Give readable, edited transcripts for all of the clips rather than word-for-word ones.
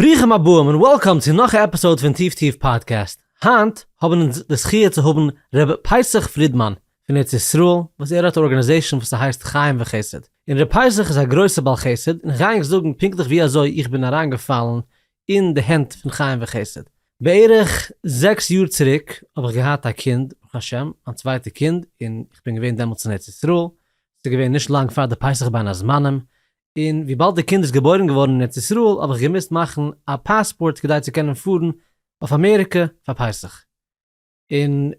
ברוכים הבאים און welcome צו נאך א episode פון טיף טיף פאדקעסט. היינט האבן אונז די זכיה צו האבן ר' פסח פרידמאן פון ארץ ישראל וואס ער האט א organization וואס ס'הייסט חיים וחסד. און ר' פסח איז א גרויסע בעל חסד און כ'גיי ענק זאגן פונקטליך ווי אזוי איך בין אריינגעפאלן אין די הענט פון חיים וחסד. בערך זעקס יאר צוריק האב איך געהאט א קינד ברוך השם, מיין צווייטע קינד, און איך בין געווען דעמאלטס אין ארץ ישראל, ס'איז געווען נישט לאנג פאר די פסח בין הזמנים, און וויבאלד די קינד איז געבוירן געווארן אין ארץ ישראל האב איך געמוזט מאכן א פאספארט כדי צו קענען פארן אויף אמעריקע פאר פסח, און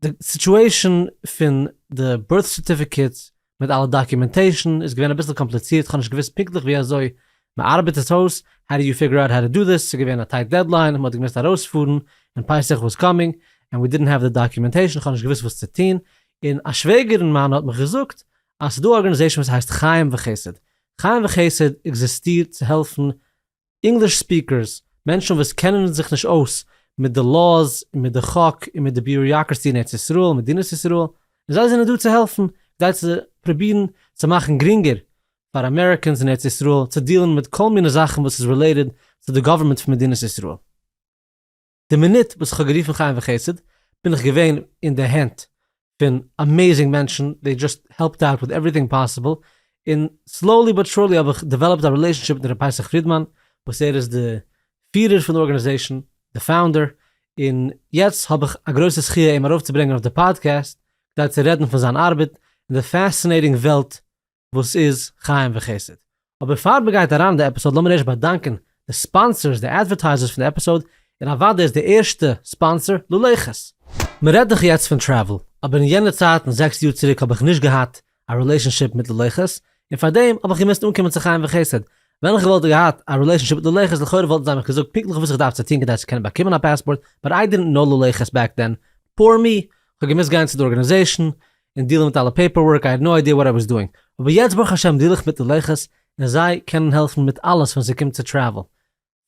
די situation פון די birth certificate מיט אלע documentation איז געווען אביסל קאמפליצירט, כ'האב נישט געוואוסט פונקטליך ווי אזוי מען ארבעט עס אויס, how do you figure out how to do this, ס'איז געווען א tight deadline, מען האט געמוזט ארויספארן און פסח was coming, and we didn't have the documentation, כ'האב נישט געוואוסט וואס צו טון, און א שוועגערין מיינע האט מיך געזאגט אז ס'איז דא א organization וואס הייסט חיים וחסד. חיים וחסד עקזיסטירט צו העלפן English speakers, מענטשן וואס קענען זיך נישט אויס מיט די laws און מיט די חוק און מיט די bureaucracy אין ארץ ישראל, מדינת ישראל, און זיי זענען דא צו העלפן, כדי צו פרובירן צו מאכן גרינגער פאר Americans אין ארץ ישראל צו deal ן מיט כל מיני זאכן וואס איז related צו די גאווערמענט פון מדינת ישראל. די מינוט וואס איך האב גערופן חיים וחסד בין איך געווען אין די הענט פון amazing מענטשן, they just helped out with everything possible, און slowly but surely האב איך developed א relationship מיט ר' פסח פרידמאן וואס ער איז די פירער פון די organization, די founder, און יעצט האב איך א גרויסע זכיה אים ארויפצוברענגען אויף די פאדקעסט כדי צו רעדן פון זיין ארבעט און די fascinating וועלט וואס איז חיים וחסד. אבער פאר מען גייט אריין אין די episode לאמיר ערשט באדאנקען די sponsors די advertisers פון די episode, און אוודאי איז די ערשטע sponsor ללכת. מען רעדט דאך יעצט פון travel, אבער אין יענע צייטן זעקס יאר צוריק האב איך נישט געהאט א relationship מיט ללכת, און פארדעם האב איך געמוזט אנקומען צו חיים וחסד. ווען איך וואלט געהאט א relationship מיט ללכת לכאורה וואלטן זיי מיך געזאגט פונקטליך וואס איך דארף צו טון כדי צו קענען באקומען א פאספארט, but I didn't know ללכת back then, poor me, כ'האב געמוזט גיין צו די organization, און deal ן מיט אלע paperwork, I had no idea what I was doing. אבער יעצט ברוך השם deal איך מיט ללכת, און זיי קענען העלפן מיט אלעס ווען ס'קומט צו travel.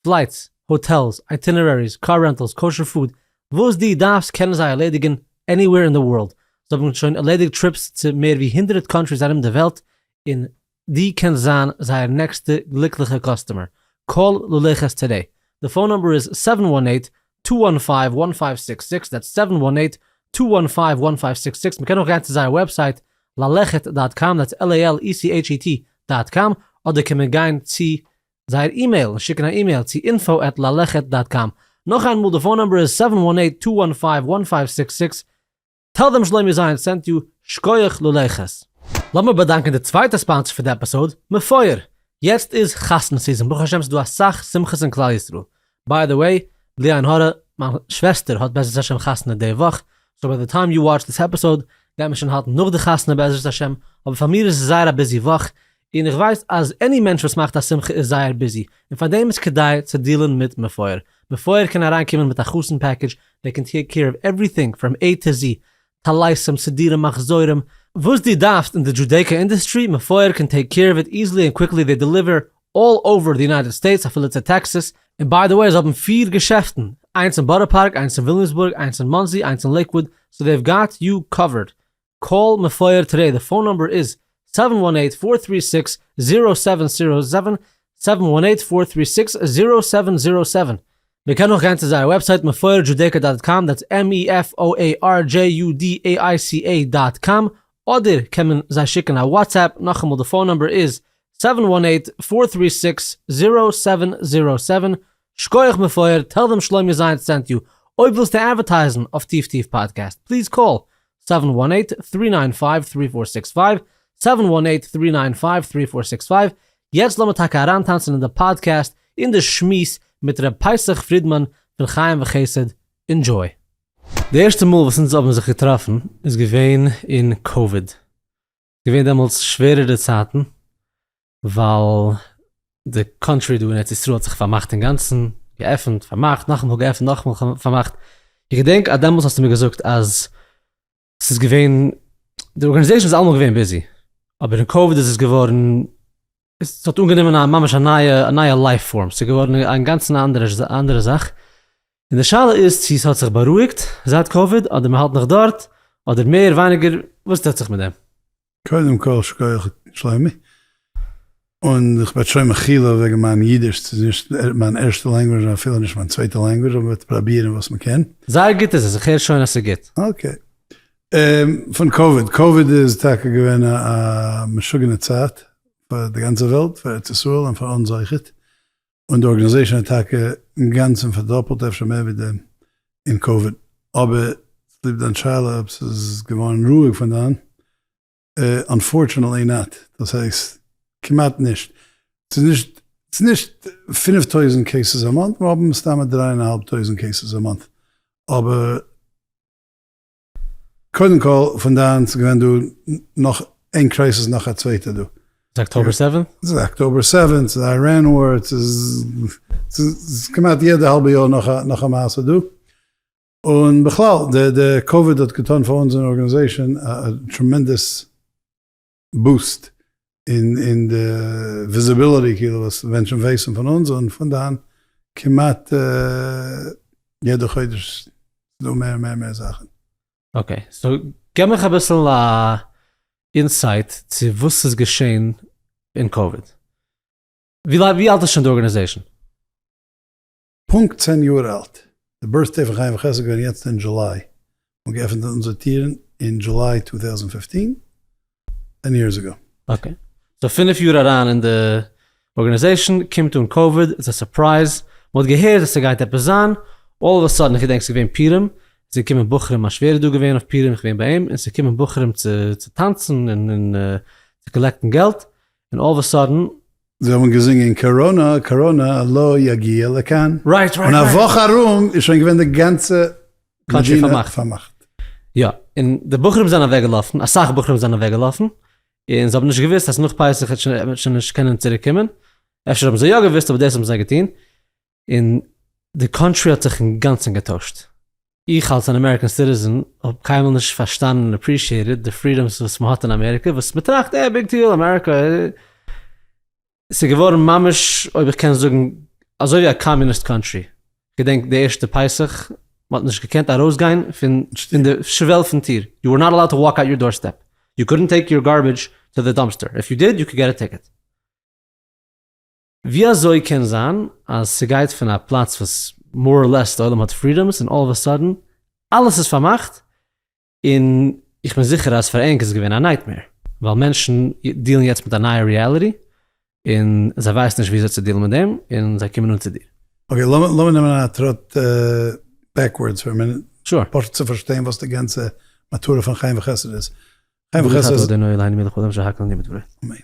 Flights, hotels, itineraries, car rentals, kosher food, וואס דו דארפסט קענען זיי ערלעדיגן anywhere in the world. זיי האבן שוין ערלעדיגט trips צו מער ווי הונדרעט countries ארום די וועלט, און דו קענסט זיין זייער נעקסטע גליקליכע customer. Call ללכת today. די phone number איז seven one eight, two one five, one five six six, that's seven one eight, two one five, one five six six, מ'קען אויך גיין צו זייער website ללכת dot com, that's L A L E C H E T dot com, אדער קען מען גיין צו זייער אימעיל און שיקן א אימעיל צו info at ללכת dot com. נאך איינמאל די phone number איז seven one eight, two one five, one five six six, tell them שלומי זיין sent you, שקויעך ללכת. לאמיר באדאנקען די צווייטע sponsor פון די episode, מפואר! יעצט איז חתונה season, ברוך השם ס'דא אסאך שמחות אין כלל ישראל. By the way, בלי עין הרע, מיין שוועסטער האט בעזרת השם חתונה די וואך, so by the time you watch this episode גייט מען שוין האלטן נאך די חתונה בעזרת השם, אבער פאר מיר איז עס זייער א busy וואך, און איך ווייס אז any מענטש וואס מאכט א שמחה איז זייער busy, און פאר דעם איז כדאי צו deal ן מיט מפואר. מפואר קען אריינקומען מיט א חתן package, they can take care of everything from A to Z, טליתים, סידורים, מחזורים, וואס דו דארפסט אין די Judaica industry, מפואר קען take care of it easily and quickly, they deliver all over די United States אפילו צו טעקסעס, און by the way זיי האבן פיר געשעפטן, איינס אין בארא פארק, איינס אין וויליאמסבורג, איינס אין מאנסי, איינס אין לעיקוואוד, so they've got you covered, Call מפואר today, די phone number איז seven one eight four three six zero seven zero seven, seven one eight four three six zero seven zero seven. מען קען אויך גיין צו זייער website מפואר Judaica dot com, that's M E F O A R J U D A I C A dot com, אדער קען מען זיי שיקן א WhatsApp, נאכאמאל די phone number איז seven one eight four three six zero seven zero seven, שקויעך מפואר, tell them שלומי זיינס sent you, אויב ווילסטו advertise ן אויף טיף טיף פאדקעסט please call seven one eight three nine five three four six five, seven one eight three nine five three four six five, יעצט לאמיר טאקע אריינטאנצן אין די פאדקעסט אין די שמועס מיט ר' פסח פרידמאן פון חיים וחסד, enjoy. די ערשטע מאל וואס אונז האבן זיך געטראפן איז געווען אין קאוויד, געווען דעמאלטס שווערערע צייטן ווייל די country דא אין ארץ ישראל האט זיך פארמאכט אינגאנצן, געעפנט, פארמאכט, נאכאמאל געעפנט, נאכאמאל פארמאכט, איך געדענק אז דעמאלטס האסטו מיר געזאגט אז ס'איז געווען, די organization איז אלעמאל געווען busy, אבער אין קאוויד איז עס געווארן, עס האט אנגענומען א ממש א נייע א נייע life form, ס'איז געווארן אינגאנצן א אנדערע אנדערע זאך, און די שאלה איז צו ס'האט זיך בארואיגט זייט קאוויד אדער מ'האלט נאך דארט, אדער מער ווייניגער, וואס טוט זיך מיט דעם? קודם כל שכוח שלומי. און איך בעט שוין מחילה וועגן מיין אידיש, ס'איז נישט מיין ערשטע language און אפילו נישט מיין צווייטע language, אבער מ'וועט פראבירן וואס מ'קען. זייער גוט איז עס, איך הער שוין אז ס'איז גוט. Okay. פון קאוויד, קאוויד איז טאקע געווען א משוגענע צייט פאר די גאנצע וועלט, פאר ארץ ישראל און פאר אונז אויכעט, און די organization האט טאקע אינגאנצן פארדאפלט אפשר מער ווי דעם אין קאוויד, אבער צוליב דיין שאלה אויב ס'איז געווארן רואיג פון דאן, unfortunately not, דאס הייסט כמעט נישט, ס'איז נישט ס'איז נישט 5000 cases א month, מיר האבן מסתמא דריי און א האלב טויזנט cases א month, אבער קודם כל פון דאן ס'איז געווען דא נאך איין crisis נאך א צווייטע דא. ס'איז October seventh? ס'איז October seventh, ס'איז Iran war, ס'איז ס'איז כמעט יעדע האלבע יאר נאך א מעשה דא. און בכלל די די קאוויד האט געטון פאר אונז אין organization א tremendous boost אין אין די visibility כאילו וואס מענטשן ווייסן פון אונז און פון דאן כמעט יעדע חודש איז דא מער מער מער זאכן. Okay, so געב מיך אביסל א insight צו וואס ס'איז געשען אין קאוויד. ווי אלט איז שוין די organization? פונקט צען יאר אלט. די birthday פון חיים וחסד איז געווען יעצט אין July. מ'האט געעפנט אונזער טירן אין July 2015, 10 years ago. Okay. So פינף יאר אריין אין די organization, קומט אן קאוויד, איז א surprise, מ'האט געהערט אז ס'גייט עפעס זיין, all of a sudden, איך געדענק ס'איז געווען פורים, ס'איז געקומען בחורים, מיין שווער איז דא געווען אויף פורים, איך געווען ביי אים, און ס'איז געקומען בחורים צו טאנצן און צו collect ן געלט, און all of a sudden. זיי האבן געזינגען קאראנא קאראנא לא יגיע לכאן. Right right און א וואך ארום איז שוין געווען די גאנצע country פארמאכט. יא, און די בחורים זענען אוועק געלאפן, אסאך בחורים זענען אוועק געלאפן, און זיי האבן נישט געוואוסט אז נאך פסח וועט מען שוין נישט קענען צוריק קומען, אפשר האבן זיי יא געוואוסט אבער דאס האבן זיי געטון, און די country האט זיך אינגאנצן געטוישט. איך אלס אן American citizen האב קיינמאל נישט פארשטאנען און appreciated די freedoms וואס מ'האט אין אמעריקע, וואס מ'טראכט אה big deal אמעריקע, ס'איז געווארן ממש אויב איך קען זאגן אזוי ווי א communist country. כ'געדענק די ערשטע פסח, מ'האט נישט געקענט ארויסגיין פון די שוועל פון טיר, you were not allowed to walk out your doorstep, you couldn't take your garbage to the dumpster, if you did you could get a ticket. ווי אזוי קען זיין אז ס'גייט פון א פלאץ וואס more or less די עולם האט freedoms און all of a sudden אלעס איז פארמאכט, און איך בין זיכער אז פאר ענק איז עס געווען א nightmare ווייל מענטשן deal ן יעצט מיט א נייע reality און זיי ווייסן נישט ווי אזוי צו deal ן מיט דעם און זיי קומען אן צו דיר. Okay לאמיר נעמען א טראט backwards פאר א מינוט, Sure. פשוט צו פארשטיין וואס די גאנצע מטרה פון חיים וחסד איז. חיים וחסד איז. אמן.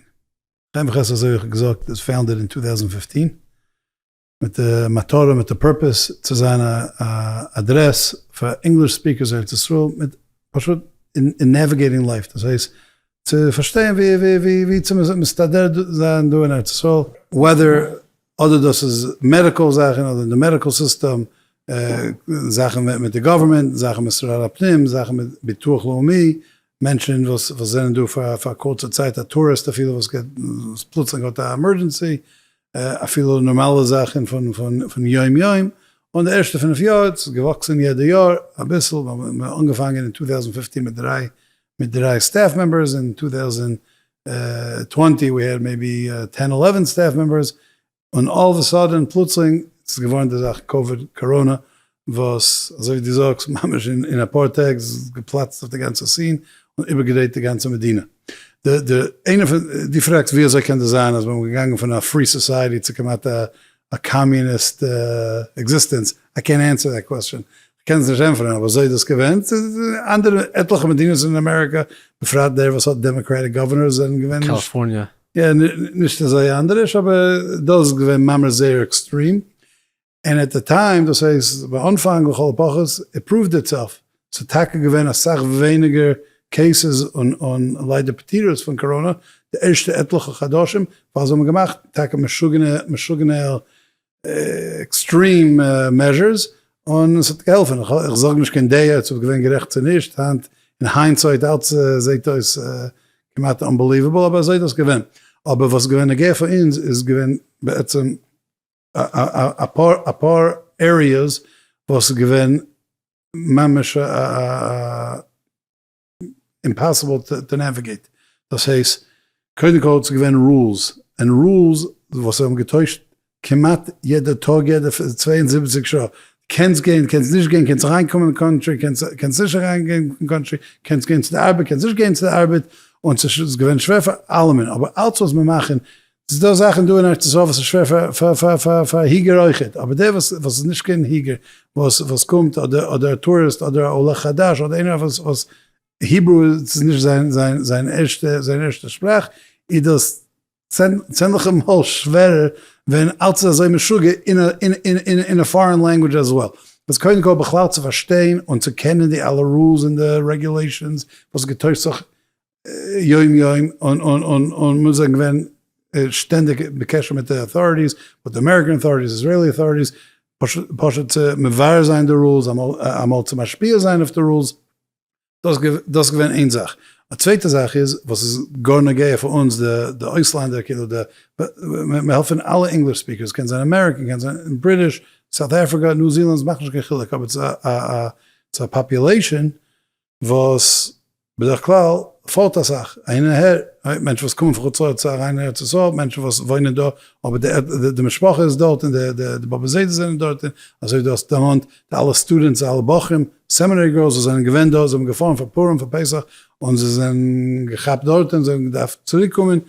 חיים וחסד אזוי ווי איך האב געזאגט איז founded אין 2015 מיט די מטרה מיט די purpose צו זיין א אדרעס פאר English speakers אין ארץ ישראל מיט פשוט אין navigating life דאס הייסט צו פארשטיין ווי ווי צו מסתדר זיין דא אין ארץ ישראל whether אדער דאס איז medical זאכן אדער אין די medical system, זאכן מיט די government, זאכן מיט משרד הפנים, זאכן מיט ביטוח לאומי, מענטשן וואס זענען דא פאר א קורצע צייט, א טוריסט אפילו וואס גייט פלוצלינג האט א emergency, אפילו נארמאלע זאכן פון יום יום, און די ערשטע פינף יאר, ס'איז געוואקסן יעדע יאר אביסל, מ'האט אנגעפאנגען אין 2015 מיט דריי מיט דריי staff members, אין 2020 we had maybe ten eleven staff members, און all of a sudden פלוצלינג איז געווארן די זאך קאוויד קאראנא וואס אזוי ווי דו זאגסט ממש אין אפאר טעג איז געפלאצט אויף די גאנצע scene און איבערגעדרייט די גאנצע מדינה. די די איינע פון דו פרעגסט ווי אזוי קען דאס זיין אז מ'איז געגאנגען פון א free society צו כמעט א א communist existence, איי קענט ענסער דעט קוועסטשען, כ'קען עס נישט ענטפערן אבער אזוי איז דאס געווען, אנדערע עטליכע מדינות אין אמעריקא בפרט דער וואס האט Democratic governors זענען געווען נישט קאליפארניע. יא נישט אזוי אנדערש אבער דאס איז געווען ממש זייער extreme, און at the time דאס הייסט ביי אנפאנג לכל הפחות it proved itself, ס'איז טאקע געווען אסאך ווייניגער cases און ליידער פטירות פון קאראנא די ערשטע עטליכע חדשים ווייל זיי האבן געמאכט טאקע משוגענע משוגענע extreme measures און עס האט געהעלפען, איך זאג נישט קיין דעה צו געווען גערעכט צו נישט, היינט אין hindsight אלץ זעהט אויס כמעט unbelievable אבער אזוי איז דאס געווען, אבער וואס איז געווען נוגע פאר אונז איז געווען בעצם אפאר אפאר areas וואס איז געווען ממש א impossible to navigate, דאס הייסט קודם כל ס'איז געווען rules. און rules וואס זיי האבן געטוישט כמעט יעדע טאג יעדע 72 שעה, קענסט גיין קענסט נישט גיין, קענסט אריינקומען אין country קענסט נישט אריינגיין אין country, קענסט גיין צו די ארבעט קענסט נישט גיין צו די ארבעט, און ס'איז געווען שווער פאר אלעמען, אבער אלץ וואס מיר מאכן, ס'איז דא זאכן דא אין ארץ ישראל וואס איז שווער פאר היגער אויכעט, אבער דער וואס איז נישט קיין היגער, וואס קומט אדער א טוריסט אדער א עולה חדש אדער איינער וואס Hebrew איז נישט זיין ערשטע שפראך, איז דאס צענדליגע מאל שווערער ווען אלץ איז אזוי משוגע אין א foreign language as well. איז קודם כל בכלל צו פארשטיין און צו קענען די אלע rules און די regulations וואס געטוישט זיך יום יום און מיר זענען געווען שטענדיג בקשר מיט די authorities, מיט די American authorities, Israeli authorities, פשוט צו מברר זיין די rules, אמאל צו משפיע זיין אויף די rules. דאס איז געווען איין זאך. א צווייטע זאך איז, וואס איז גאר נוגע פאר אונז די אויסלענדער, כאילו די, מיר העלפן אלע English speakers, קען זיין American, קען זיין British, South Africa, New Zealand, ס'מאכט נישט קיין חילוק, אבער ס'איז א population וואס בדרך כלל פארט אסאך אהין און אהער, מענטשן וואס קומען פון חוץ לארץ אריין אין ארץ ישראל, מענטשן וואס וואוינען דא אבער די משפחה איז דארט און די באבע זיידע זענען דארט, און אזוי ווי דו האסט דערמאנט די אלע students, אלע בחורים, seminary girls וואס זענען געווען דא, זיי האבן געפארן פאר פורים פאר פסח, און זיי זענען געכאפט דארט און זיי האבן געדארפט צוריק קומען,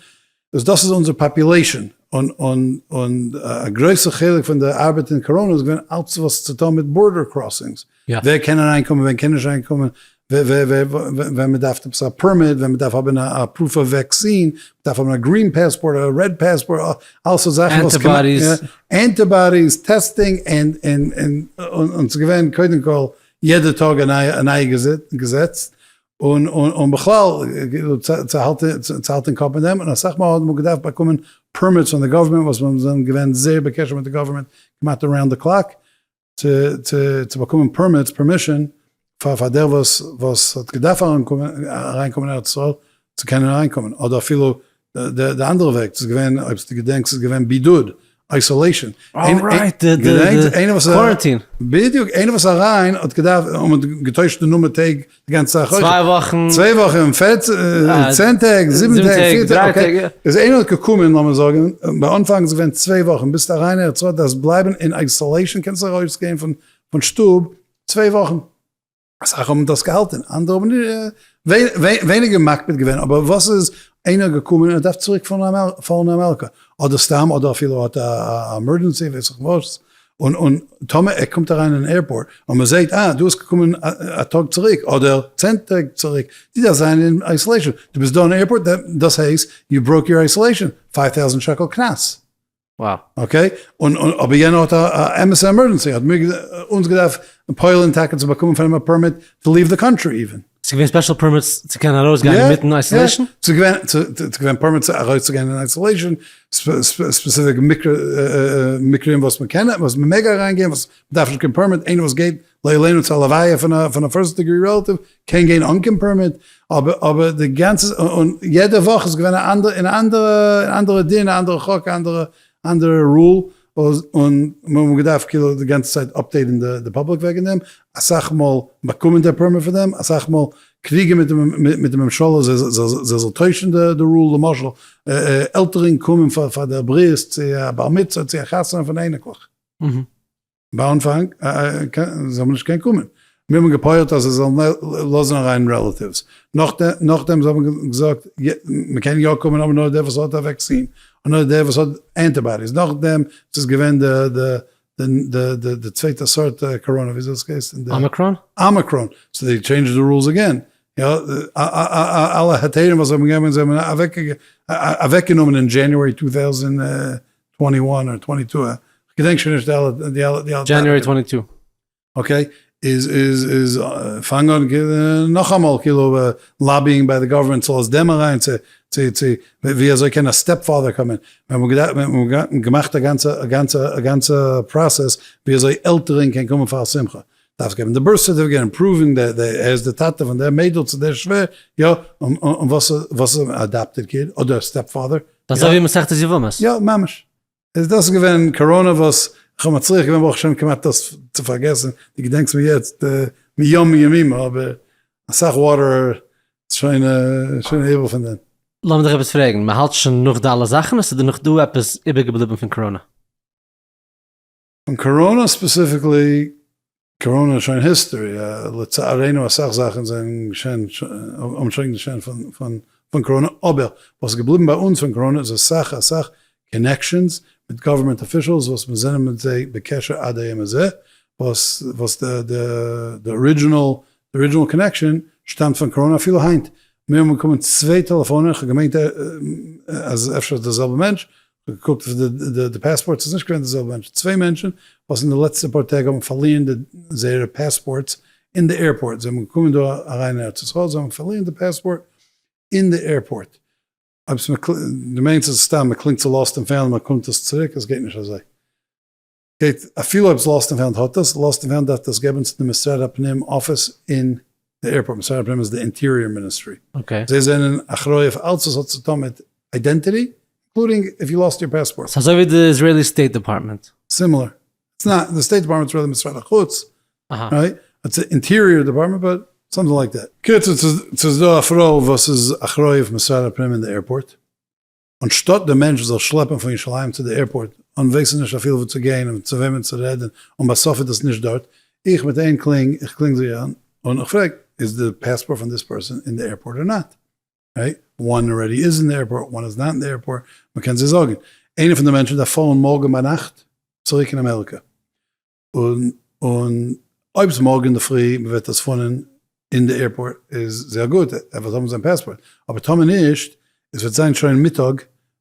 איז דאס איז אונזער population, און און און א גרויסע חלק פון די ארבעט אין קאראנא איז געווען אלץ וואס צו טון מיט border crossings, ווער קען אריין קומען ווער קען נישט אריין קומען, ווען מען דארף עפעס א permit, ווען מען דארף האבן א proof of vaccine, מען דארף האבן א green passport, א red passport, אלעס זאכן וואס antibodies, antibodies, testing, און און ס'איז געווען קודם כל יעדע טאג א נייע געזעץ, און בכלל צו האלטן קאפ מיט דעם, און אסאך מאל האט מען געדארפט באקומען permits פון די government וואס מיר זענען געווען זייער בקשר מיט די government כמעט around the clock, צו באקומען permits, permission, פאר דער וואס האט געדארפט אריינקומען אין ארץ ישראל צו קענען אריינקומען, אדער אפילו די אנדערע וועג, ס'איז געווען, אויב דו געדענקסט, ס'איז געווען בידוד, isolation. Alright, די quarantine. בדיוק, איינער וואס אריין האט געדארפט, און מ'האט געטוישט די נומער טעג די גאנצע זאך אויך. 2 וואכן. 2 וואכן, 10 טעג, 7 טעג, 4 טעג, okay. איז איינער האט געקומען, לאמיר זאגן, ביי אנפאנג איז געווען 2 וואכן, ביסט אריין אין ארץ ישראל, דארפסט בלייבן אין isolation, קענסט ארויסגיין פון שטוב 2 וואכן. אסאך האבן דאס געהאלטען, אנדערע האבן ווייניגער מקפיד געווען, אבער וואס איז איינער געקומען און ער דארף צוריק פארן אין אמעריקא, אדער סתם, אדער אפילו האט א emergency ווייס איך וואס, און טאמער ער קומט אריין אין airport און מען זעהט אה דו ביסט געקומען א טאג צוריק אדער 10 טעג צוריק, דו דארפסט זיין אין isolation, דו ביסט דא אין airport, דאס הייסט you broke your isolation, 5000 שקל קנס. Wow. Okay, און אבער יענער האט א אמת'ע emergency, האט מיר אונז געדארפט פועל'ן טאקע צו באקומען פון אים א permit to leave the country even. ס'איז געווען special permits צו קענען ארויסגיין אינמיטן isolation? ס'איז געווען permits ארויסצוגיין אין isolation, specific מקרים וואס מ'קען, וואס מ'מעג אריינגיין, וואס מ'דארף נישט קיין permit, איינער וואס גייט לא עלינו צו א לוויה פון א first degree relative קען גיין אן קיין permit, אבער די גאנצע, און יעדע וואך איז געווען א אנדערע דין, א אנדערע חוק, א אנדערע rule, און מיר האבן געדארפט כאילו די גאנצע צייט update ן די public וועגן דעם, אסאך מאל באקומען די permit פון דעם, אסאך מאל קריגען מיט די ממשלה זיי זאל טוישן די rule, למשל עלטערן קומען פאר די ברית צו א בר מצוה צו א חתונה פון אייניקלעך. ביי אנפאנג זאל מען נישט קענען קומען, מיר האבן געפועלט אז זיי זאלן לאזן אריין relatives, נאכדעם זיי האבן געזאגט מען קען יא קומען אבער נאר דער וואס האט א vaccine, און נאר דער וואס האט antibodies, נאכדעם ס'איז געווען די צווייטע סארט קאראנע, ווי אזוי עס הייסט? Omicron? Omicron, so they changed the rules again, יא, אלע היתרים וואס זיי האבן געגעבן זיי האבן אוועקגענומען אין January 2021 אדער 22, כ'געדענק שוין נישט די אלע די אלע די אלע January 22. Okay, איז איז איז פאנג אן נאכאמאל כאילו lobbying ביי די government זאל עס דעם אריין צו צו צו ווי אזוי קען א step father קומען, מיר האבן געמאכט א גאנצע א גאנצע א גאנצע process ווי אזוי עלטערן קען קומען פאר א שמחה, דארפסט געבן די birth certificate און prove ן דער ער איז די טאטע פון דער מיידל צו דער שווער, יא, און וואס וואס איז adopted kid אדער step father. אזוי ווי מסכת יבמות. יא, ממש. איז דאס געווען קאראנע וואס איך האב מצליח געווען ברוך השם כמעט דאס צו פארגעסן, דו געדענקסט מיר יעצט מיום ימימה, אבער אסאך water איז שוין שוין איבער פון דעם. לאמיר דיך עפעס פרעגן, מען האלט שוין נאך די אלע זאכן אדער ס'איז נאך דא עפעס איבערגעבליבן פון קאראנע? פון קאראנע specifically, קאראנע איז שוין history, לצערינו אסאך זאכן זענען געשען, האבן שוין געשען פון קאראנע, אבער וואס איז געבליבן ביי אונז פון קאראנע איז אסאך אסאך connections מיט government officials וואס מיר זענען מיט זיי בקשר עד היום הזה, וואס וואס די original די original connection שטאמט פון קאראנע אפילו היינט, מיר האבן באקומען צוויי טעלעפאנען, איך האב געמיינט אז אפשר איז דער זעלבער מענטש, איך האב געקוקט אויף די passports איז נישט געווען די זעלבע מענטש, צוויי מענטשן וואס אין די לעצטע פאר טעג האבן פארלירן די זייערע passports אין די airport, זיי האבן געקומען דא אריין אין ארץ ישראל, זיי האבן פארלירן די passport אין די airport, אויב דו מיינסט אז סתם מען קלינגט צו lost and found און מען קומט עס צוריק, עס גייט נישט אזוי. גייט אפילו אויב lost and found האט עס, lost and found דארף דאס געבן צו די משרד הפנים אפיס אין די airport, משרד הפנים איז די interior ministry, זיי זענען אחראי אויף אלץ וואס האט צו טון מיט identity, including if you lost your passport. ס'איז אזוי ווי די Israeli State Department. Similar. It's not, די State Department איז really משרד החוץ, right? It's interior department but something like that. קיצור ס'איז דא א פרוי וואס איז אחראי אויף משרד הפנים אין די airport, אנשטאט דער מענטש זאל שלעפן פון ירושלים צו די airport און ווייסן נישט אפילו וואו צו גיין און צו וועמען צו רעדן און בסוף איז דאס נישט דארט, איך מיט איין קלינג, איך קלינג זי אן און איך פרעג איז די passport פון this person אין די airport or not? Right? One already is אין די airport, one is not אין די airport, מען קען זיי זאגן. איינער פון די מענטשן דארף פארן מארגן ביינאכט צוריק אין אמעריקא, און און אויב איז מארגן אינדערפרי מען וועט עס פאנען אין די airport איז זייער גוט ער וועט האבן זיין passport אבער טאמער נישט עס וועט זיין שוין מיטאג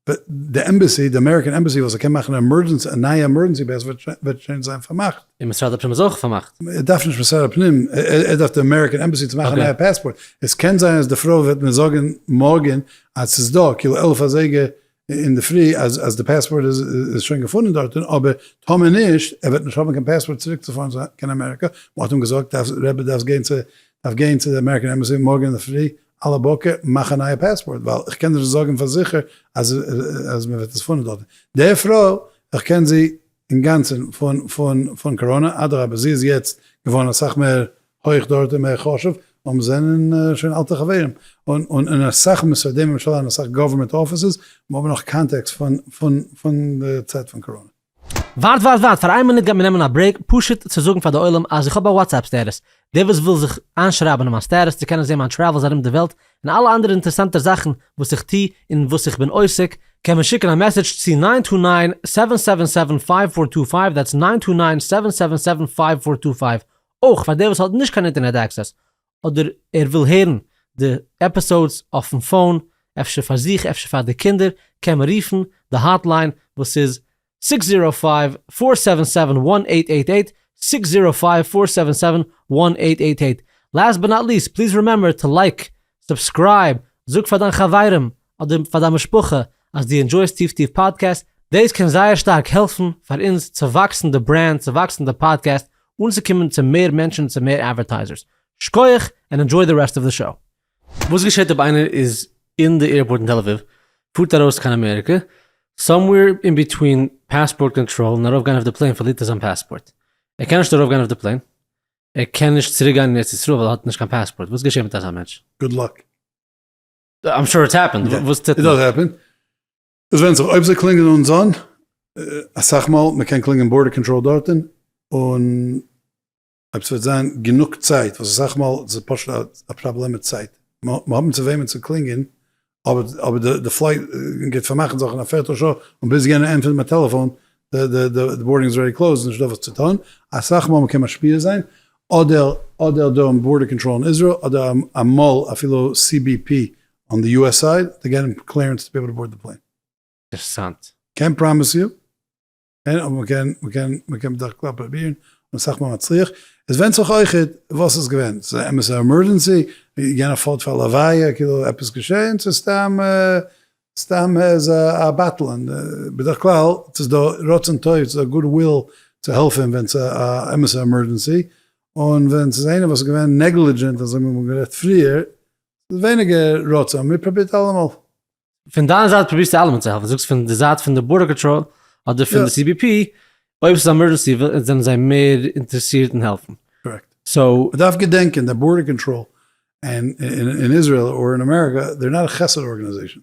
וועט די embassy די American embassy וואס ער קען מאכן emergency א נייע emergency passport וועט שוין זיין פארמאכט. און משרד הפנים איז אויך פארמאכט. ער דארף נישט משרד הפנים ער דארף די American embassy צו מאכן א נייע passport עס קען זיין אז די פרוי וועט מיר זאגן מארגן אז ס'איז דא כאילו 11 אזייגער אינדערפרי אז אז די passport איז שוין געפונען דארטן, אבער טאמער נישט, ער וועט נישט האבן קיין passport צוריק צו פארן קיין אמעריקא, מען האט אים געזאגט דארפסט רבי דארפסט גיין צו דארף גיין צו די American embassy מארגן אינדערפרי אלע בוקר מאך א נייע passport, ווייל איך קען דיר נישט זאגן פאר זיכער אז אז מען וועט עס פונען דארטן, די פרוי איך קען זי אינגאנצן פון פון פון קאראנע, אדרבה זי איז יעצט געווארן אסאך מער הויך דארט און מער חשוב, און מיר זענען שוין אלטע חברים, און און אין אסאך משרדי ממשלה און אסאך government offices, מיר האבן נאך contacts פון פון פון די צייט פון קאראנע. ווארט ווארט ווארט, פאר איין מינוט גייט מען נעמען א break, פשוט צו זאגן פאר די עולם אז איך האב א WhatsApp status, דער וואס וויל זיך איינשרייבן אין מיין status צו קענען זען מיין travels ארום די וועלט און אלע אנדערע אינטערעסאנטע זאכן וואס איך טו און וואס איך בין עוסק, קען מען שיקן א message צו nine two nine seven seven seven five four two five, that's nine two nine seven seven seven five four two five, אויך פאר דער וואס האט נישט קיין אינטערנעט access, אדער ער וויל הערן די episodes אויפן phone, אפשר פאר זיך אפשר פאר די קינדער, קען מען רופן די hotline וואס איז six zero five four seven seven one eight eight eight, six zero five four seven seven one eight eight eight. Last but not least, please remember to like, subscribe, זאג פאר דיין חברים אדער פאר דיין משפחה אז דו enjoy סט טיף טיף פאדקעסט, דאס קען זייער שטארק העלפן פאר אונז צו וואקסן די brand, צו וואקסן די פאדקעסט, אנצוקומען צו מער מענטשן און צו מער advertisers. שקויעך and enjoy the rest of the show. וואס געשעט אויב איינער איז אין די airport אין תל אביב, פארט ארויס קיין אמעריקע, somewhere in between passport control און ארויפגיין אויף די plane פארלירט ער זיין passport. ער קען נישט ארויפגיין אויף די plane, ער קען נישט צוריק גיין אין ארץ ישראל ווייל ער האט נישט קיין passport. וואס געשעט מיט אזא מענטש? Good luck. I'm sure it's happened. וואס טוט מען? It does happen. עס ווענדט זיך אויב זיי קלינגען אונז אן, אסאך מאל מען קען קלינגען border control דארטן, און אויב ס'וועט זיין גענוג צייט, וואס אסאך מאל איז פשוט א פראבלעם מיט צייט, מיר האבן צו וועמען צו קלינגען, אבער די flight גייט פארמאכן זיך אין א פערטל שעה, און ביז יענער ענטפערט מיין טעלעפאן, די boarding איז already closed, נישטא וואס צו טון, אסאך מאל מ'קען משפיע זיין, אדער אדער דא אין border control אין איזרעיל, אדער אמאל אפילו CBP on the US side, they get clearance to be able to board the plane. אינטערעסאנט. קענט promise you, אבער מ'קען מ'קען מ'קען בדרך כלל פרובירן, און אסאך מאל מצליח, עס ווענדט זיך אויכעט וואס איז געווען, ס'איז א אמת'ע emergency, יענער פארט פאר א לוויה, כאילו עפעס געשען, צו סתם סתם איז א בטלן, בדרך כלל ס'איז דא רצון טוב, ס'איז דא good will צו העלפען ווען ס'איז א אמת'ע emergency, און ווען ס'איז איינער וואס איז געווען negligent אזוי ווי מ'האט גערעדט פריער, איז ווייניגער רצון, מ'פרובירט אלעמאל. פון דיין זייט פרובירסטו אלעמען צו העלפן, זאגסט פון די זייט פון די border control אדער פון די CBP, אויב ס'איז emergency זענען זיי מער אינטערעסירט אין העלפן. קארעקט. סאו. מ'דארף געדענקען די border control אין איזרעיל אר אין אמעריקא, they're not א חסד organization.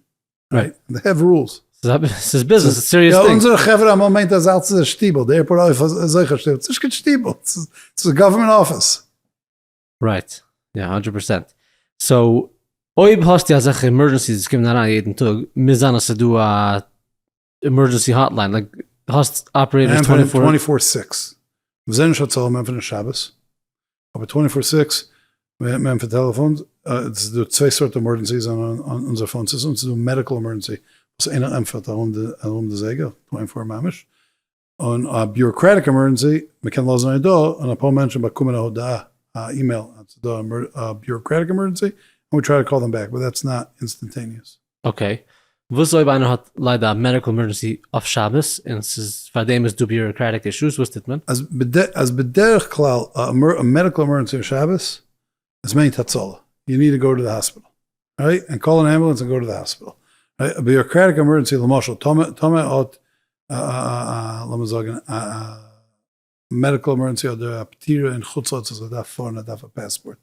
Right? They have rules. ס'איז ביזנעס, ס'איז serious thing. אונזערע חברה אמאל מיינט אז אלץ איז א שטיבל, די airport אויך איז אויך א שטיבל, ס'איז נישט קיין שטיבל, ס'איז א government office. Right, יא, 100%. So, אויב האסטו אזעלכע emergencies וואס קומען אריין יעדן טאג, מוז זיין אז ס'איז דא א emergency hotline, like האסט operators twenty four six, מיר זענען נישט הצלה מען ענטפערט נישט שבת, אבער twenty four six מען ענטפערט טעלעפאנס, עס איז דא צוויי סארט emergencies אן אונזער phone system, עס איז דא medical emergency וואס איינער ענטפערט ארום די זייגער 24 ממש, און א bureaucratic emergency, מען קען לאזן א הודעה און אפאר מענטשן באקומען א הודעה, א אימעיל אז ס'איז דא א bureaucratic emergency, און we try to call them back, but that's not instantaneous. Okay, וואס אויב איינער האט ליידער א medical emergency אויף שבת און ס'איז פארדעם איז דא bureaucratic issues וואס טוט מען? אז בדרך כלל א medical emergency אויף שבת עס מיינט הצלה, you need to go to the hospital, right? And call an ambulance and go to the hospital, right? א bureaucratic emergency למשל טאמער האט א לאמיר זאגן א medical emergency אדער א פטירה אין חוץ לארץ וואס ער דארף פארן ער דארף א פאספארט,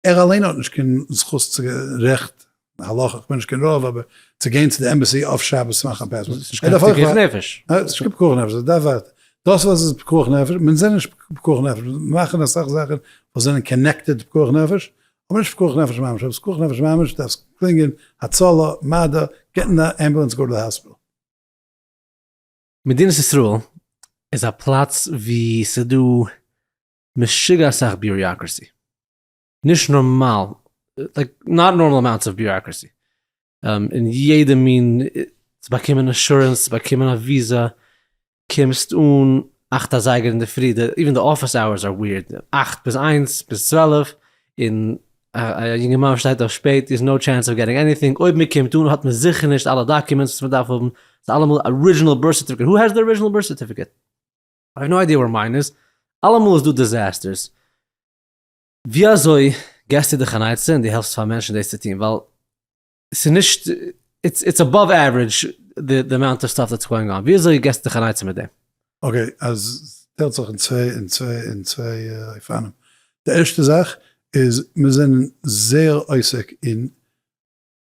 ער אליין האט נישט קיין זכות צו רעכט הלכה, איך בין נישט קיין רב אבער צו גיין צו די embassy אויף שבת צו מאכן א פאספארט, ס'איז נישט קיין פיקוח נפש. ס'איז נישט קיין פיקוח נפש, ער דארף ווארטן, דאס וואס איז פיקוח נפש, מיר זענען נישט פיקוח נפש, מיר מאכן אסאך זאכן וואס זענען connected צו פיקוח נפש, אבער נישט פיקוח נפש ממש, אויב ס'איז פיקוח נפש ממש דארפסט קלינגען הצלה, מד"א, get אין א ambulance go to the hospital. מדינת ישראל איז א פלאץ ווי ס'דא משוגע אסאך bureaucracy. נישט נארמאל, like not normal amounts of bureaucracy. אין יעדע מין, צו באקומען אינשורענס, צו באקומען א וויזא, קומסט אן אכט אזייגער אינדערפרי, even די office hours are weird, אכט ביז איינס ביז 12, און א יונגערמאן שטייט אויף שפעט, איז no chance of getting anything, אויב מען קומט אן האט מען זיכער נישט אלע documents וואס מען דארף האבן, ס'איז אלעמאל original birth certificate, who has the original birth certificate? I have no idea where mine is, אלעמאל איז דא disasters. ווי אזוי געסטו דיך אן עצה און דו העלפסט פאר מענטשן דאס צו טון? ווייל ס'איז נישט, it's above average the amount of stuff that's going on. ווי אזוי געסטו דיך אן עצה מיט דעם? Okay, אז טיילט זיך אין צוויי אין צוויי אין צוויי אופנים. די ערשטע זאך איז מיר זענען זייער עוסק אין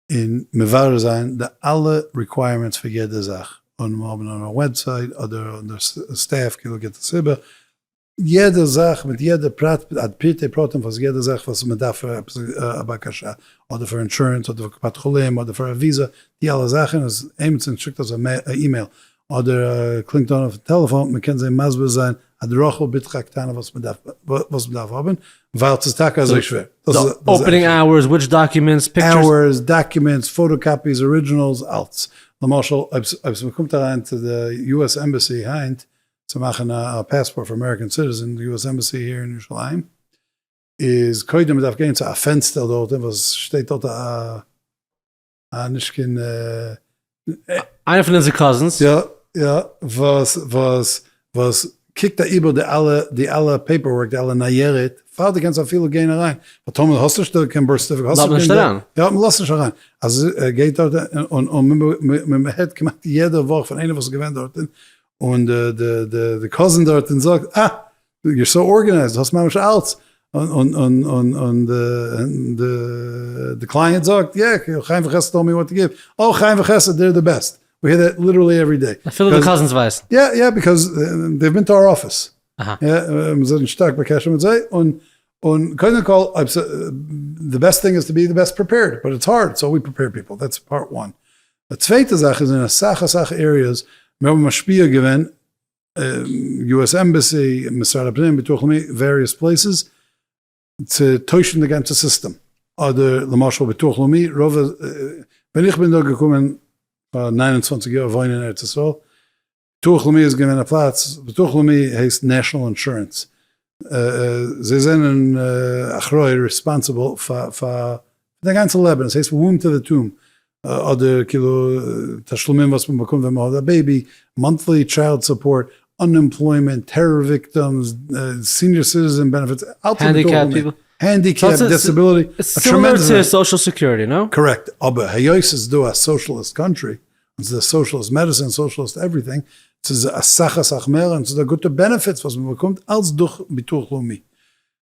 אין מברר זיין די אלע requirements פאר יעדע זאך, און מיר האבן אן א website אדער אונזער staff כאילו גיבט עס איבער, יעדע זאך מיט יעדע פרט עד פרטי פרטים וואס יעדע זאך וואס מען דארף פאר עפעס א בקשה אדער פאר אינשורענס אדער פאר קופת חולים אדער פאר א וויזא די אלע זאכן אז עימיצער שיקט אונז א אימעיל אדער קלינגט אן אויפן טעלעפאן מען קען זיי מסביר זיין עד רחל בתך הקטנה וואס מען דארף וואס מען דארף האבן ווייל ס'איז טאקע אזוי שווער. Opening hours, which documents, pictures. Hours, documents, photocopies, originals, אלץ. למשל אויב מ'קומט אריין צו די US Embassy היינט צו מאכן א פאספארט פאר American citizen, די US Embassy here אין ירושלים, איז קודם מ'דארף גיין צו א פענסטער דארטן וואס שטייט דארט א א נישט קיין. איינער פון אונזער cousins. יא יא, וואס וואס וואס קוקט איבער די אלע די אלע paperwork די אלע ניירת פאר די קענסט אפילו גיין אריין, ווייל טאמער האסט נישט קיין birth certificate האסט נישט קיין לאזט מען נישט אריין. יא מען לאזט נישט אריין, אז ער גייט דארט און און מען הערט כמעט יעדע וואך פון איינער וואס איז געווען דארטן, און די די די די cousin דארטן זאגט אה! You're so organized, האסט ממש אלץ, און און און און די די client זאגט יא, חיים וחסד told me what to give, oh חיים וחסד they're the best, we hear that literally every day. אפילו די cousins ווייסן. יא יא because they've been to our office, מיר זענען שטארק בקשר מיט זיי, און און קודם כל אויב ס' the best thing איז to be the best prepared, but it's hard so we prepare people, that's part one. די צווייטע זאך איז אין אסאך אסאך areas מיר האבן משפיע געווען US Embassy, משרד הפנים, ביטוח לאומי, various places, צו טוישן די גאנצע סיסטעם, אדער למשל ביטוח לאומי, רוב ווען איך בין דא געקומען פאר 29 יאר וואוינען אין ארץ ישראל, ביטוח לאומי איז געווען א פלאץ, ביטוח לאומי הייסט national insurance, זיי זענען אחראי, responsible, פאר דיין גאנצע לעבן, עס הייסט womb to the tomb, אדער כאילו תשלומים וואס מען באקומט ווען מען האט א baby, monthly child support, unemployment, terror victims, senior citizen benefits, אלץ איז ביטוח לאומי. Handicap, disability, א tremendous. Similar to social security, no? Correct, אבער היות עס איז דא א socialist country, און ס'איז א socialist medicine, socialist everything, ס'איז אסאך אסאך מער, און ס'איז דא גוטע benefits וואס מען באקומט אלץ דורך ביטוח לאומי.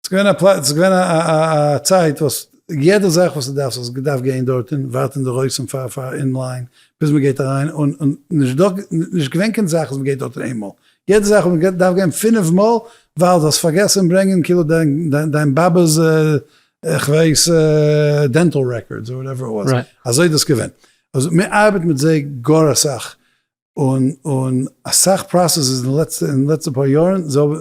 ס'איז געווען א פלאץ, ס'איז געווען א צייט וואס. יעדע זאך וואס דו דארפסט האסט געדארפט גיין דארטן, ווארטן אינדערויסן פאר פאר אין line ביז מען גייט אריין, און און נישט דא נישט געווען קיין זאך אז מען גייט דארטן איין מאל, יעדע זאך האט מען געדארפט גיין פינף מאל ווייל דו האסט פארגעסן ברענגען כאילו דיין דיין באבע'ס כ'ווייס dental records or whatever it was, אזוי איז דאס געווען, אז מען ארבעט מיט זיי גאר אסאך, און און אסאך processes אין לעצטע אין לעצטע פאר יארן זיי האבן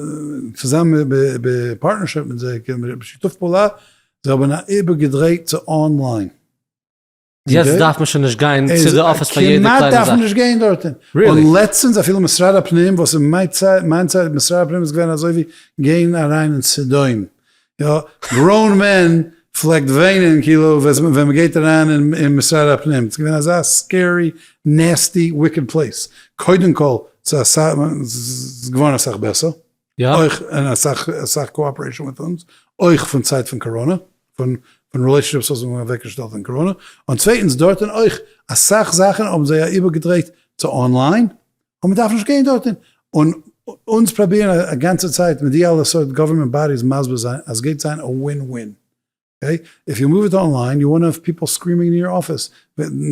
צוזאמען ב partnership מיט זיי בשיתוף פעולה זיי האבן איבערגעדרייט צו אנליין. יעצט דארף מען שוין נישט גיין צו די אפיס פאר יעדע כמעט קליינע דארף זאך. מען נישט גיין דארטן. Really? און לעצטענס אפילו משרד הפנים וואס אין מיין צייט מיין צייט משרד הפנים איז געווען אזוי ווי גיין אריין אין סדום יא, grown men פלעגט וויינען כאילו ווען מען גייט אריין אין משרד הפנים, ס'איז געווען אזא scary nasty wicked place, קודם כל ס'איז געווארן אסאך בעסער, אויך און אסאך אסאך cooperation מיט אונז, אויך פון צייט פון קאראנע, פון relationships וואס מ'האט אוועקגעשטעלט אין קאראנע, און צווייטנס דארטן אויך אסאך זאכן האבן זיי איבערגעדרייט צו אנליין, און מ'דארף נישט גיין דארטן, און אונז פראבירן א גאנצע צייט מיט די אלע סארט government bodies מסביר זיין אז סגייט זיין א win win, okay, if you move it online you won't have people screaming in your office,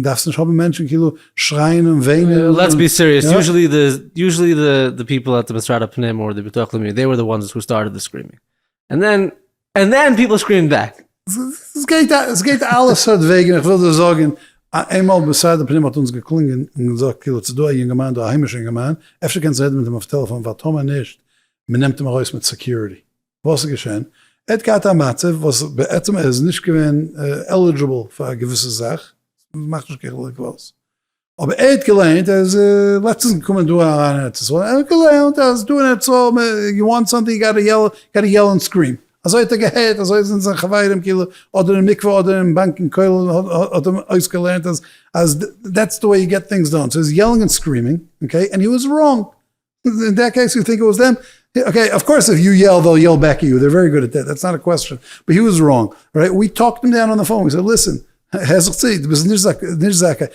דארפסט נישט האבן מענטשן כאילו שרייען און וויינען. Let's be serious, usually the usually the the people at the משרד הפנים or the ביטוח לאומי they were the ones who started the screaming, and then and then people screamed back. עס גייט אלע סארט וועגן, איך וויל דיר זאגן, איינמאל משרד הפנים האט אונז געקלונגען און געזאגט כאילו ס'איז דא א יונגערמאן דא א היימישע יונגערמאן, אפשר קענסטו רעדן מיט אים אויף טעלעפאן ווייל טאמער נישט, מען נעמט אים ארויס מיט security. וואס איז געשען? ער האט געהאט א מצב וואס בעצם ער איז נישט געווען eligible פאר א געוויסע זאך, מאכט נישט קיין חילוק וואס, אבער ער האט געלערנט, ער איז לעצטענס געקומען דא אריין אין ארץ ישראל, ער האט געלערנט אז דא אין ארץ ישראל you want something you gotta yell, gotta yell and scream, אזוי האט ער געהערט, אזוי זענען זיין חברים כאילו, אדער אין מקווה אדער אין באנק אין כולל האט אים אויסגעלערנט אז אז that's the way you get things done, so he's yelling and screaming, okay, and he was wrong, in that case you think it was them, okay, of course if you yell they'll yell back at you, they're very good at that, that's not a question, but he was wrong, right, we talked him down on the phone, we said listen, הער זיך צו, דו ביסט נישט זכאי,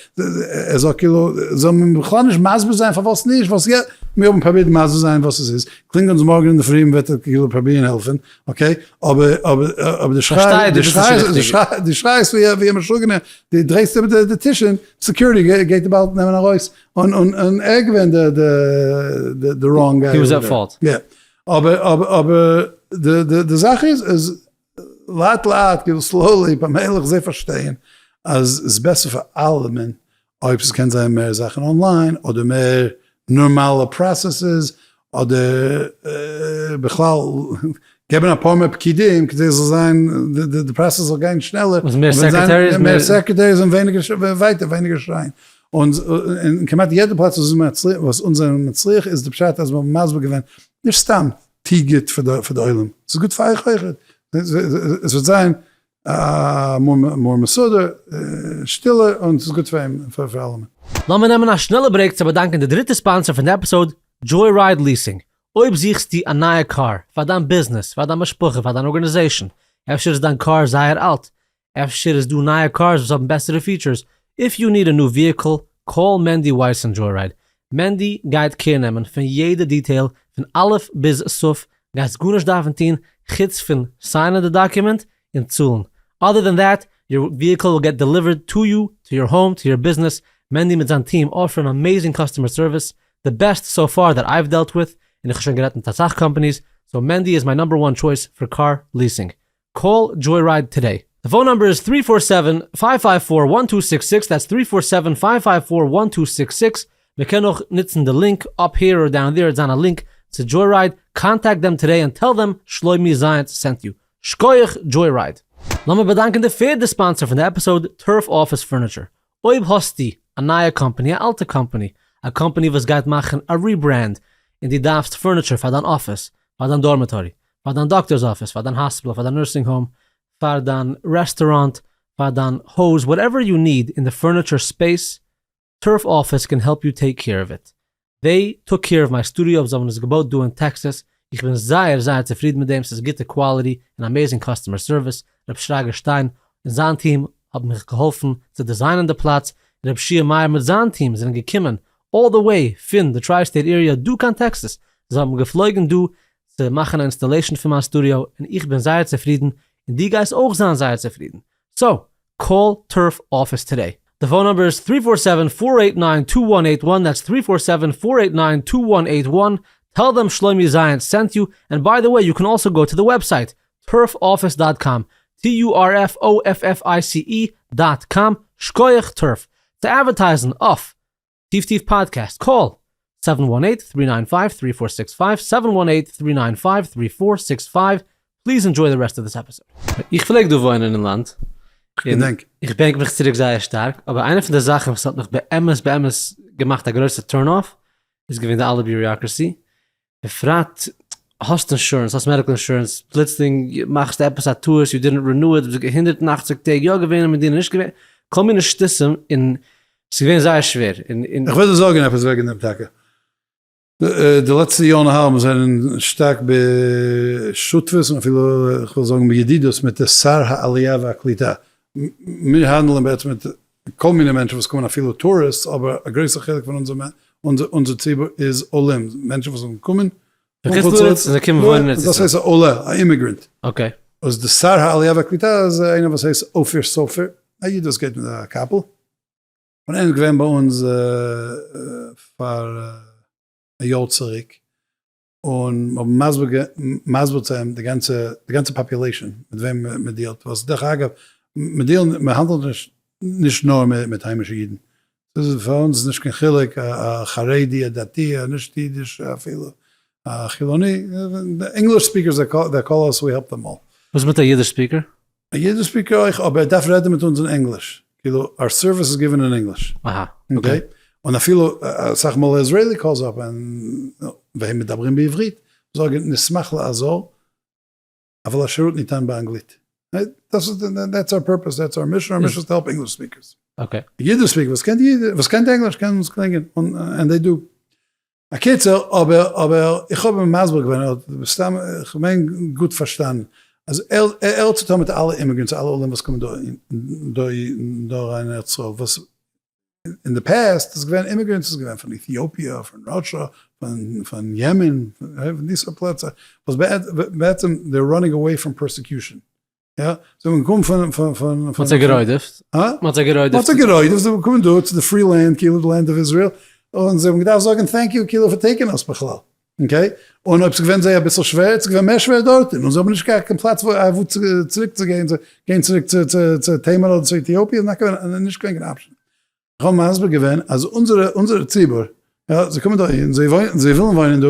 ער זאגט כאילו, זאל מען בכלל נישט מסביר זיין פארוואס נישט, וואס יא, מיר האבן פרובירט מסביר זיין וואס עס איז, קלינג אונז מארגן אינדערפרי מען וועט כאילו פרובירן העלפן, okay, אבער אבער אבער די שריי, די שריי, די שרייסט ווי א משוגענער, די דרייסט איבער די טישן, security גייט דיר באלד נעמען ארויס, און און און ער געווען די די די wrong guy. He was at fault. יא. אבער אבער אבער די די די זאך איז אז לאט לאט כאילו slowly פאמעליך זיי פארשטייען אז עס איז בעסער פאר אלעמען אויב ס'קען זיין מער זאכן אנליין אדער מער נארמאלע processes אדער בכלל געבן אפאר מער פקידים כדי עס זאל זיין די process זאל גיין שנעלער, וואס מער secretaries מער secretaries און ווייניגער ווייטער ווייניגער שרייען, און כמעט יעדע פלאץ וואס אונז זענען מצליח איז די פשט אז מיר האבן מסביר געווען נישט סתם טוה גוט פאר די עולם, ס'איז גוט פאר אייך אויכעט, עס וועט זיין מער מסודר, שטילער, און ס'איז גוט פאר אים פאר אלעמען. לאמיר נעמען א שנעלע break צו באדאנקען די דריטע sponsor פון די episode, Joyride Leasing. אויב זוכסטו א נייע קאר, פאר דיין ביזנעס, פאר דיין משפחה, פאר דיין organization, אפשר איז דיין קאר זייער אלט, אפשר איז דא נייע cars וואס האבן בעסערע features, if you need a new vehicle, call מענדי ווייס פון Joyride, מענדי גייט care נעמען פון יעדע detail פון א' ביז ת', גייסט גארנישט דארפן טון חוץ פון סיינען די דאקומענט און צאלן, other than that, your vehicle will get delivered to you, to your home, to your business, מענדי מיט זיין טיעם offer ן amazing customer service, the best so far that I've dealt with, און איך האב שוין גערעדט מיט אסאך companies, so מענדי איז מיין number one choice פאר car leasing. Call Joyride today. די phone number איז three four seven, five five four, one two six six, that's three four seven, five five four, one two six six, מען קען אויך נוצן די link up here or down there, זיין א link צו Joyride, contact them today and tell them שלומי זייענץ sent you. שקויעך Joyride. לאמיר באדאנקען די פערדע sponsor פון די episode, Turf Office Furniture. אויב האסטו א נייע קאמפאני, א אלטע קאמפאני, א קאמפאני וואס גייט מאכן א rebrand, און דו דארפסט furniture פאר דיין אפיס, פאר דיין dormitory, פאר דיין דאקטאר'ס אפיס, פאר דיין האספיטאל, פאר דיין nursing home, פאר דיין רעסטוראנט, פאר דיין הויז, whatever you need אין די furniture space, Turf Office can help you take care of it. They took care of my studio, זיי האבן עס געבויט דא אין טעקסעס, איך בין זייער זייער צופרידן מיט דעם, ס'איז גוטע quality און amazing customer service, ר' שרגא שטיין און זיין טיעם האבן מיך געהאלפן צו design ען די פלאץ, ר' שיע מאיר מיט זיין טיעם זענען געקומען all the way פון די tri state area דא קיין טעקסעס, זיי האבן געפלויגן דא צו מאכן א installation פון מיין studio, און איך בין זייער צופרידן, און דו גייסט אויך זיין זייער צופרידן. So, call Turf Office today. די phone number איז three four seven four eight nine two one eight one, that's three four seven four eight nine two one eight one, tell them שלומי זייאנץ sent you, and by the way you can also go to the website, turf office dot com, T U R F O F F I C E dot com, שקויעך Turf, צו אדווערטייזן אויף טיף טיף פאדקעסט, call seven one eight three nine five three four six five, seven one eight three nine five three four six five, please enjoy the rest of this episode. איך פלעג דא וואוינען אין לאנד, און איך בענק מיך צוריק זייער שטארק, אבער איינע פון די זאכן וואס האט מיך באמת באמת געמאכט א גרויסע turn off, איז געווען די אלע bureaucracy, בפרט האסט אינשורענס, האסט medical insurance, פלוצלינג מאכסטו עפעס א טעות, you didn't renew it, ביסט 180 טעג יא געווען אין מדינה נישט געווען, כל מיני שטותים, און ס'איז געווען זייער שווער, און. איך וויל דיר זאגן עפעס וועגן דעם טאקע. די לעצטע יאר און א האלב זענען שטארק בשותפות און אפילו איך וויל זאגן בידידות מיט די שר העליה והקליטה. מיר האנדלען בעצם מיט כל מיני מענטשן וואס קומען אפילו tourists, אבער א גרויסע חלק פון אונזער ציבור איז עולים, מענטשן וואס האבן געקומען פון חוץ לארץ און זיי קומען וואוינען אין ארץ ישראל. דאס הייסט א עולה, א immigrant. Okay. אז די שר העליה והקליטה איז איינער וואס הייסט אופיר סופר, א איד וואס גייט מיט א קאפל, און ער איז געווען ביי אונז פאר א יאר צוריק, און מיר האבן מסביר צו אים די גאנצע די גאנצע population מיט וועם מען דיעלט, וואס דרך אגב מען דיעלט מען האנדלט נישט נישט נאר מיט היימישע אידן, ס'איז פאר אונז נישט קיין חילוק א חרדי א דתי א נישט אידיש אפילו א חילוני, English speakers that call us we help them all. וואס מיט א אידיש speaker? א אידיש speaker אויך, אבער ער דארף רעדן מיט אונז אין ענגליש, כאילו our service is given in English. אהא, okay. און אפילו אסאך מאל א Israeli calls up און והם מדברים בעברית, זאגן נשמח לעזור, אבל השירות ניתן באנגלית. דאס איז, that's our purpose, that's our mission, our mission is to help English speakers. Okay. אידיש speaker וואס קען וואס קען ענגליש קען אונז קלינגען, און they do. הקיצור, אבער אבער איך האב אים מסביר געווען, ער האט מסתם איך מיין גוט פארשטאנען, אז ער ער האט צוטון מיט אלע immigrants אלע עולים וואס קומען דא דא דא אריין אין ארץ ישראל, וואס אין די past איז געווען immigrants איז געווען פון עטיאפיע, פון Russia, פון פון יעמען, פון די סארט פלעצער, וואס בעצם they running away from persecution, יא, זיי האבן געקומען פון פון פון מ'האט זיי גערודפ'ט. הא? מ'האט זיי גערודפ'ט. מ'האט זיי גערודפ'ט, זיי האבן געקומען דא צו די free land, כאילו די land of Israel, און זיי האבן געדארפט זאגן thank you כאילו פאר taking us בכלל, okay? און אויב ס'איז געווען זיי אביסל שווער, איז געווען מער שווער דארטן, און זיי האבן נישט געהאט קיין פלאץ וואו צוריק צו גיין, גיין צוריק צו תימן אדער צו עטיאפיע איז נישט געווען קיין option. איך האב מסביר געווען אז אונזערע אונזערע ציבור, יא, זיי קומען דא אהין, זיי וואוינען, זיי ווילן וואוינען דא,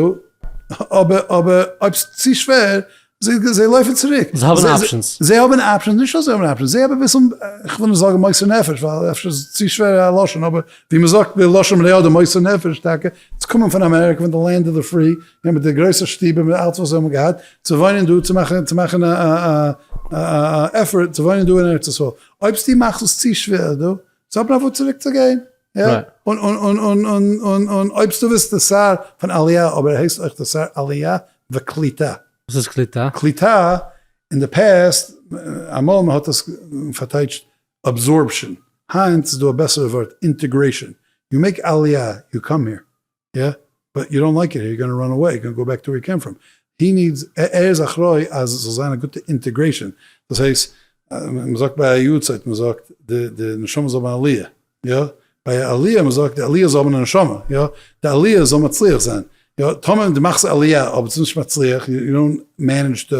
אבער אבער אויב ס'איז צו שווער, זיי זיי לויפן צוריק. זיי האבן options. זיי האבן options, נישט אז זיי האבן options, זיי האבן אביסל, איך וויל נישט זאגן מוסר נפש, ווייל אפשר איז צו שווער א לשון, אבער ווי מ'זאגט בלשון בני אדם מוסר נפש טאקע, צו קומען פון אמעריקע, פון די land of the free, יא, מיט די גרויסע שטיבער, מיט אלץ וואס זיי האבן געהאט, צו וואוינען דא, צו מאכן צו מאכן א א א effort צו וואוינען דא אין ארץ ישראל. אויב דו מאכסט עס צו שווער דא, זיי האבן אוואו צוריק צו גיין, יא, און און און און און און און אויב דו ביסט די שר פון עליה, אבער ער הייסט אויך די שר עליה וקליטה. וואס איז קליטה? קליטה אין די past, אמאל מען האט עס פארטייטשט absorption, היינט איז דא א בעסערע ווארט integration, you make עליה, you come here, יא, but you don't like it here, you gonna run away, you gonna go back to where you came from, he needs, ער איז אחראי אז עס זאל זיין א גוטע integration, דאס הייסט, מען זאגט ביי א יארצייט, מען זאגט די די נשמה זאל האבן א עליה, יא, ביי א עליה, מען זאגט די עליה זאל האבן א נשמה, יא, די עליה זאל מצליח זיין, יא, טאמער דו מאכסט עליה אבער עס איז נישט מצליח, you don't manage to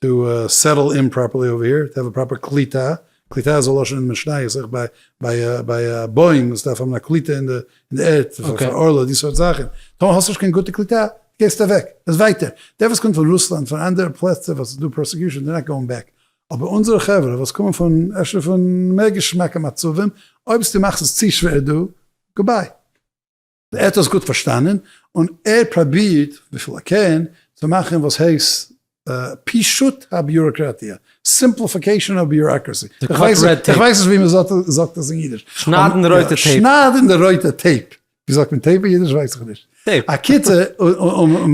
to settle in properly over here, to have a proper קליטה, קליטה איז א לשון אין משניות, אויך ביי ביי ביי א בוים וואס דארף האבן א קליטה אין די אין די ערד, פאר ערלה, די סארט זאכן, טאמער האסט נישט קיין גוטע קליטה, גייסטו אוועק, איז ווייטער, דער וואס קומט פון רוסלאנד, פון אנדערע פלעצער וואס איז דא persecution, they're not going back, אבער אונזערע חברה וואס קומען פון אפשר פון מער געשמאקע מצבים, אויב דו מאכסט עס צו שווער דא, goodbye. ער האט דאס גוט פארשטאנען, און ער פראבירט וויפיל ער קען צו מאכן וואס הייסט פישוט הביוראקראטיע, simplification of bureaucracy, איך ווייס נישט ווי מען זאגט עס אין אידיש. שניידן די רויטע tape. שניידן די רויטע tape. ווי זאגט מען tape אין אידיש ווייס איך נישט. tape. א קיצור.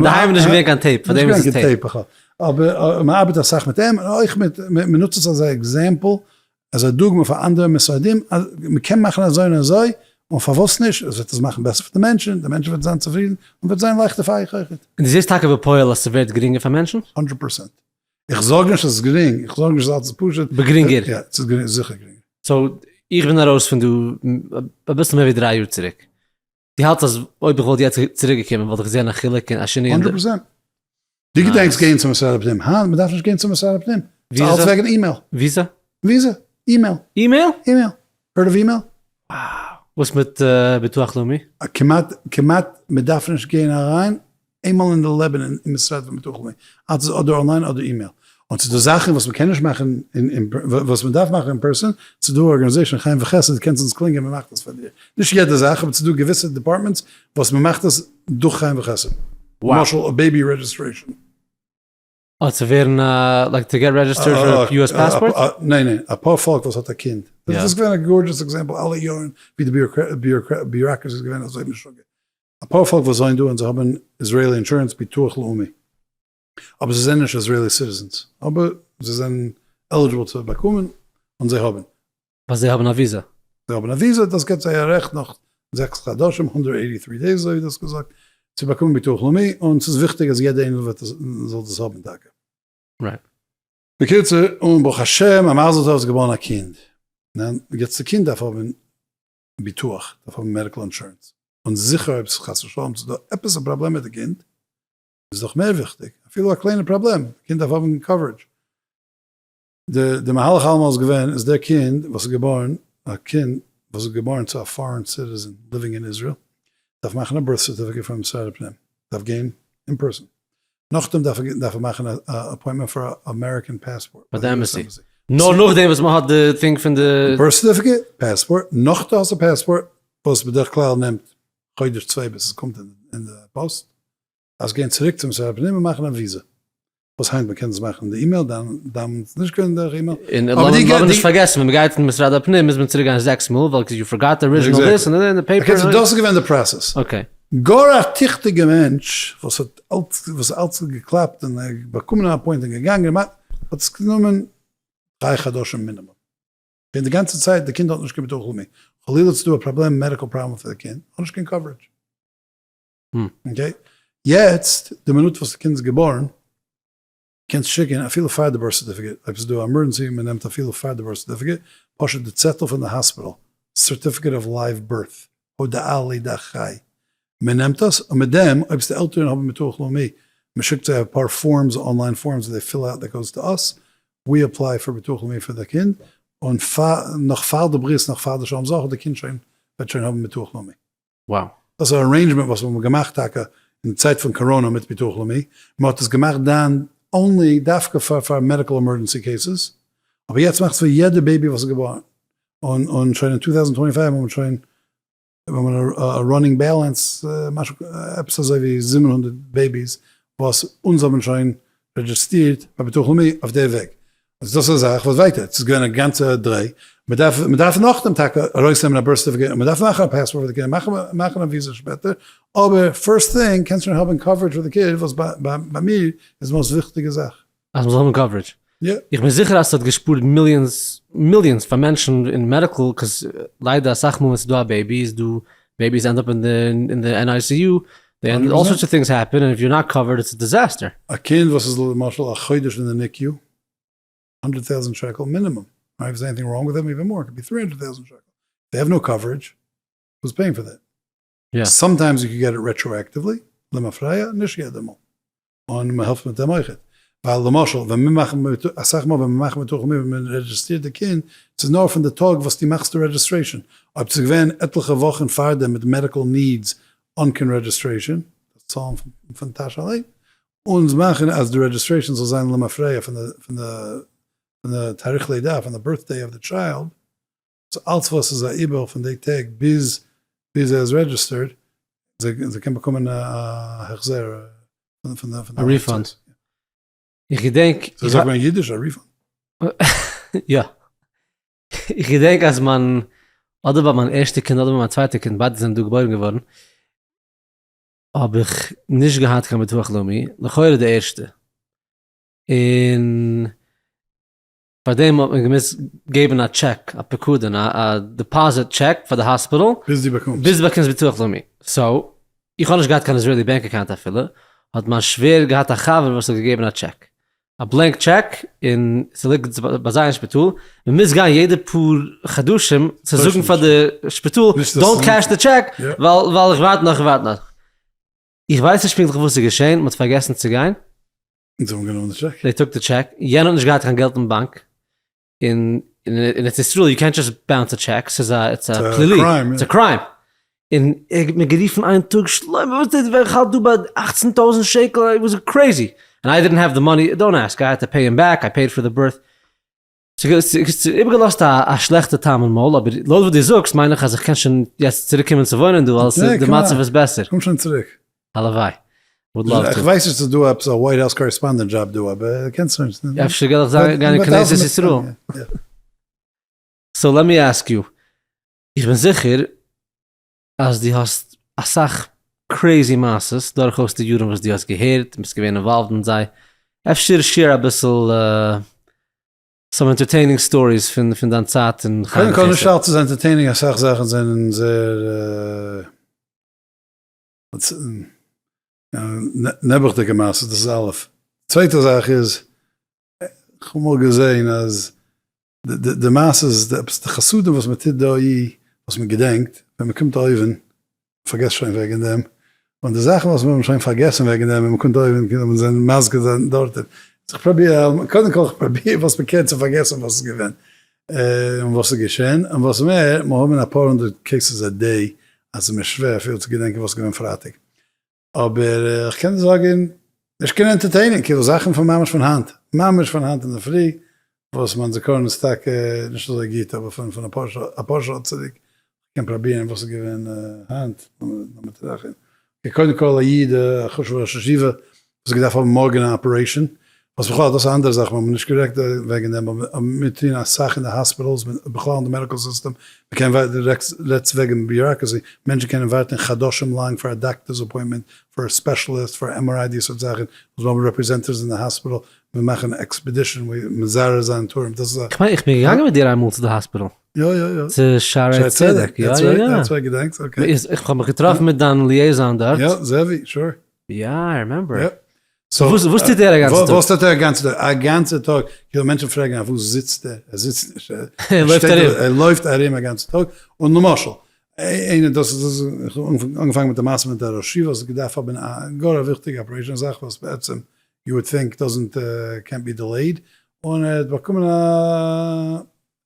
דאהיים איז נישט געווען קיין tape, פארדעם איז עס tape. אבער מען ארבעט אסאך מיט אים, און אויך מיט, מען נוצט עס אלס א example אז א דוגמא פאר אנדערע משרדים אז מען קען מאכן אזוי און אזוי, און פארוואס נישט, עס וועט עס מאכן בעסער פאר די מענטשן, די מענטשן וועט זיין צופרידן, און וועט זיין לייכטער פאר אייך אויכעט. און דו זעסט טאקע בפועל אז ס'ווערט גרינגער פאר מענטשן? הונדרעט פראצענט. איך זאג נישט אז עס איז גרינג, איך זאג נישט אז אלץ איז פשוט. אבער גרינגער. יא, עס איז גרינג, זיכער גרינגער. so, איך בין ארויס פון דא אביסל מער ווי 3 יאר צוריק. דו האלטסט אז אויב איך וואלט יעצט צוריק געקומען וואלט איך געזען א חילוק און א שינוי אין די. 100 פראצענט. דו געדענקסט גיין צום משרד הפנים? היינט מען דארף נישט גיין צום משרד הפנים. ס'איז אלץ וועגן אימעיל. וויזא? וויזא, email. email? email. Heard of email? Wow. וואס מיט ביטוח לאומי? כמעט, כמעט, מען דארף נישט גיין אריין איינמאל אין די לעבן אין משרד פון ביטוח לאומי. אלץ איז אדער online אדער אימעיל. און ס'איז דא זאכן וואס מ'קען נישט מאכן אין וואס מ'דארף מאכן אין person, ס'איז דא organization חיים וחסד קענסט אונז קלינגען מ'מאכט עס פאר דיר. נישט יעדע זאך אבער ס'איז דא געוויסע departments וואס מ'מאכט עס דורך חיים וחסד. למשל א baby registration. אה צו ווערן א like to get registered פאר א US passport? ניין ניין, א פאר פאלק וואס האט א קינד. דאס איז געווען א gorgeous example אלע יארן ווי די bureaucracy איז געווען אזוי משוגע. א פאר פאלק וואס זענען דא און זיי האבן Israeli insurance ביטוח לאומי. אבער זיי זענען נישט Israeli citizens, אבער זיי זענען eligible צו באקומען, און זיי האבן. ווייל זיי האבן א וויזע. זיי האבן א וויזע, דאס געבט זיי א רעכט נאך 6 חדשים, 183 days אזוי ווי דו האסט געזאגט, צו באקומען ביטוח לאומי, און ס'איז וויכטיג אז יעדער איינער וועט עס, זאל דאס האבן טאקע. Right. בקיצור, און ברוך השם, א מזל טוב איז געבוירן א קינד. ניין, יעצט די קינד דארף האבן ביטוח, דארף האבן medical insurance, און זיכער אויב ס'איז חס ושלום ס'איז דא עפעס א פראבלעם מיט די קינד, איז דאך מער וויכטיג, אפילו א קליינע פראבלעם, די קינד דארף האבן coverage. די מהלך אלעמאל איז געווען אז דער קינד וואס איז געבוירן, א קינד וואס איז געבוירן צו א foreign citizen living אין איזריעל, דארף מאכן א birth certificate פון משרד הפנים, דארף גיין אין person, נאכדעם דארף ער מאכן א appointment פאר א American passport ביי די embassy, נאר נאכדעם וואס מען האט די thing פון די. Birth certificate, passport, נאך די האסט א passport, וואס בדרך כלל נעמט חודש צוויי ביז עס קומט אין די פאסט, דארפסט גיין צוריק צום משרד הפנים און מאכן א וויזע, וואס היינט מען קען עס מאכן אין די אימעיל, דאן איז נישט געווען דורך אימעיל. און לאמיר נישט פארגעסן ווען מען גייט אין משרד הפנים מוז מען צוריק גיין זעקס מאל ווייל you forgot the original this און די paper. אקעי דאס איז געווען די process. Okay. גאר א טיכטיגע מענטש וואס האט אלץ וואס אלץ געקלאפט און באקומען אן appointment געגאנגען האט עס גענומען 3 חדשים מינימום. און די גאנצע צייט די קינד האט נישט קיין ביטוח לאומי. חלילה ס'איז דא א פראבלעם medical problem פאר די קינד האט נישט קיין coverage. Okay, יעצט די מינוט וואס די קינד איז געבארן, קענסט שיקען אפילו פאר די birth certificate, אויב ס'איז דא א emergency, מען נעמט אפילו פאר די birth certificate, פשוט די צעטל פון די hospital, certificate of live birth, הודעה לידה חי, מען נעמט עס, און מיט דעם, אויב ס'די עלטערן האבן ביטוח לאומי, מען שיקט זיי אפאר forms, online forms, they fill out that goes to us, we apply פאר ביטוח לאומי פאר די קינד, און נאך פאר די ברית, נאך פאר די שלום זכר, די קינד שוין וועט שוין האבן ביטוח לאומי. Wow. דאס איז א arrangement וואס מ'האט געמאכט טאקע אין די צייט פון קאראנא מיט ביטוח לאומי, מ'האט עס געמאכט דאן only דווקא פאר פאר medical emergency cases, אבער יעצט מאכט עס פאר יעדע baby וואס איז געבוירן, און און שוין אין 2025 האט מען שוין האט מען א running balance משהו עפעס אזוי ווי 700 babies וואס אונז האבן שוין רעדזשיסטירט ביי ביטוח לאומי אויף די וועג. אז דאס איז א זאך וואס ווייטער, ס'איז געווען א גאנצע דריי, מען דארף מען דארף נאכדעם טאקע ארויסנעמען א birth certificate און מען דארף מאכן א passport פאר די קינדער, מאכן מאכן א וויזע שפעטער, אבער first thing קענסט שוין האבן coverage פאר די קינד וואס ביי ביי מיר איז most וויכטיגע זאך. אז מ'זאל האבן coverage. יא. איך בין זיכער אז ס'האט געשפארט millions millions פאר מענטשן אין medical, 'cause ליידער אסאך מאל ווען ס'איז דא א baby איז דא babies end up אין די NICU, and all sorts of things happen, and if you're not covered it's a disaster. א קינד וואס איז למשל א חודש אין די NICU, 100,000 שקל מינימום, right? If there's anything wrong with them, even more, it could be 300,000 שקל. They have no coverage, who's paying for that? Yeah. Sometimes you can get it retroactively, למפרע, נישט יעדע מאל. און מען העלפט מיט דעם אויכעט. ווייל למשל, ווען מיר מאכן, אסאך מאל ווען מיר מאכן ביטוח לאומי, ווען מען רעדזשיסטירט די קינד, ס'איז נאר פון די טאג וואס דו מאכסט די registration. אויב ס'איז געווען עטליכע וואכן פארדעם מיט medical needs אן קיין registration, דאס צאלן פון טאש אליין, אונז מאכן אז די registration זאל זיין למפרע פון די פון די פון די תאריך לידה, פון די birthday of the child, so אלץ וואס איז א איבער פון די טעג ביז ביז ער איז registered, זיי קען באקומען א החזר פון די א refund. איך געדענק. אזוי זאגט מען אין אידיש א refund? יא. איך געדענק אז מיין, אדער ביי מיין ערשטע קינד אדער ביי מיין צווייטע קינד, ביידע זענען דא געבוירן געווארן, האב איך נישט געהאט קיין ביטוח לאומי, לכאורה די ערשטע. און פאר דעם האט מען געמוזט געבן א טשעק, א פקדון, א deposit check פאר די hospital, ביז דו באקומסט. ביז דו באקומסט ביטוח לאומי. So, איך האב נישט געהאט קיין Israeli bank account אפילו, האט מיין שווער געהאט א חבר וואס האט געגעבן א טשעק. א blank check און ס'ליגט ביי זיי אין שפיטאל, מ'מוז גיין יעדע פאר חדשים צו זאגן פאר די שפיטאל don't cash the check ווייל איך ווארט נאך איך ווארט נאך. איך ווייס נישט פונקטליך וואס איז געשען, מ'האט פארגעסן צו גיין. זיי האבן גענומען די check? They took the check, יענער האט נישט געהאט קיין געלט אין באנק, און אין ארץ ישראל you can't just bounce a check, ס'איז א it's א פלילי, it's a crime, און ער האט מיר גערופן איין טאג שלמה וואס טוט ווען כ'האלט דא ביי אכצן טויזנט שקל, it was crazy, and I didn't have the money, don't ask, I had to pay him back, I paid for the birth, ס'איז איבערגעלאזט א שלעכטע טעם אין מויל, אבער לויט וואס דו זאגסט מיין איך אז איך קען שוין יעצט צוריק קומען צו וואוינען דא ווייל די מצב איז בעסער. קום שוין צוריק. הלוואי. Would love to. איך ווייס נישט צו ס'איז דא עפעס א White House correspondent job דא אבער קענסט שוין. אפשר גיי איך זיין גיין אין כנסת ישראל. So let me ask you, איך בין זיכער אז דו האסט אסאך crazy מעשות דורכאויס די יארן וואס דו האסט געהערט און ביסט געווען involved אין זיי, אפשר share אביסל some entertaining stories פון דיין צייט אין חיים קודם כל נישט אלץ איז entertaining אסאך זאכן זענען זייער נעבעכדיגע מעשות דאס איז א'. צווייטע זאך איז איך האב אמאל געזעהן אז די מעשה איז עפעס די חסדים וואס מען טוט דאהי וואס מען געדענקט ווען מען קומט אויבן פארגעסט שוין וועגן דעם, און די זאכן וואס מיר האבן שוין פארגעסן וועגן דעם ווען מען קומט אויבן קען מען זיין מזכיר זיין דארט, איך פראביר קודם כל איך פראביר וואס מען קען צו פארגעסן וואס איז געווען און וואס איז געשען, און וואס מער, מיר האבן אפאר הונדערט cases א day אז ס'איז מיר שווער אפילו צו געדענקען וואס איז געווען פרייטאג. אבער איך קען זאגן, נישט קיין entertaining, כאילו זאכן פון ממש פון היינט, ממש פון היינט אינדערפרי, וואס מיין זכרון איז טאקע נישט אזוי גוט, אבער פון פון אפאר שעה צוריק, איך קען פראבירן וואס איז געווען היינט, לאמיר טראכטן. קודם כל א איד א חשוב'ער ראש ישיבה, וואס האט געדארפט האבן מארגן א operation, וואס בכלל דאס איז א אנדערע זאך, מיר האבן נישט גערעדט וועגן דעם, אבער מיר טוען אסאך אין די hospitals, בכלל אין די medical system, מען קען ווארטן, רעדסט וועגן bureaucracy, מענטשן קענען ווארטן חדשים לאנג פאר א doctor's appointment, פאר א specialist, פאר MRI די סארט זאכן, וואס מיר האבן representatives אין די hospital, מיר מאכן expedition, מזרז זיין תורים, דאס איז א. כ'מיין איך בין געגאנגען מיט דיר איינמאל צו די hospital. יא יא יא. צו שערי צדק, יא יא יא. That's right, געדענקסט, okay. איך האב מיך געטראפן מיט דיין liaison דארט. יא, זעווי, sure. יא, I remember. וואס טוט ער א גאנצע טאג? וואס טוט ער א גאנצע טאג? א גאנצע טאג, כאילו מענטשן פרעגן אויף וואס זיצט ער? ער זיצט נישט, ער לויפט ארום. ער לויפט ארום א גאנצע טאג, און למשל, איינער, דאס איז, איך האב אנגעפאנגען מיט די מעשה מיט א ראש ישיבה וואס האט געדארפט האבן א גאר א וויכטיגע operation, א זאך וואס בעצם יו וואלד טינק דאזענט, קענט בי דילעיד, און ער האט באקומען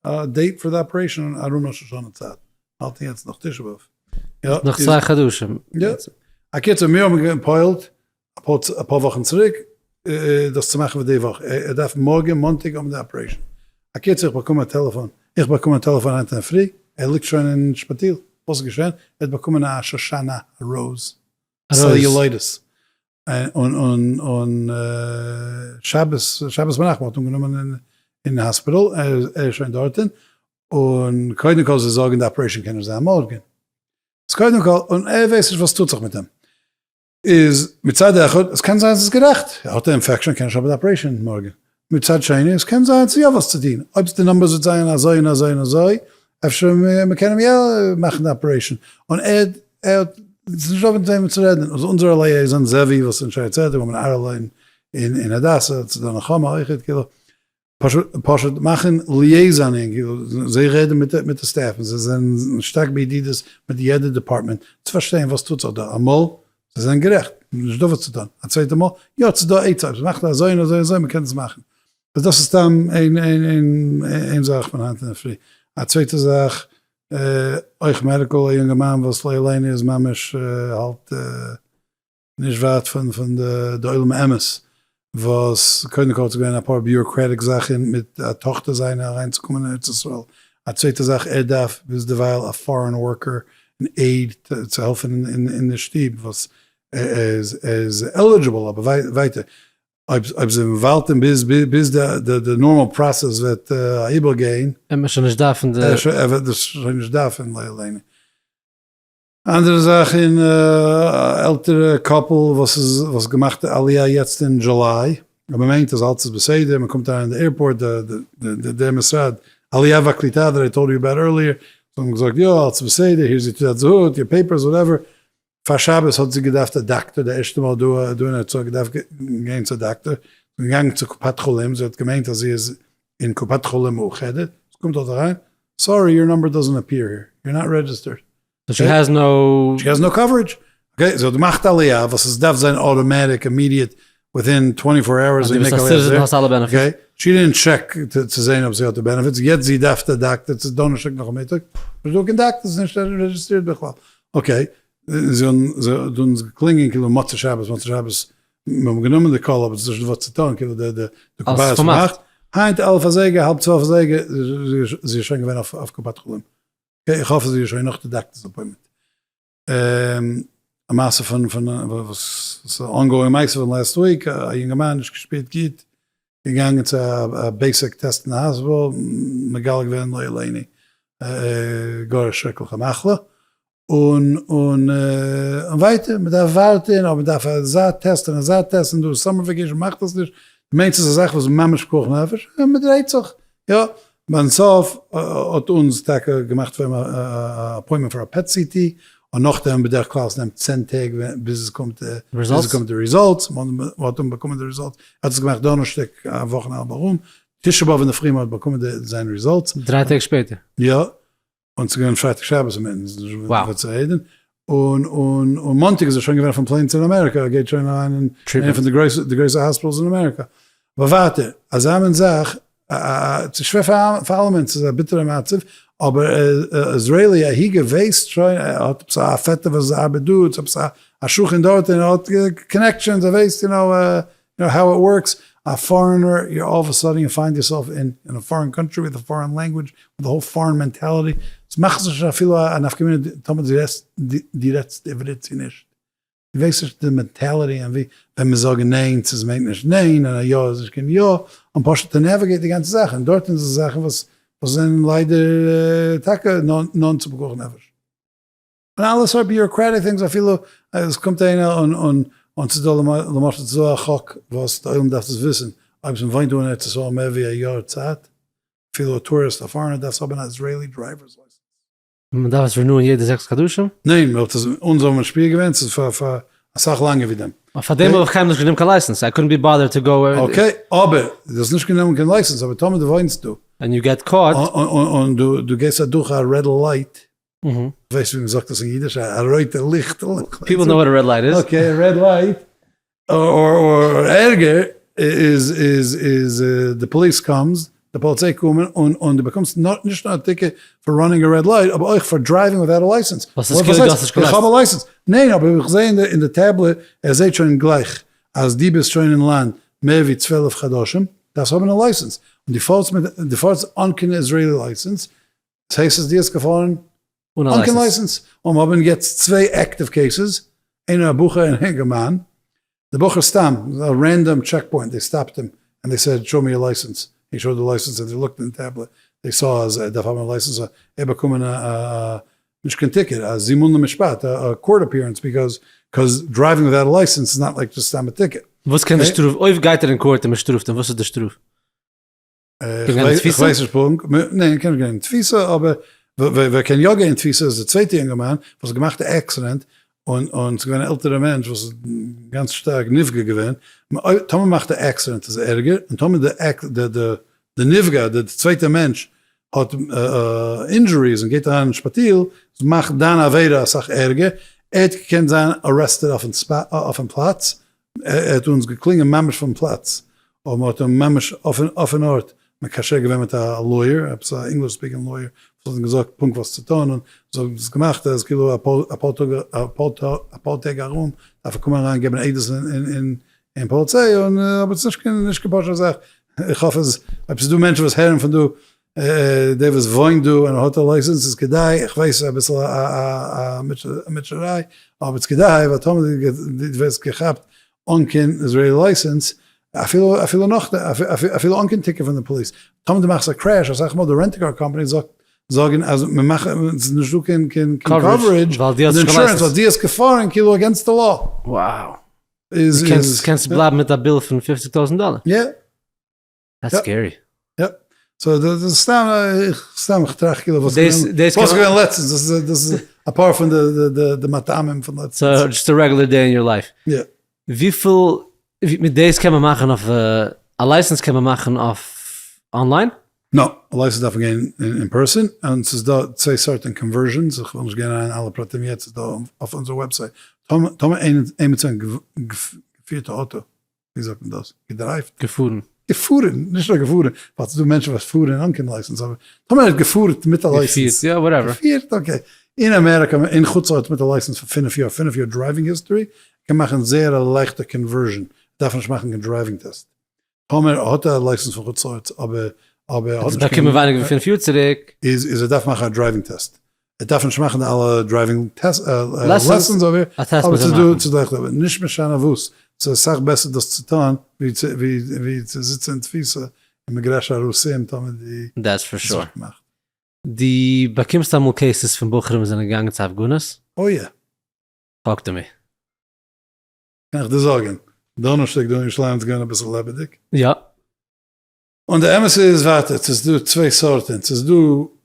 א date פאר די operation ארום ראש השנה צייט, האלטן יעצט נאך תשעה באב. נאך צוויי חדשים. יא. אקיצור מיר האבן געפועלט אפאר וואכן צוריק דאס צו מאכן פאר די וואך, ער דארף מארגן מאנטאג האבן די operation. אקיצור איך באקום א טעלעפאן, איך באקום א טעלעפאן היינט אינדערפרי, ער ליגט שוין אין שפיטיל, וואס איז געשען? ער האט באקומען א שושנה, א rose, cellulitis, און און שבת, שבת מנחם האט אים גענומען אין hospital, ער איז שוין דארטן, און קודם כל זיי זאגן די operation קען נישט זיין מארגן, איז קודם כל, און ער ווייסט נישט וואס טוט זיך מיט אים, איז מצד אחד, עס קען זיין עס איז גערעכט, ער האט א infection קען נישט האבן די operation מארגן, מצד שני, עס קען זיין ס'איז יא וואס צו טון, אויב די numbers וועט זיין אזוי און אזוי און אזוי, אפשר מען קען אים יא מאכן די operation, און ער ער האט, ס'איז נישט דא מיט וועמען צו רעדן, אונזער liaison זעווי וואס אין שערי צדק, און אהרל'ע אין הדסה, צו די נחמה אויכעט, כאילו, פשוט מאכן liaisoning, זיי רעדן מיט די staff און זיי זענען שטארק בידידות מיט יעדע department צו פארשטיין וואס טוט זיך דא, אמאל זיי זענען גערעכט, נישט דא וואס צו טון, א צווייטע מאל יא ס'איז דא עצה, אויב מ'מאכט אזוי און אזוי און אזוי מ'קען עס מאכן, איז דאס איז סתם איין זאך פון היינט אינדערפרי, א צווייטע זאך אויך medical, א יונגערמאן וואס לא עלינו איז ממש האלט נישט ווייט פון פון די עולם האמת, וואס קודם כל איז געווען אפאר bureaucratic זאכן מיט א טאכטער זיינע אריינצוקומען אין ארץ ישראל, א צווייטע זאך ער דארף ביזדערווייל א foreign worker און aid צו העלפן אין די שטוב וואס ער איז eligible אבער ווייטער אויב זיי ווארטן ביז ביז די normal process וועט אריבערגיין. וועט מען שוין נישט דארפן די. ער וועט דאס שוין נישט דארפן לא עלינו. אנדערע זאך אין א עלטערע couple וואס איז וואס געמאכט עליה יעצט אין July און מען מיינט אז אלץ איז בסדר מען קומט אריין אין די airport די די משרד עליה והקליטה that I told you about earlier זיי האבן געזאגט יא אלץ איז בסדר here is your תעודת זהות your papers whatever פאר שבת האט זי געדארפט א דאקטער די ערשטע מאל דא דא אין ארץ ישראל געדארפט גיין צו א דאקטער. זי איז געגאנגען צו קופת חולים, זי האט געמיינט אז זי איז אין קופת חולים מאוחדת, זי קומט דארט אריין, sorry your number doesn't appear here, you're not registered. So she has no. She has no coverage. Okay, זי האט געמאכט עליה וואס עס דארף זיין automatic immediate within 24 hours. אז דו ביסט א citizen האסט אלע benefits. Okay, she didn't check צו זעהן אויב זי האט די benefits, יעצט זי דארף א דאקטער, ס'איז דאנערשטאג נאכמיטאג, נישט דא קיין דאקטער, ס'איז נישט רעדזשיסטרירט בכלל. Okay, זי האט אונז געקלינגען כאילו מוצאי שבת, מוצאי שבת, מיר האבן גענומען די call אבער ס'איז נישט דא וואס צו טון, כאילו די קופה איז פארמאכט, היינט 11 אזייגער, האלב 12 אזייגער, זי איז שוין געווען אויף קופת חולים. Okay, איך האף אז זי איז שוין נאך די doctor's appointment. א מעשה פון פון וואס איז ongoing מעשה פון last week, א יונגערמאן נישט געשפירט גוט, געגאנגען צו א basic test אין האספיטאל, מגלה געווען לא עלינו גאר א שרעקליכע מחלה, און און און ווייטער, מען דארף ווארטען, אבער מען דארף אזא טעסט און אזא טעסט, און דא איז summer vacation מאכט עס נישט, דו מיינסט עס איז א זאך וואס איז ממש פיקוח נפש, און מען דרייט זיך, יא, ביים סוף האט אונז טאקע געמאכט פאר אים א appointment פאר א PET CT, און נאכדעם בדרך כלל עס נעמט 10 טעג ביז עס קומט ביז עס קומט די results, מען האט אים באקומען די results, ער האט עס געמאכט דאנערשטאג א וואך און א האלב ארום, תשעה באב אינדערפרי מען האט באקומען זיין results. דריי טעג שפעטער. יא, און ס'איז געווען פרייטאג שבת אינמיטן, ס'איז נישט וואס צו רעדן, און און און מאנטאג איז ער שוין געווען אויפן plane צו אמעריקא, ער גייט שוין אריין אין איינע פון די גרויסע די גרויסע hospitals אין אמעריקא. אבער ווייטער, אזא מין זאך, ס'איז שווער פאר פאר אלעמען, ס'איז א ביטערע מצב, אבער Israeli א היגע ווייסט שוין, ער האט עפעס א פעטער וואס ארבעט דא, עפעס א שכן דארט, און ער האט connections, ער ווייסט you know you know how it works, א foreigner, you all of a sudden you find yourself in in a foreign country with a foreign language, with a whole foreign mentality, עס מאכט זיך נישט אפילו א נפקא מינה טאמער דו רעדסט דו רעדסט עברית צו נישט, דו ווייסט נישט די mentality און ווי ווען מען זאגן ניין צו עס מיינט נישט ניין און א יא איז נישט קיין יא, און פשוט to navigate די גאנצע זאך, און דארטן איז עס זאכן וואס וואס זענען ליידער טאקע נאנט צו פיקוח נפש. און אלע סארט bureaucratic things אפילו עס קומט איינער און און און ס'איז דא למשל ס'איז דא א חוק וואס די עולם דארף עס וויסן אויב מען וואוינט דא אין ארץ ישראל מער ווי א יאר צייט אפילו א טוריסט א foreigner דארף האבן א Israeli driver's license. מען דארף עס renew ען יעדע זעקס חדשים? ניין, מען האט עס אונז האבן משפיע געווען ס'איז פאר פאר אסאך לאנגער ווי דעם. פאר דעם האב איך קיינמאל נישט גענומען קיין license, I couldn't be bothered to go. Okay, אבער דו האסט נישט גענומען קיין license אבער טאמער דו וואוינסט דא. And you get caught. און דו גייסט אדורך א red light. ווייסט ווי מ'זאגט עס אין אידיש? א רויטע ליכט. People know what a red light is. Okay, red light. אר ערגער איז איז איז די police comes, די פאליציי קומען און און דו באקומסט נישט נאר א ticket פאר running א red light אבער אויך פאר driving without a license. וואס איז כאילו דו האסט נישט קיין איך האב א license. ניין אבער איך זעה אין די tablet ער זעהט שוין גלייך אז דו ביסט שוין אין לאנד מער ווי 12 חדשים דארפסט האבן א license און דו פארסט מיט דו פארסט אן קיין Israeli license דאס הייסט אז דו האסט געפארן אן קיין license, און מיר האבן יעצט צוויי active cases, איינער א בחור און א אינגערמאן, די בחור סתם א random checkpoint, they stopped him and they said show me your license, he showed the license and they looked אין די tablet, they saw אז ער דארף האבן א license, ער באקומען א נישט קיין ticket, א זימון למשפט, א court appearance, because cause driving without a license is not like just סתם א ticket. וואס קען די שטראף, אויב גייט ער אין court און מען שטראפט אים, וואס איז די שטראף? איך ווייס נישט פונקט, ניין קען נישט גיין אין תפיסה, אבער ווער קען יא גיין אין תפיסה איז די צווייטע יונגערמאן וואס האט געמאכט די accident, און און ס'איז געווען א עלטערע מענטש וואס איז גאנץ שטארק נפגע געווען, טאמער מאכט די accident איז ערגער, און טאמער די די די נפגע די צווייטע מענטש האט injuries און גייט אריין אין שפיטאל, מאכט דיין עבירה אסאך ערגער, ער האט געקענט זיין arrested אויפן פלאץ, ער האט אונז געקלינגען ממש פון פלאץ, און מען האט אים ממש אויפן ארט מקשר געווען מיט א lawyer, עפעס א English speaking lawyer, וואס האט אים געזאגט פונקט וואס צו טון, און זיי האבן עס געמאכט אז כאילו אפאר טעג ארום דארף ער קומען אריין געבן עדות אין פאליציי, און אבער עס איז נישט קיין פשוטע זאך, איך האף אז אויב ס'איז דא מענטשן וואס הערן פון דא, דער וואס וואוינט דא און האט א license איז כדאי, איך ווייס ס'איז אביסל א מוטשעריי, אבער ס'איז כדאי, ווייל טאמער דו ווערסט געכאפט אן קיין Israeli license, אפילו אפילו נאך אפילו אן קיין ticket פון די פאליס, טאמער דו מאכסט א crash, אסאך מאל די rent-a-car company זאגט זאגן אז מען מאכט ס'איז נישט דא קיין קיין coverage, ווייל דו האסט נישט קיין license, ווייל דו האסט געפארן כאילו against the law. Wow. איז קענסט בלייבן מיט א bill פון 50 טויזנט דאלער. יא. That's scary. יא. So דאס איז סתם איך סתם איך טראכט כאילו וואס וואס געווען לעצטנס דאס איז דאס איז אפאר פון די די די מטעמים פון לעצטנס. So just a regular day in your life. יא. וויפיל. מיט דאס קען מען מאכן אויף א license קען מען מאכן אויף online? No, א license דארף מען גיין אין person, און ס'איז דא צוויי סארטן conversions, איך וויל נישט גיין אריין אין אלע פרטים יעצט, ס'איז דא אויף אונזער website. טאמער עימיצער האט געפירט א אויטא, ווי זאגט מען דאס? געדרייווט? געפארן. געפארן, נישט נאר געפארן, ווייל ס'איז דא מענטשן וואס פארן אן קיין license, אבער טאמער ער האט געפארט מיט א license. געפירט, יא, whatever. געפירט, okay. אין אמעריקא, אין חוץ לארץ מיט א license פאר פינף יאר, פינף יאר driving history, קען מאכן זייער א לייכטע conversion, דארף נישט מאכן קיין driving test. טאמער האט ער א license פון חוץ לארץ אבער אבער האט נישט באקומען ווייניגער ווי פינף יאר צוריק. איז איז ער דארף מאכן א driving test. ער דארף נישט מאכן די אלע driving lessons אבער אבער ס'איז דא ס'איז דא אבער נישט משנה וואס ס'איז אסאך בעסער דאס צו טון ווי צו ווי צו זיצן אין תפיסה אין מגרש הרוסים טאמער די That's for sure. די באקומסט אמאל cases פון בחורים וואס זענען געגאנגען צו הפגנות? אוי יא. Talk to me. קען איך דיר זאגען, דאנערשטאג דא אין ירושלים איז געווען אביסל לעבעדיג. יא. און די אמת איז ווייטער, ס'איז דא צוויי סארטען, ס'איז דא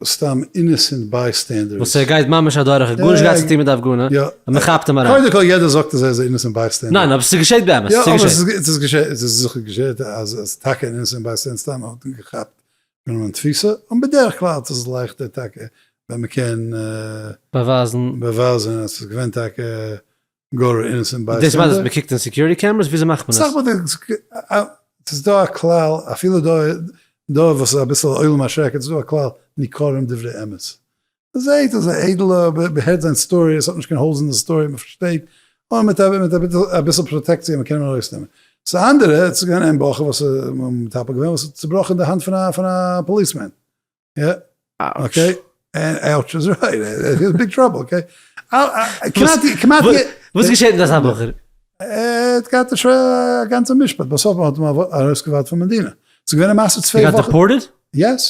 סתם innocent bystanders. וואס ער גייט ממש אדורך, האט גארנישט געהאט צו טון מיט די הפגנה, יא. און מען כאפט אים אריין. קודם כל יעדער זאגט אז ער איז א innocent bystander. ניין, אבער ס'איז געשעט באמת, יא, אבער ס'איז געשעט, ס'איז זיכער געשעט אז אז טאקע אן innocent bystander סתם האט אים געכאפט און אין תפיסה, און בדרך כלל איז עס לייכטער טאקע ווען מען קען באווייזן באווייזן אז ס'איז געווען טאקע גאר innocent bystander. דאס מיינט אז מען קוקט אין security cameras? וויאזוי מאכט מען עס? ס'איז דא א כלל, אפילו דא דא וואס איז אביסל עולם השקר, ס'איז דא א כלל ניכרים דברי אמת. מ'זעהט אז א איידעלע, מ'הערט זיין story, עס האט נישט קיין holes אין די story, מ'פארשטייט, און מיט אביסל פראטעקציע מ'קען אים ארויסנעמען. ס'אנדערע, עס איז געווען איין בחור וואס איז מטפל געווען וואס האט צובראכן די האנט פון א policeman. יא. Okay. Ouch איז right. ער איז big trouble, okay. כמעט כמעט וואס געשעט מיט אזא בחור? ער האט געהאט א שווערע גאנצע משפט, בסוף האט מען אים ארויסגעווארפן פון מדינה. ס'איז געווען א מעשה צוויי וואכן. He got deported? Yes.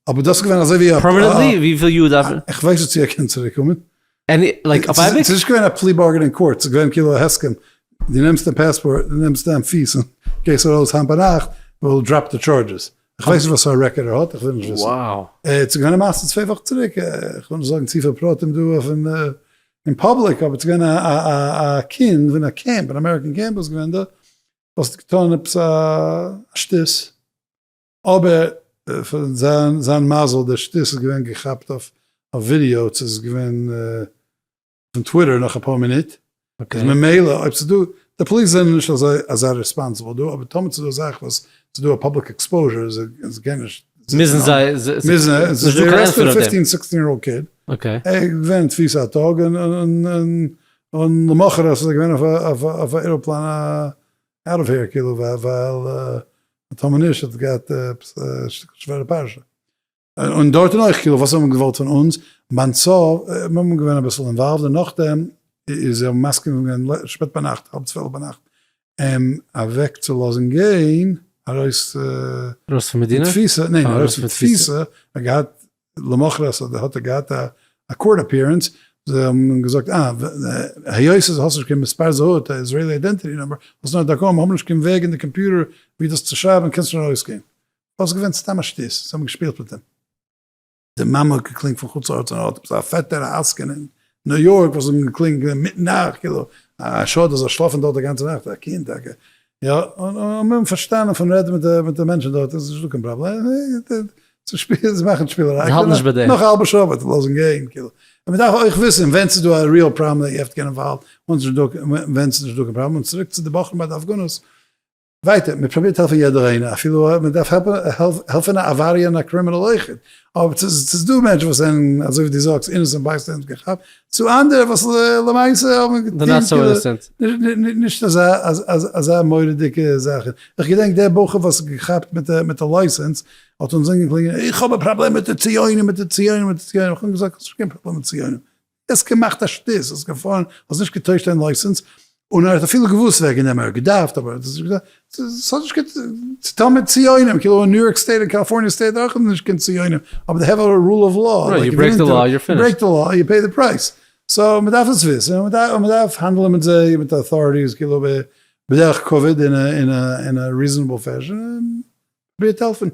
אבער דאס איז געווען אזוי ווי א. Permanently? וויפיל יאר דארף ער? איך ווייס נישט צו ער קען צוריק קומען. Any, like אויף אייביג? ס'איז נישט געווען א plea bargain אין court, ס'איז געווען כאילו א הסכם, דו נעמסט דיין פאספארט, דו נעמסט דיין פיס און גייסט ארויס היינט ביינאכט, we'll drop the charges. איך ווייס נישט וואס פאר א record ער האט, איך וויל נישט וויסן. ס'איז געווען א מעשה צוויי וואכן צוריק, איך וויל נישט זאגן צופיל פרטים דא אויפן אין public, אבער ס'איז געווען א קינד פון א קעמפ, אן American camp וואס איז געווען דא, וואס האט געטון עפעס א שטות, אבער פאר זיין זיין מזל דער שטות איז געווען געכאפט אויף ווידיאו, ס'איז געווען אויפן טוויטער נאך אפאר מינוט, איז ממילא אויב ס'איז דא, די police זענען נישט אזוי אזא responsible דא, אבער טאמער ס'איז דא א זאך וואס ס'איז דא א public exposure, זיי קענען נישט, מוזן זיי, מוזן, ס'איז נישטא קיין ענטפער אויף דעם. fifteen sixteen year old kid, ער איז געווען אין תפיסה א טאג, און למחרת איז ער געווען אויף א עראפלאן out of here כאילו ווייל טאמער נישט האט געהאט עפעס א שטיקל שווערע פרשה. און דארטן אויך כאילו וואס האט מען געוואלט פון אונז? ביים סוף מיר האבן געווען אביסל involved און נאכדעם איז ער מסכים געווען שפעט ביינאכט האלב צוועלף ביינאכט אים אוועק צו לאזן גיין ארויס ארויס פון מדינה? תפיסה, ניין ארויס פון תפיסה, ער האט געהאט למחרת האט ער געהאט א court appearance, זיי האבן געזאגט אה, היות אז האסט נישט קיין מספר זהות, א Israeli identity number, האסט נאר א דרכון, מיר האבן נישט קיין וועג אין די קאמפיוטער ווי דאס צו שרייבן, קענסט נישט ארויסגיין. דאס איז געווען סתם א שטות, זיי האבן געשפילט מיט אים. די מאמע האט געקלינגט פון חוץ לארץ און ער האט עפעס א פעטער א עסקן אין ניו יארק וואס האט אים געקלינגט אינמיטן נאכט, כאילו א שאד ער זאל שלאפן דארט די גאנצע נאכט, א קינד טאקע. יא, און מיר האבן פארשטאנען פון רעדן מיט די מענטשן דארט, עס איז נישטא קיין פראבלעם, זיי מאכן שפילעריי, זיי האלטן נישט ביי דעם. נאך א האלבע שעה וועט ער לאזן גיין, כאילו. און מען דארף אויך וויסן ווען ס'איז דא א real problem that you have to get involved, ווען ס'איז נישטא קיין פראבלעם, און צוריק צו די בחורים ביי די הפגנות, ווייטער, מען פרובירט העלפן יעדער איינער, אפילו מען דארף העלפן א עבריין א criminal אויכעט, אבער ס'איז דא מענטשן וואס זענען אזוי ווי דו זאגסט innocent bystanders געכאפט, צו אנדערע וואס למעשה האבן געטון נישט אזא מורא'דיגע זאך, איך געדענק דער בחור וואס האט געכאפט מיט די license האט אונז אנגעקלינגען איך האב א פראבלעם מיט די ציונים מיט די ציונים מיט די ציונים, איך האב אים געזאגט האסט נישט קיין פראבלעם מיט ציונים, האסט געמאכט א שטות, האסט געפארן, האסט נישט געטוישט דיין license, און ער האט אפילו געוואוסט וועגן דעם, ער האט געדארפט אבער ער האט עס נישט געטון, ס'האט נישט צו טון מיט ציונים, כאילו אין ניו יארק state און קאליפארניע state אויך איז נישט קיין ציונים, אבער they have a rule of law, Right, you break the law, you're finished. You break the law, you pay the price. So מ'דארף עס וויסן, און מ'דארף האנדלען מיט זיי, מיט די authorities, כאילו בדרך כבוד, אין א reasonable fashion, און פרובירט העלפן.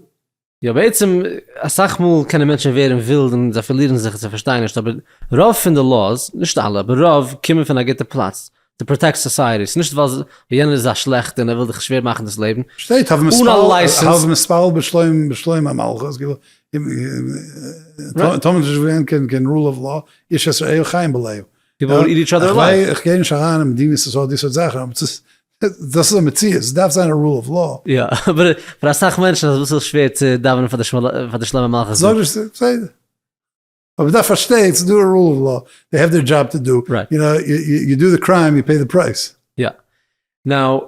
יא בעצם אסאך מאל קענען מענטשן ווערן ווילד און זיי פארלירן זיך און זיי פארשטייען נישט אבער רוב פון די laws, נישט אלע אבער רוב, קומען פון א גוטע פלאץ. to protect society, ס'איז נישט ווייל יענער איז א שלעכטער און ער וויל דיך שווער מאכן דאס לעבן, שטייט אן א license. הוה מתפלל בשלום בשלום המלכות, כאילו, טאמער איז נישט געווען קיין rule of law, איש את רעהו חיים בלעו. People would eat each other alive. איך גיי נישט אריין אין מדינת ישראל די סארט זאכן, אבער דאס איז א מציאות, עס דארף זיין א rule of law. יא, אבער פאר אסאך מענטשן איז אביסל שווער צו דאווענען פאר די שלום המלכות. זאג נישט, בסדר. אבער מ'דארף פארשטיין, ס'איז דא א rule of law, they have their job to do, you know, you do the crime, you pay the price. יא. Now,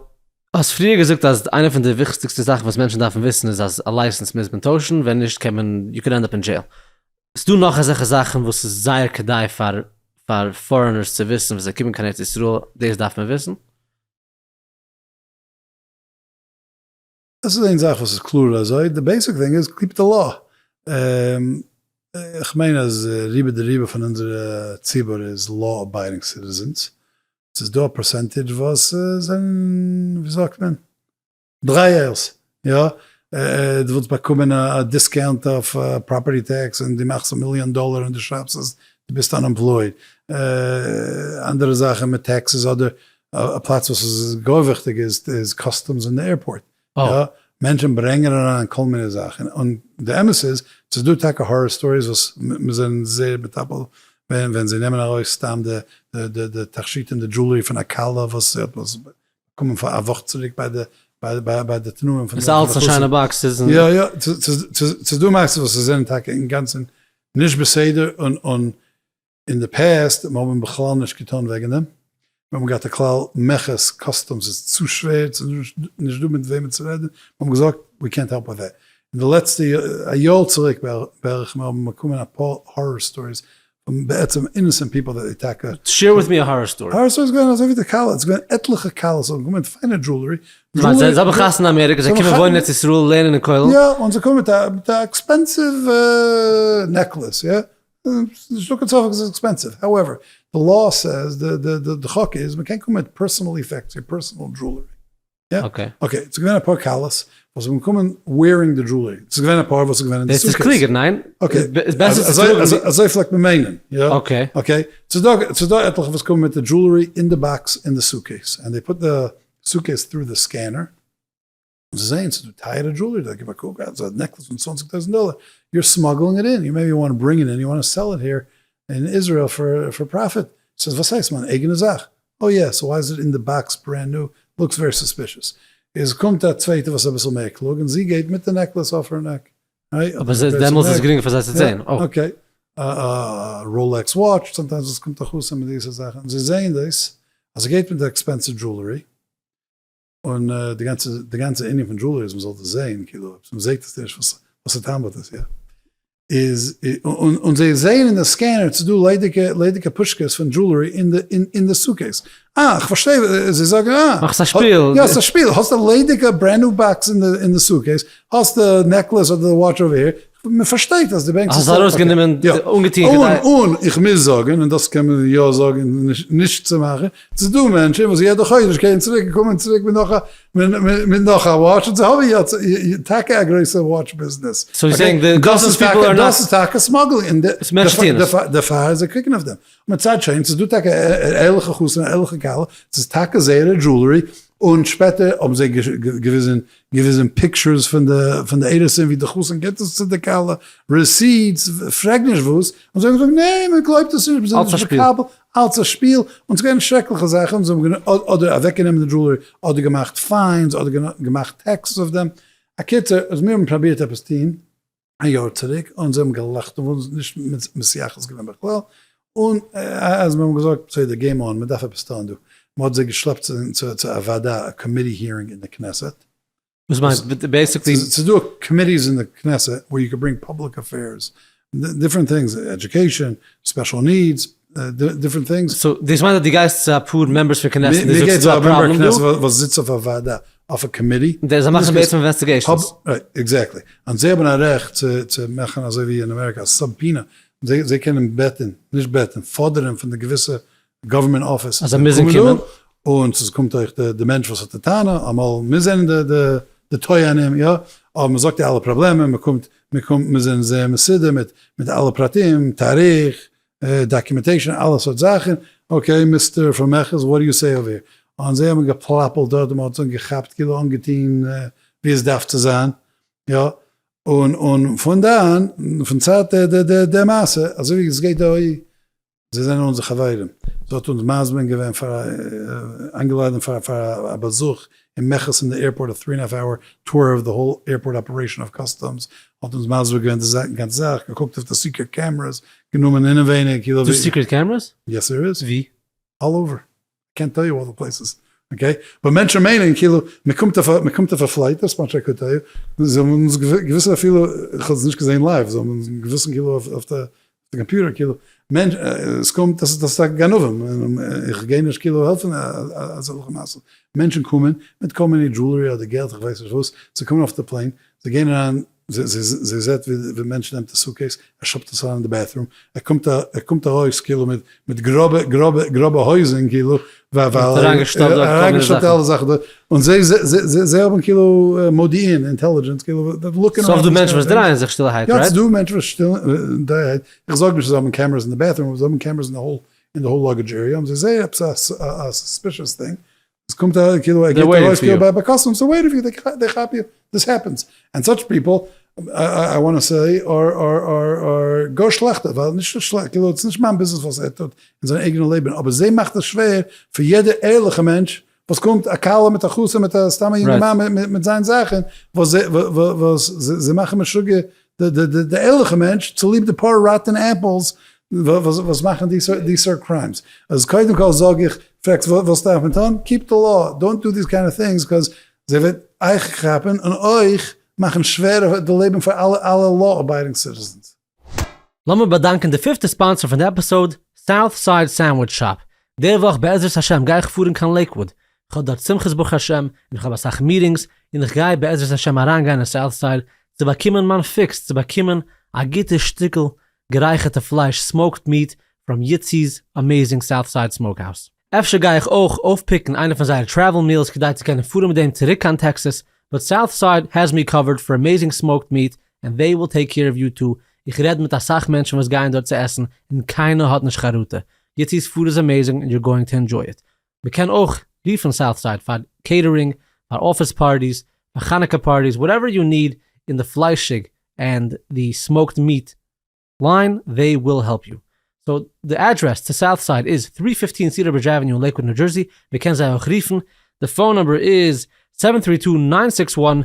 האסט פריער געזאגט אז איינע פון די וויכטיגסטע זאכן וואס מענטשן דארפן וויסן איז אז א license מוז מען טוישן, ווען נישט קען מען, you can end up in jail. ס'דא נאך אזעלכע זאכן וואס איז זייער כדאי פאר פאר foreigners צו וויסן ווען זיי קומען קיין ארץ ישראל, דאס דארף מען וויסן? דאס איז איין זאך וואס איז קלאר אזוי, די basic thing איז keep the law. איך מיין אז רובא דרובא פון אונזערע ציבור איז law abiding citizens, ס'איז דא א percentage וואס זענען ווי זאגט מען? דרייערס, יא, דו ווילסט באקומען א discount אויף property tax און דו מאכסט א מיליאן דאלער און דו שרייבסט אז דו ביסט unemployed, אנדערע זאכן מיט taxes אדער א פלאץ וואס איז גאר וויכטיג איז customs אין די airport, יא, מענטשן ברענגען אריין כל מיני זאכן, און די אמת איז ס'איז דא טאקע horror stories וואס מיר זענען זייער מטפל ווען זיי נעמען ארויס סתם די תכשיטים די jewelry פון א כלה וואס זי האט באקומען פאר א וואך צוריק ביי די ביי די תנאים פון די עס איז אלץ אין שיינע boxes. יא יא, ס'איז דא מעשות וואס זענען טאקע אינגאנצן נישט בסדר און אין די past מיר האבן בכלל נישט געטון וועגן דעם, מיר האבן געהאט א כלל מכס customs איז צו שווער, ס'איז נישט דא מיט וועמען צו רעדן, מיר האבן געזאגט ווי קענט העלפ וויט דעט, אין די לעצטע א יאר צוריק בערך מיר האבן באקומען אפאר horror stories פון בעצם innocent people that they טאקע. Share with me a horror story. Horror story איז געווען אזוי ווי די כלה, עס איז געווען עטליכע כלות וואס האבן געקומען מיט פיינע jewelry. זיי האבן חתונה אין אמעריקע, זיי קומען וואוינען אין ארץ ישראל לערנען אין כולל. יא, און זיי קומען מיט א expensive necklace, יא. נישטא קיין ספק עס איז expensive, however, די law says, די חוק איז מען קען קומען מיט personal effects, your personal jewelry. יא? Okay. Okay, ס'איז געווען אפאר כלות וואס האבן געקומען wearing די jewelry, ס'איז געווען אפאר וואס איז געווען אין די דאס איז suitcase. קלוגער, ניין? Okay. איז בעסער צו טראגן ווי. אזוי פלעגט מען מיינען, יא? Okay. Okay, ס'איז דא עטליכע וואס קומען מיט די jewelry אין די box אין די suitcase, and they put די suitcase through די scanner, און זיי זעען ס'איז דא טייערע jewelry דארט, גיב א קוק, אה, ס'איז א necklace פון צוואנציג טויזנט דאלער, you're smuggling it in, you maybe want bring it in, you want sell it here in Israel for profit, ס'איז וואס הייסט מיין אייגענע זאך, oh yeah, so why is it in די box brand new, looks very suspicious, איז קומט א צווייטע וואס איז אביסל מער קלוג און זי גייט מיט די necklace אויף איר neck, אבער דעמאלס איז גרינגער פאר זיי צו זען. Okay, א Rolex watch, sometimes עס קומט א חתן מיט דיזע זאכן, און זיי זעען דאס אז זי גייט מיט די expensive jewelry, און די גאנצע די גאנצע ענין פון jewelry איז מ'זאל דאס זעהן, כאילו אויב מ'זעהט עס נישט וואס וואס א טעם האט עס יא? איז און זיי זעהן אין די scanner ס'איז דא ליידיגע ליידיגע פושקעס פון jewelry אין די אין די suitcase, אה איך פארשטיי זיי זאגן אה מאכסט א שפיל, יא ס'איז א שפיל, האסט א ליידיגע brand new box אין די אין די suitcase, האסט די necklace אדער די watch over here, מען פארשטייט אז די בענק האסט ארויסגענומען אנגעטוהן כדי. און איך מוז זאגן, און דאס קען מען יא זאגן נישט צו מאכן, ס'איז דא מענטשן וואס יעדע חודש גייען צוריק און קומען צוריק מיט נאך א מיט נאך א watch, און זיי האבן יא טאקע א גרויסע watch business. So you're saying די customs people are not. דאס איז טאקע smuggling, און דערפאר זיי קוקן אויף דעם. מצד שני ס'איז דא טאקע ערליכע חתן און ערליכע כלה, ס'איז טאקע זייערע jewelry, און שפעטער האבן זיי געוויזן געוויזן pictures פון די פון די אירוסין ווי די חתן גיבט עס צו די כלה, receipts, פרעג נישט וואס, און זיי האבן געזאגט נע מען גלויבט עס נישט, מיר זענען נישט מקבל, אלץ א שפיל, און ס'איז געווען שרעקליכע זאכן, זיי האבן אדער אוועקגענומען די jewelry, אדער געמאכט fines, אדער געמאכט taxes אויף דעם, אקיצור, אז מיר האבן פראבירט עפעס טון, א יאר צוריק און זיי האבן געלאכט און אונז נישט מתייחס געווען בכלל, און אז מיר האבן געזאגט בסדר game on מען דארף עפעס טון דא, מען האט זיי געשלעפט צו א ועדה א committee hearing אין די כנסת. וואס מיינט basically? ס'איז דא committees אין די כנסת where you can bring public affairs, different things, education, special needs, different things. So דאס מיינט אז דו גייסט צו אפאר members פון כנסת און דו זאגסט ס'איז דא א פראבלעם דא? מיר גייט צו א member כנסת וואס זיצט אויף א ועדה, אויף א committee. זיי מאכן בעצם investigations. Exactly. און זיי האבן א רעכט צו מאכן אזוי ווי אין אמעריקא א subpoena, זיי קענען בעטן, נישט בעטן, פאדערן פון די געוויסע government office אז זיי מוזן קומען. און ס'קומט אויך די מענטש וואס האט די טענה, אמאל מיר זענען די טוענים, יא, אבער מ'זאגט די אלע פראבלעמען, מ'קומט, מ'קומט, מיר זענען זייער מסודר מיט אלע פרטים, תאריך. documentation, אלע סארט זאכן, okay Mister פון מכס what do you say over here, און זיי האבן געפלאפלט דארט און מען האט זיי געכאפט כאילו אנגעטוהן ווי עס דארף צו זיין, יא, און און פון דאן, פון צייט די די די מעשה, אזוי ווי עס גייט דא אי, זיי זענען אונזער חברים, זי האט אונז מזמין געווען פאר א, איינגעלאדענט פאר פאר א באזוך אין מכס אין די airport א three and half hour tour of the whole airport operation of customs, האט אונז מסביר געווען די גאנצע זאך, געקוקט אויף די secret cameras, גענומען אינעווייניג, כאילו ווי. ס'דא secret cameras? Yes there is. ווי? All over. קענט טעל יו all the places. Okay? But מענטשן מיינען כאילו מען קומט אויף א מען קומט אויף א flight, that's much I could tell you, זיי האבן אונז געוויסע אפילו, איך האב עס נישט געזען live, זיי האבן אונז געוויסן כאילו אויף אויף די קאמפיוטער כאילו, מענטש, עס קומט, דאס איז דאס איז א גנבים, איך גיי נישט כאילו העלפן אזעלכע מעשות, מענטשן קומען מיט כל מיני jewelry אדער געלט איך ווייס נישט וואס, זיי קומען אויף די plane, זיי גייען אריין זי זעט ווי מענטש נעמט די suitcase, ער שטופט עס אריין אין די bathroom, ער קומט ער קומט ארויס כאילו מיט מיט גראבע גראבע גראבע הויזן כאילו, ווייל אריינגעשטופט אלע זאכן דארט, און זיי זיי האבן כאילו מודיעין, intelligence, כאילו looking אראונד. ס'איז דא מענטשן וואס דרייען זיך שטילערהייט, right? יא, ס'איז דא מענטשן וואס שטילערהייט, איך זאג נישט אז זיי האבן cameras אין די bathroom, אבער זיי האבן cameras אין די whole אין די whole luggage area, און זיי זעען עפעס א suspicious thing, עס קומט א כאילו ער גייט ארויס כאילו ביי customs they wait for you they כאפ you this happens and such people I wanna say are are are are גאר שלעכטע ווייל נישט שלעכט כאילו עס איז נישט מיין ביזנעס וואס ער טוט אין זיין אייגענע לעבן אבער זיי מאכט עס שווער פאר יעדע ערליכע מענטש וואס קומט א כלה מיט א חתן מיט א סתם א יונגערמאן מיט זיין זאכן וואס זיי וואס זיי מאכן משוגע די ערליכע מענטש צוליב די פאר rotten apples וואס מאכן די סארט crimes. אז קודם כל זאג איך, פרעגסט וואס דארף מען טון? Keep the law, don't do these kind of things cause זיי וועט אייך כאפן און אויך מאכן שווער די לעבן פאר אלע אלע law abiding citizens. לאמיר באדאנקען די פיפטע sponsor פון די episode, South Side Sandwich Shop. די וואך בעזרת השם גיי איך פארן קיין לעיקוואוד, כ'האב דארט שמחות ברוך השם, און כ'האב אסאך meetings, און איך גיי בעזרת השם אריינגיין אין South Side צו באקומען מיין fix, צו באקומען א גוטע שטיקל גערייכערטע פלייש smoked meat from Yitzi's amazing South Side Smokehouse. אפשר גיי איך אויך אויפפיקן איינע פון זייערע travel meals כדי צו קענען פארן מיט דעם צוריק קיין טעקסעס, but South Side has me covered for amazing smoked meat and they will take care of you too, איך רעד מיט אסאך מענטשן וואס גייען דארט צו עסן און קיינער האט נישט חרטה, Yitzi's food איז amazing און you're going to enjoy it. מ'קען אויך רופן South Side פאר catering, פאר אפיס parties, פאר חנוכה parties, whatever you need אין די פליישיג and די smoked meat line, they will help you. So די אדרעס צו South Side איז 315 Cedar Bridge Avenue אין לעיקוואד ניו דזשערסי, מ'קען זיי אויך רופן, די phone number איז 732 961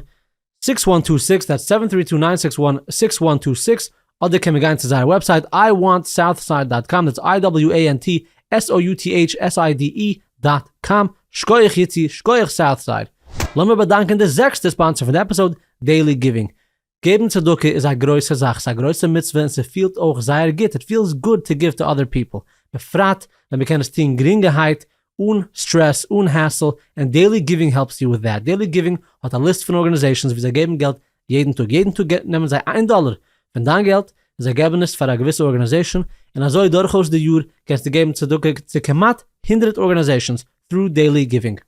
6126, that's 732 961 6126, אדער קען מען גיין צו זייער website I want Southside dot com, that's I W A N T S O U T H S I D E dot com, שקויעך יצי, שקויעך Southside. לאמיר באדאנקען די זעקסטע sponsor פון די episode, Daily Giving. געבן צדקה איז א גרויסע זאך, ס'איז א גרויסע מצוה און ס'פילט אויך זייער גוט, it feels good to give to other people, בפרט ווען מ'קען עס טון גרינגערהייט אן סטרעס, אן hassle, און Daily Giving helps you with that. Daily Giving האט א ליסט פון organizations ווי זיי געבן געלט יעדן טאג, יעדן טאג נעמען זיי איין דאלער פון דיין געלט און זיי געבן עס פאר א געוויסע organization, און אזוי דורכאויס די יאר קענסטו געבן צדקה צו כמעט הונדרעט organizations through Daily Giving.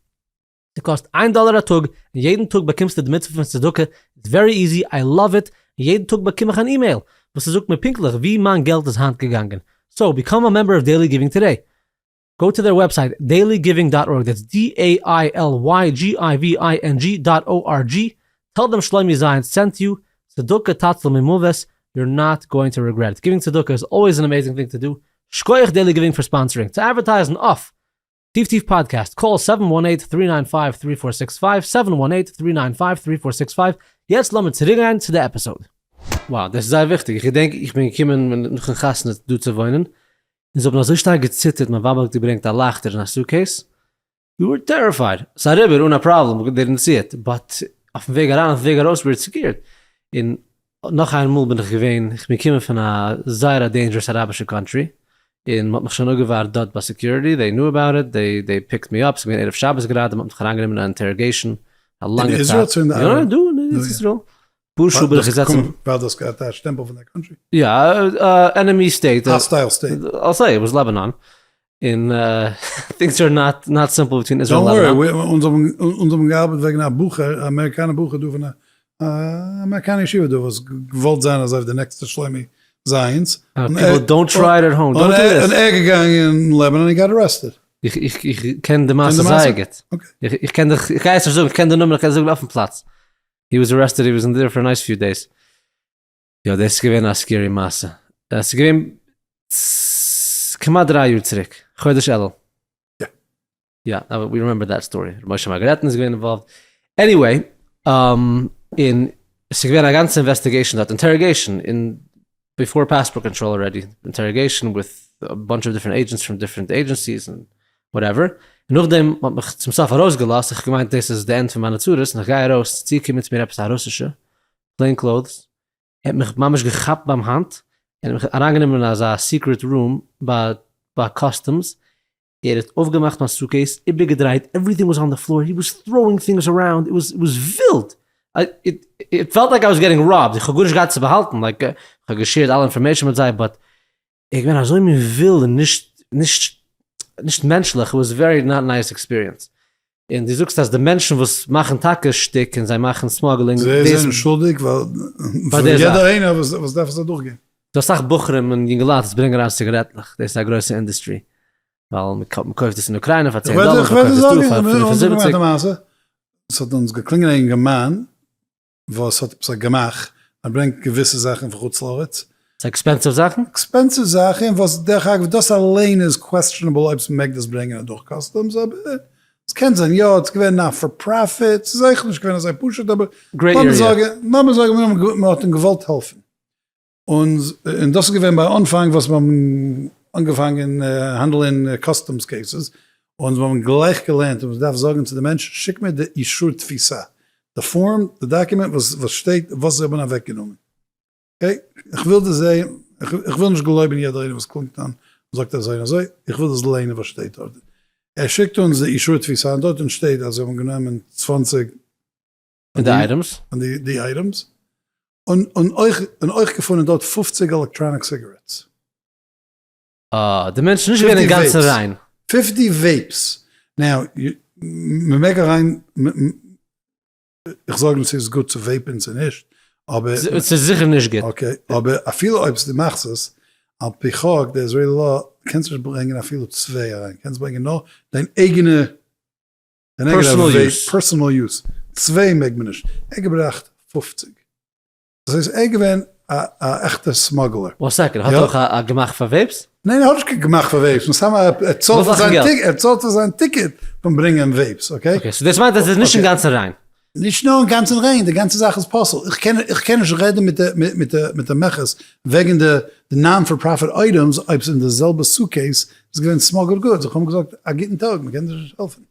ס'קאסט איין דאלער א טאג, און יעדן טאג באקומסטו די מצוה פון צדקה, it's very easy, I love it, און יעדן טאג באקום איך אן אימעיל וואס ס'זאגט מיר פונקטליך ווי מיין געלט איז היינט געגאנגען, so become a member of Daily Giving today. Go to their website dailygiving dot org, that's D A I L Y G I V I N G dot O R G, tell them שלומי זייאנץ sent you, צדקה תציל ממוות, you're not going to regret it, giving צדקה is always an amazing thing to do, שקויעך Daily Giving פאר sponsoring, צו אדווערטייזן אויף טיף טיף פאדקעסט, call 718-395-3465, 718-395-3465, יעצט לאמיר צוריקגיין צו די episode. Wow, דאס איז זייער וויכטיג, איך געדענק איך בין געקומען נאכן חתונה דא צו וואוינען, און זיי האבן אזוי שטארק געציטערט, מיין ווייב האט געברענגט א לייכטער אין א suitcase, we were terrified, ס'איז אריבער אן א פראבלעם, didn't see it, but אויפן וועג אריין אויפן וועג ארויס we were scared, און נאך איין מאל בין איך געווען, איך בין געקומען פון א זייער א dangerous אראבישע country, און מ'האט מיך שוין אפגעווארט דארט ביי security, they knew about it, they they picked me up, ס'איז געווען ערב שבת גראדע, מ'האט מיך אריינגענומען אין א interrogation א לאנגע צייט. אין איזראעל צו אין די אראב? יא, דא אין ארץ ישראל. פאר שעה בין איך געזעצן. ווייל דו האסט געהאט א שטעמפל פון די country? יא, enemy state. Hostile state. I'll say, it was Lebanon. און things are not not simple between Israel און Lebanon. Don't worry, אונז האבן געארבעט וועגן א בחור, א אמעריקאנער בחור דא פון א אמעריקאנער ישיבה דא וואס געוואלט זיין אזוי ווי די נעקסטע שלומי. זיינס. People don't try it at home, don't do this. און ער געגאנגען אין Lebanon און got arrested. איך קען די מעשה זייער גוט. איך קען דיך, איך גיי עס נישט זאגן, איך קען די נאמען, איך קען זאגן אויפן פלאץ. He was arrested, he was in there for nice few days. יא, דאס איז געווען א scary מעשה. עס איז געווען כמעט דריי יאר צוריק, חודש אלול. יא. יא, we remember that story. ר' משה מארגארעטן איז געווען involved. Anyway, און עס איז געווען א גאנצע investigation דארט, interrogation, אין before passport control already, interrogation with a bunch of different agents from different agencies און whatever. נאכדעם האט מיך צום סוף ארויסגעלאזט, איך האב געמיינט דאס איז די end פון מיינע צרות, און איך גיי ארויס, צוקומען צו מיר עפעס א רוסישע, plain clothes, ער האט מיך ממש געכאפט ביים האנט, און מיך אריינגענומען אין אזא secret room ביי customs, ער האט אויפגעמאכט מיין suitcase, איבערגעדרייט, everything was on the floor, he was throwing things around, it was ווילד! It felt like I was getting robbed, איך האב גארנישט געהאט צו באהאלטן, like איך האב גע share ט אלע information מיט זיי, but ער איז געווען אזוי מין ווילד און נישט נישט נישט מענטשליך, it was very not nice experience. און דו זאגסט אז די מענטשן וואס מאכן טאקע שטיק און זיי מאכן smuggling, זיי זענען שולדיג ווייל יעדער איינער וואס דארף עס אדורכגיין. ס'דא אסאך בחורים און יונגעלייט וואס ברענגען אריין ציגארעטלעך, דאס איז א גרויסע industry, ווייל מ'קויפט עס אין אוקריינע פאר צען דאלער, מ'קויפט עס דא פאר 75. ס'האט אונז געקלינגען א אינגערמאן וואס האט עפעס א גמח, ער ברענגט געוויסע זאכן פון חוץ לארץ. ס'איז expensive זאכן? Expensive זאכן, וואס דרך אגב דאס אליין איז questionable אויב מ'מעג דאס ברענגען אדורך customs, אבער עס קען זיין יא, עס איז געווען not for profit, ס'איז אויך נישט געווען אזוי פשוט, אבער לאמיר זאגן, לאמיר זאגן מ'האט אים געוואלט העלפן. און דאס איז געווען ביי אנפאנג וואס מיר האבן אנגעפאנגען האנדלען customs cases, און מיר האבן גלייך געלערנט אז מען דארף זאגן צו די מענטש שיק מיר די אישור תפיסה, די form, די document וואס שטייט וואס זיי האבן אוועק גענומען. Okay, איך וויל דאס זעהן, איך וויל נישט גלויבן יעדער איינער וואס קלינגט אן און זאגט אזוי און אזוי, איך וויל דאס ליינען וואס שטייט דארט. ער שיקט אונז די אישור תפיסה און דארטן שטייט אז זיי האבן גענומען 20 פון די items? פון די items, און און אויך און אויך געפונען דארט 50 electronic cigarettes. אה, די מענטש איז נישט געווען אינגאנצן ריין. 50 vapes. Now, מ'מעג אריין, איך זאג נישט צו ס'איז גוט צו vape ן צו נישט, אבער. ס'איז זיכער נישט גוט. Okay, אבער אפילו אויב דו מאכסט עס, על פי חוק, די Israeli law, קענסט נישט ברענגען אפילו צוויי אריין, קענסט ברענגען נאר דיין אייגענע personal use, צוויי מעג מען נישט, ער געבראכט 50. דאס הייסט ער געווען א עכטע smuggler. One second, האט ער אויך א גמח פאר vapes? ניין ער האט נישט קיין גמח פאר vapes, מסתם ער צאלט פאר זיין ticket, ער צאלט פאר זיין ticket פון ברענגען vapes, okay? Okay, so דאס מיינט אז עס איז נישט אינגאנצן ריין. נישט נאר אינגאנצן ריין, די גאנצע זאך איז פסול, איך קען איך קען נישט רעדן מיט די מיט די מיט די מכס וועגן די non for profit items אויב ס'איז אין די זעלבע suitcase איז געווען smuggled goods, איך האב אים געזאגט א גוטן טאג, מ'קען דיר נישט העלפן.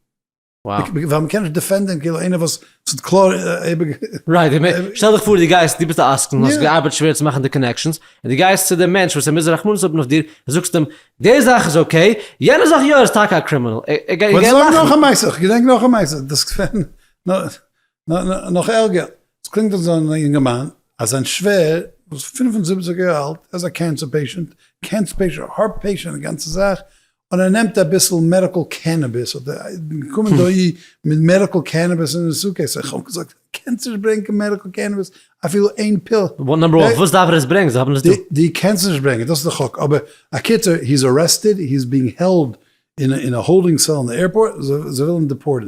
ווייל מ'קען נישט defend ען כאילו איינער וואס האט קלאר איבער. Right, שטעל דיך פאר דו גייסט, דו ביסט א עסקן, האסט געארבעט שווער צו מאכן די connections, און דו גייסט צו דעם מענטש וואס ער מוז רחמנות האבן אויף דיר, און זאגסט אים, די זאך איז okay, יענע זאך יא, ער איז טאקע א criminal, ער גייט לאכן. זאג נאך א מעשה, איך געדענק נאך א מעשה, דאס איז געווען נאך ערגער, עס קלינגט אזוי א יונגערמאן אז זיין שווער וואס איז 75 יאר אלט, ער איז א cancer patient, cancer patient, heart patient, די גאנצע זאך, און ער נעמט אביסל medical cannabis, האט ער געקומען דאהי מיט medical cannabis אין די suitcase, איך האב געזאגט קענסט נישט ברענגען קיין medical cannabis, אפילו איין pill. Number one, וואס דארף ער עס ברענגען, זיי האבן עס דא. דו קענסט נישט ברענגען, דאס איז די חוק, אבער א קיצור, he is arrested, he is being held אין א holding cell אין די airport, זיי ווילן אים deport ן.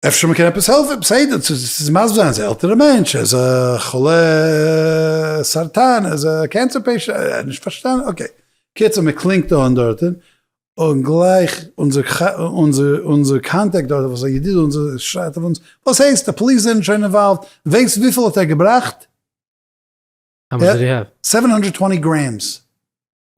אפשר מ'קען עפעס העלפן, בסדר, ס'איז מסביר זיין, ס'איז א עלטערע מענטש, ער איז א חולה סרטן, ער איז א cancer patient, ער האט נישט פארשטאנען, okay. קיצור מ'קלינגט אן דארטן, און גלייך אונזער contact דארט וואס איז א ידיד אונזער שרייט אויף אונז, וואס הייסט די police זענען שוין involved, ווייסט וויפיל האט ער געבראכט? How much did he have? 720 grams.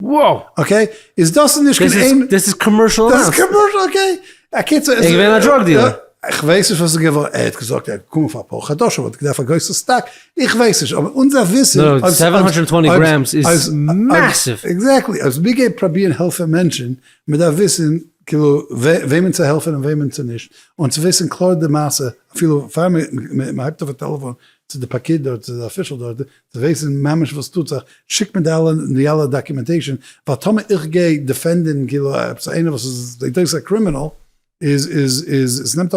Wow! Okay, איז דאס איז נישט קיין איין. דאס איז commercial. דאס איז commercial, okay. א קיצור. ער איז געווען א drug dealer. איך ווייס נישט וואס איז געווארן, ער האט געזאגט ער האט געקומען פאר אפאר חדשים, האט געדארפט א גרויסע stock, איך ווייס נישט, אבער אונז דארף וויסן. No, 720 grams איז massive. Exactly, אז מיר גייען פראבירן העלפן מענטשן, מען דארף וויסן כאילו וועמען צו העלפן און וועמען צו נישט, און צו וויסן קלאר די מעשה, אפילו פאר מען הייבט אויף א טעלעפאן צו די פקיד דארט, צו די official דארט, צו וויסן ממש וואס טוט זיך, שיקט מיר די אלע די אלע documentation, ווייל טאמער איך גיי defend ען כאילו עפעס איינער וואס איז זעהט אויס א criminal, איז איז איז עס נעמט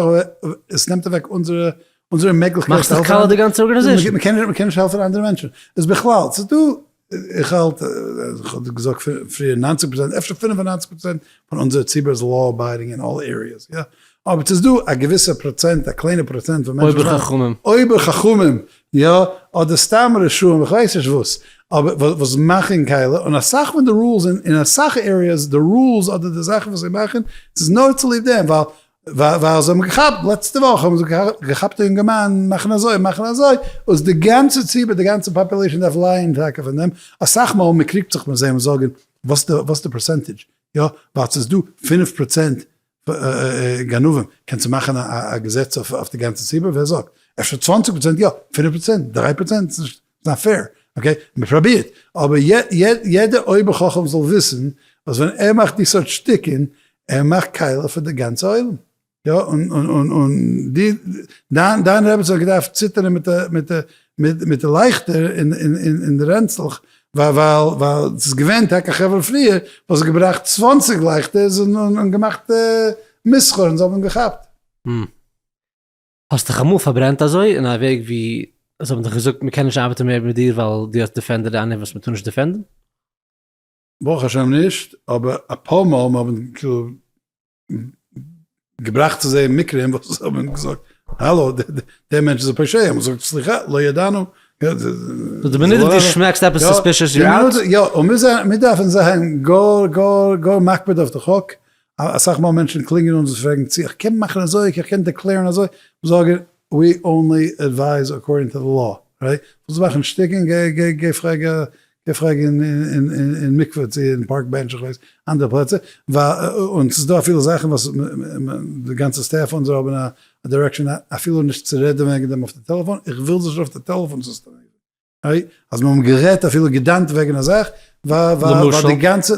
עס נעמט אוועק אונזערע אונזערע מעגליכקייט מאכסט דאך קאלע די גאנצע organization. מען קען נישט מען קען נישט העלפן אנדערע מענטשן, איז בכלל ס'איז דא. איך האלט, איך האב געזאגט פריער 90%, אפשר 95% פון אונזער ציבור איז law abiding אין אלע areas, יא, אבער ס'איז דא א געוויסע פראצענט, א קליינע פראצענט פון מענטשן, אויבער חכמים. אויבער חכמים, יא, אדער סתם רשעים, איך ווייס נישט וואס, אבער וואס מאכן קאליע, און אסאך פון די rules אין אסאך areas, די rules אדער די זאכן וואס זיי מאכן, ס'איז נאר צוליב דעם, ווייל ווייל זיי האבן געכאפט, לעצטע וואך האבן זיי געכאפט א יונגערמאן מאכן אזוי מאכן אזוי, אז די גאנצע ציבור די גאנצע population דארף לייען טאקע פון דעם, אסאך מאל מען קריגט זיך מיט זיי און זאגן וואס די percentage, יא ווייל ס'איז דא 5% גנבים, קענסטו מאכן א געזעץ אויף די גאנצע ציבור, ווער זאגט? אפשר 20% יא, 5%, 3%, ס'איז not fair, okay? מען פראבירט, אבער יעדער אויבער חכם זאל וויסן אז ווען ער מאכט די סארט שטיקען, ער מאכט קאליע פאר די גאנצע עולם. יא, און און און און די דיין דיין רעבעצין האט געדארפט ציטערן מיט די מיט די מיט די לייכטער אין אין אין די רענצלעך, ווייל ווייל ווייל ס'איז געווען טאקע חברה פריער וואס האט געבראכט 20 לייכטערס און און געמאכט מסחר און זיי האבן געכאפט. האסט דיך אמאל פארברענט אזוי אין א וועג ווי זיי האבן דיך געזאגט מ'קען נישט ארבעטן מער מיט דיר ווייל דו האסט defended איינער וואס מ'טאר נישט defend ן? ברוך השם נישט, אבער אפאר מאל מיר האבן כאילו געבראכט צו זיי מקרים וואס זיי האבן געזאגט האלא דער מענטש איז א פושע, האבן געזאגט סליחה לא ידענו. די מינוט וואס דו שמעקסט עפעס suspicious you're out? יא, און מיר דארפן זיין גאר גאר גאר מקפיד אויף די חוק, אסאך מאל מענטשן קלינגען אונז און פרעגן צו איך קען מאכן אזוי, איך קען declare ן אזוי, זאג איך we only advise according to the law, right? ווילסט מאכן שטיקן גיי גיי גיי פרעג גיי פרעג אין מקווה צו אין park bench איך ווייס אנדערע פלעצער, און ס'איז דא אפילו זאכן וואס די גאנצע staff אונזער האבן א direction אפילו נישט צו רעדן וועגן דעם אויף די טעלעפאן, איך וויל זיך נישט אויף די טעלעפאן סיסטעם. אז מיר האבן גערעדט אפילו געדאנקט וועגן א זאך, ווייל די גאנצע,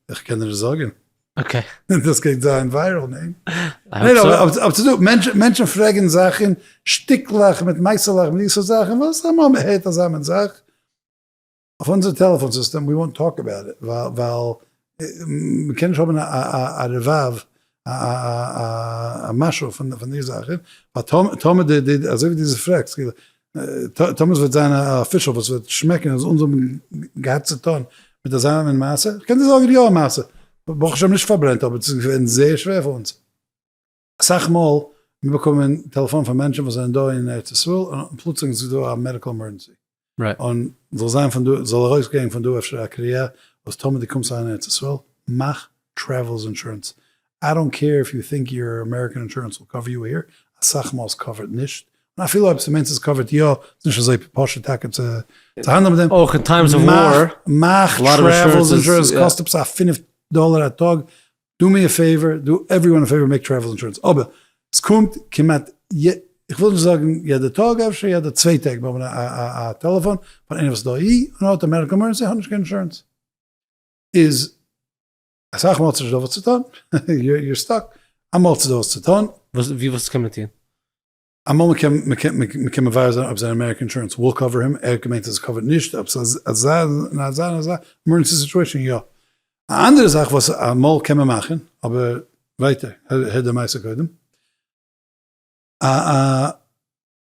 איך קען דיר נישט זאגן. okay. דאס גייט זיין viral, ניין? ניין, אבער ס'איז דא, מענטשן פרעגן זאכן, שטיקלעך מיט מייסעלעך מיט די סארט זאכן, וואס אמאל מען הערט אזא מין זאך, אויף אונזער טעלעפאן סיסטעם, we won't talk about it, ווייל מען קען נישט האבן א רבב, א משהו פון די זאכן, ווייל טאמער די, אזוי ווי דו פרעגסט, טאמער עס וועט זיין א official וואס וועט שמעקן אז אונז האבן געהאט צו טון מיט אזא מין מעשה, איך קען דיר זאגן יא א מעשה, ברוך השם נישט פארברענט אבער עס איז געווען זייער שווער פאר אונז. אסאך מאל מיר באקומען טעלעפאן פון מענטשן וואס זענען דא אין ארץ ישראל און פלוצלינג איז דא א medical emergency, און זאל זיין פון דא, זאל ארויס גיין פון דא אפשר א קריאה אז טאמער דו קומסט אריין אין ארץ ישראל מאך travelers insurance, I don't care if you think your American insurance will cover you here, אסאך מאל עס cover ט נישט, און אפילו אויב ס'מיינט עס cover ט יא, איז נישט אזוי פשוט טאקע צו האנדלען מיט דעם. אויך אין times of war, מאך travelers insurance קאסט עפעס א פינף דאלער א טאג, do me a favor, do everyone a favor make travel insurance, אבער עס קומט כמעט, איך וויל נישט זאגן יעדע טאג, אפשר יעדע צוויי טעג באקומען א טעלעפאן פון איינער וואס איז דא אי און האט א medical emergency האט נישט קיין אינשורענס, איז אסאך מאל ס'נישט דא וואס צו טון, you're stuck, אמאל ס'איז דא וואס צו טון. ווי וואס קען מען טון? אמאל מ'קען מ'קען מברר זיין אויב זיין American insurance will cover him, ער האט געמיינט אז עס cover ט נישט, אויב ס'איז אזא און אזא און אזא emergency situation יא. א אנדערע זאך וואס אמאל קען מען מאכן, אבער ווייטער, הער די מעשה קודם. א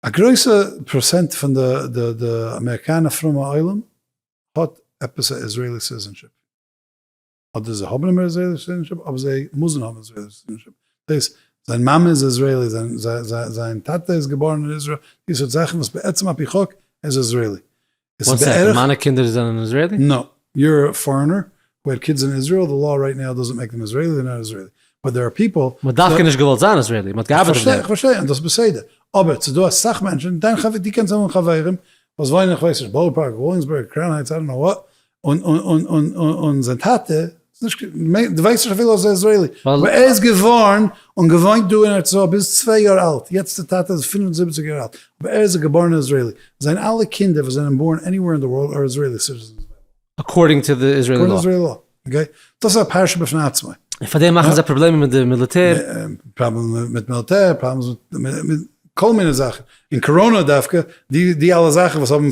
א גרויסע פראצענט פון די די אמעריקאנע פרומע עולם האט עפעס א Israeli citizenship. אדער זיי האבן א Israeli citizenship אבער זיי מוזן האבן Israeli citizenship, דאס זיין מאמע איז Israeli, זיין טאטע איז געבארן אין איזראעל, די סארט זאכן וואס בעצם על פי חוק ער איז Israeli. One second, מיינע קינדער זענען Israeli? No, you're a foreigner who had kids in Israel, the law right now doesn't make them Israeli, they're not Israeli, but there are people. מ'האט דווקא נישט געוואלט זיין Israeli, מ'האט געארבעט אויף דעם. איך פארשטיי, און דאס איז בסדר, אבער ס'איז דא אסאך מענטשן, דיין חבר, דו קענסט האבן חברים וואס וואוינען איך ווייס נישט, בארא פארק, וויליאמסבורג, קראון הייטס, I don't know what, און זיין טאטע, דו ווייסט נישט אפילו אז ער איז Israeli, אבער ער איז געווארן און געוואוינט דא אין ארץ ישראל ביז 2 יאר אלט, יעצט די טאטע איז 75 יאר אלט, אבער ער איז א געבארענע Israeli, זיין אלע קינדער וואס זענען born anywhere in the world are Israeli citizens. According to the Israeli law. Okay, דאס איז א פרשה בפני עצמה. און פאר דעם מאכן זיי פראבלעמען מיט די מיליטער. פראבלעמען מיט מיליטער, פראבלעמס מיט כל מיני זאכן. אין קאראנא דווקא, די אלע זאכן וואס האבן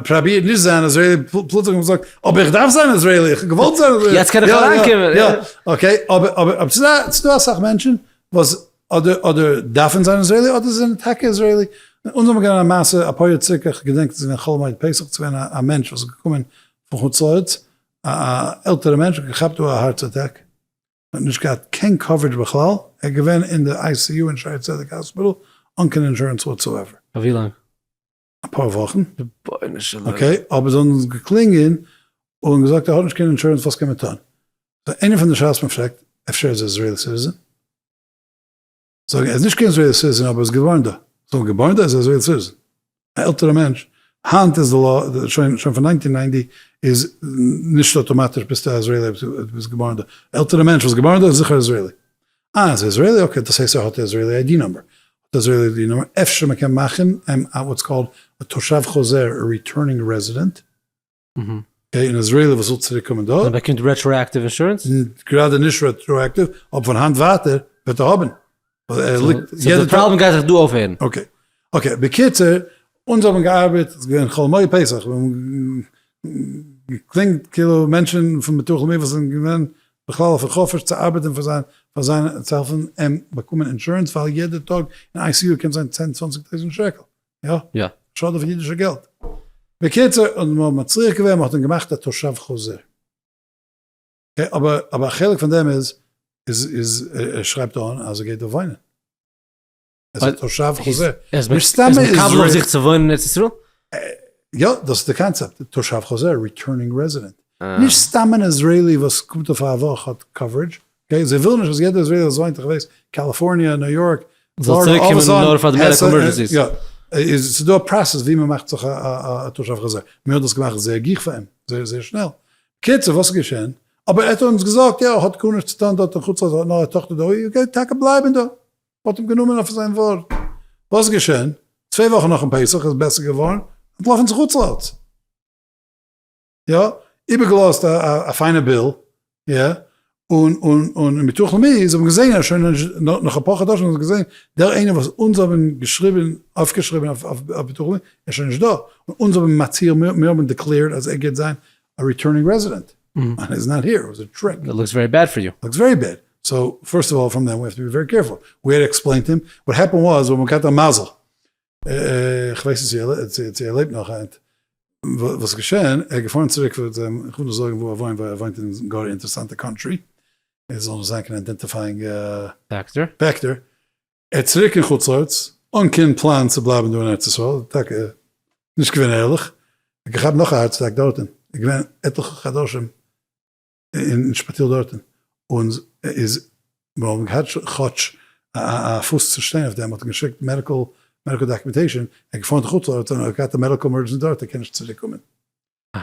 פראבירט נישט זיין Israeli, פלוצלינג האבן געזאגט, אבער איך דארף זיין Israeli, איך האב געוואלט זיין Israeli. יעצט קען איך אריינקומען. יא, okay, אבער אבער ס'איז דא אסאך מענטשן וואס אדער אדער דארפן זיין Israeli אדער זענען טאקע Israeli. אונז האבן געהאט א מעשה אפאר יאר צוריק, איך געדענק עס איז געווען חול המועד פסח, ס'איז געווען א מענטש וואס איז געקומען פון חוץ לארץ, א עלטערע מענטש האט געכאפט דא א heart attack, האט נישט געהאט קיין coverage בכלל, ער איז געווען אין די ICU אין שערי צדק hospital אן קיין אינשורענס whatsoever. פאר ווי לאנג? אפאר וואכן. רבונו של עולם. okay, אבער זיי האבן אונז געקלינגען און געזאגט ער האט נישט קיין אינשורענס וואס קען מען טון? so איינע פון די שאלות מען פרעגט, אפשר איז ער Israeli citizen? זאגן ער איז נישט קיין Israeli citizen אבער איז געבוירן דא. זאגן געבוירן דא איז ער Israeli citizen. א עלטערע מענטש, היינט איז די law, שוין שוין פון nineteen ninety איז נישט אטאמאטיש ביסטו א Israeli אויב דו ביסט געבוירן דא. עלטערע מענטש וואס איז געבוירן דא איז זיכער Israeli. אה איז ער Israeli okay דאס הייסט ער האט א Israeli ID number. האט א Israeli ID number אפשר מען קען מאכן אים א what's called א תושב חוזר א returning resident. okay אן Israeli וואס זאל צוריק קומען דא. און באקומט retroactive insurance? גראדע נישט retroactive, אבער פון היינט ווייטער וועט ער האבן. so די פראבלעם גייט זיך דא אויפהערן. okay okay בקיצור, אונז האבן געארבעט, עס איז געווען חול המועד פסח, מיר האבן געקלינגט כאילו מענטשן פון ביטוח לאומי וואס זענען געווען בכלל אויפן חופש צו ארבעטן פאר זיין פאר זיין צו העלפן אים באקומען אינשורענס ווייל יעדע טאג אין ICU קען זיין צען צוואנציג טויזענט שקל. יא? יא. שאד אויף אידישע געלט. בקיצור, און מ'האט מצליח געווען, מ'האט אים געמאכט א תושב חוזר. okay, אבער אבער א חלק פון דעם איז, איז איז ער שרייבט אן אז ער גייט דא וואוינען. ער איז א תושב חוזר. ער איז מקבל אויף זיך צו וואוינען אין ארץ ישראל? יא, דאס איז די קאנצעפט, תושב חוזר, returning resident. נישט סתם אן Israeli וואס קומט אויף א וואך האט coverage, okay, זיי ווילן נישט אז יעדער Israeli וואס וואוינט איך ווייס קאליפארניע, ניו יארק, זאל צוריק קומען נאר פאר די medical emergencies. יא, איז ס'איז דא א process ווי מ'מאכט זיך א תושב חוזר, מיר האט דאס געמאכט זייער גיך פאר אים, זייער זייער שנעל. קיצור וואס איז געשען? אבער ער האט אונז געזאגט יא ער האט גארנישט צו טון דארט אין חוץ לארץ ער האט נאר א טאכטער דא, ער גייט טאקע בלייבן דא. מ'האט אים גענומען אויף זיין ווארט. וואס איז געשען? צוויי וואכן נאכן פסח איז בעסער געווארן, אנטלאפן צו חוץ לארץ. יא, איבערגעלאזט א פיינע bill, יא, און און און אין ביטוח לאומי זיי האבן געזען אז שוין נאך אפאר חדשים האבן זיי געזען דער איינער וואס אונז האבן געשריבן אויפגעשריבן אויף ביטוח לאומי איז שוין נישט דא, און אונז האבן מצהיר מיר האבן declared אז ער גייט זיין א returning resident, און ער איז not here, it was a trick. It looks very bad for you. Looks very bad. So first of all from them we have to be very careful. We had explained him, what happened was ווען מ'האט געהאט א מזל, איך ווייס נישט צו ער לעבט נאך היינט, וואס איז געשען, ער איז געפארן צוריק, איך וויל נישט זאגן וואו ער וואוינט ווייל ער וואוינט אין גאר אינטערעסאנטע country, עס זאל נישט זיין קיין identifying factor, ער איז צוריק אין חוץ לארץ, אן קיין פלאן צו בלייבן דא אין ארץ ישראל, טאקע נישט געווען ערליך, ער האט געכאפט נאך א heart attack דארטן, ער איז געווען עטליכע חדשים אין שפיטאל דארטן, און איז מיר האבן געהאט כאטש א פוס צו שטיין אויף דעם, האט ער געשיקט medical medical documentation, ער איז געפארן צו חוץ לארץ און ער האט געהאט א medical emergency דארט, ער קען נישט צוריק קומען.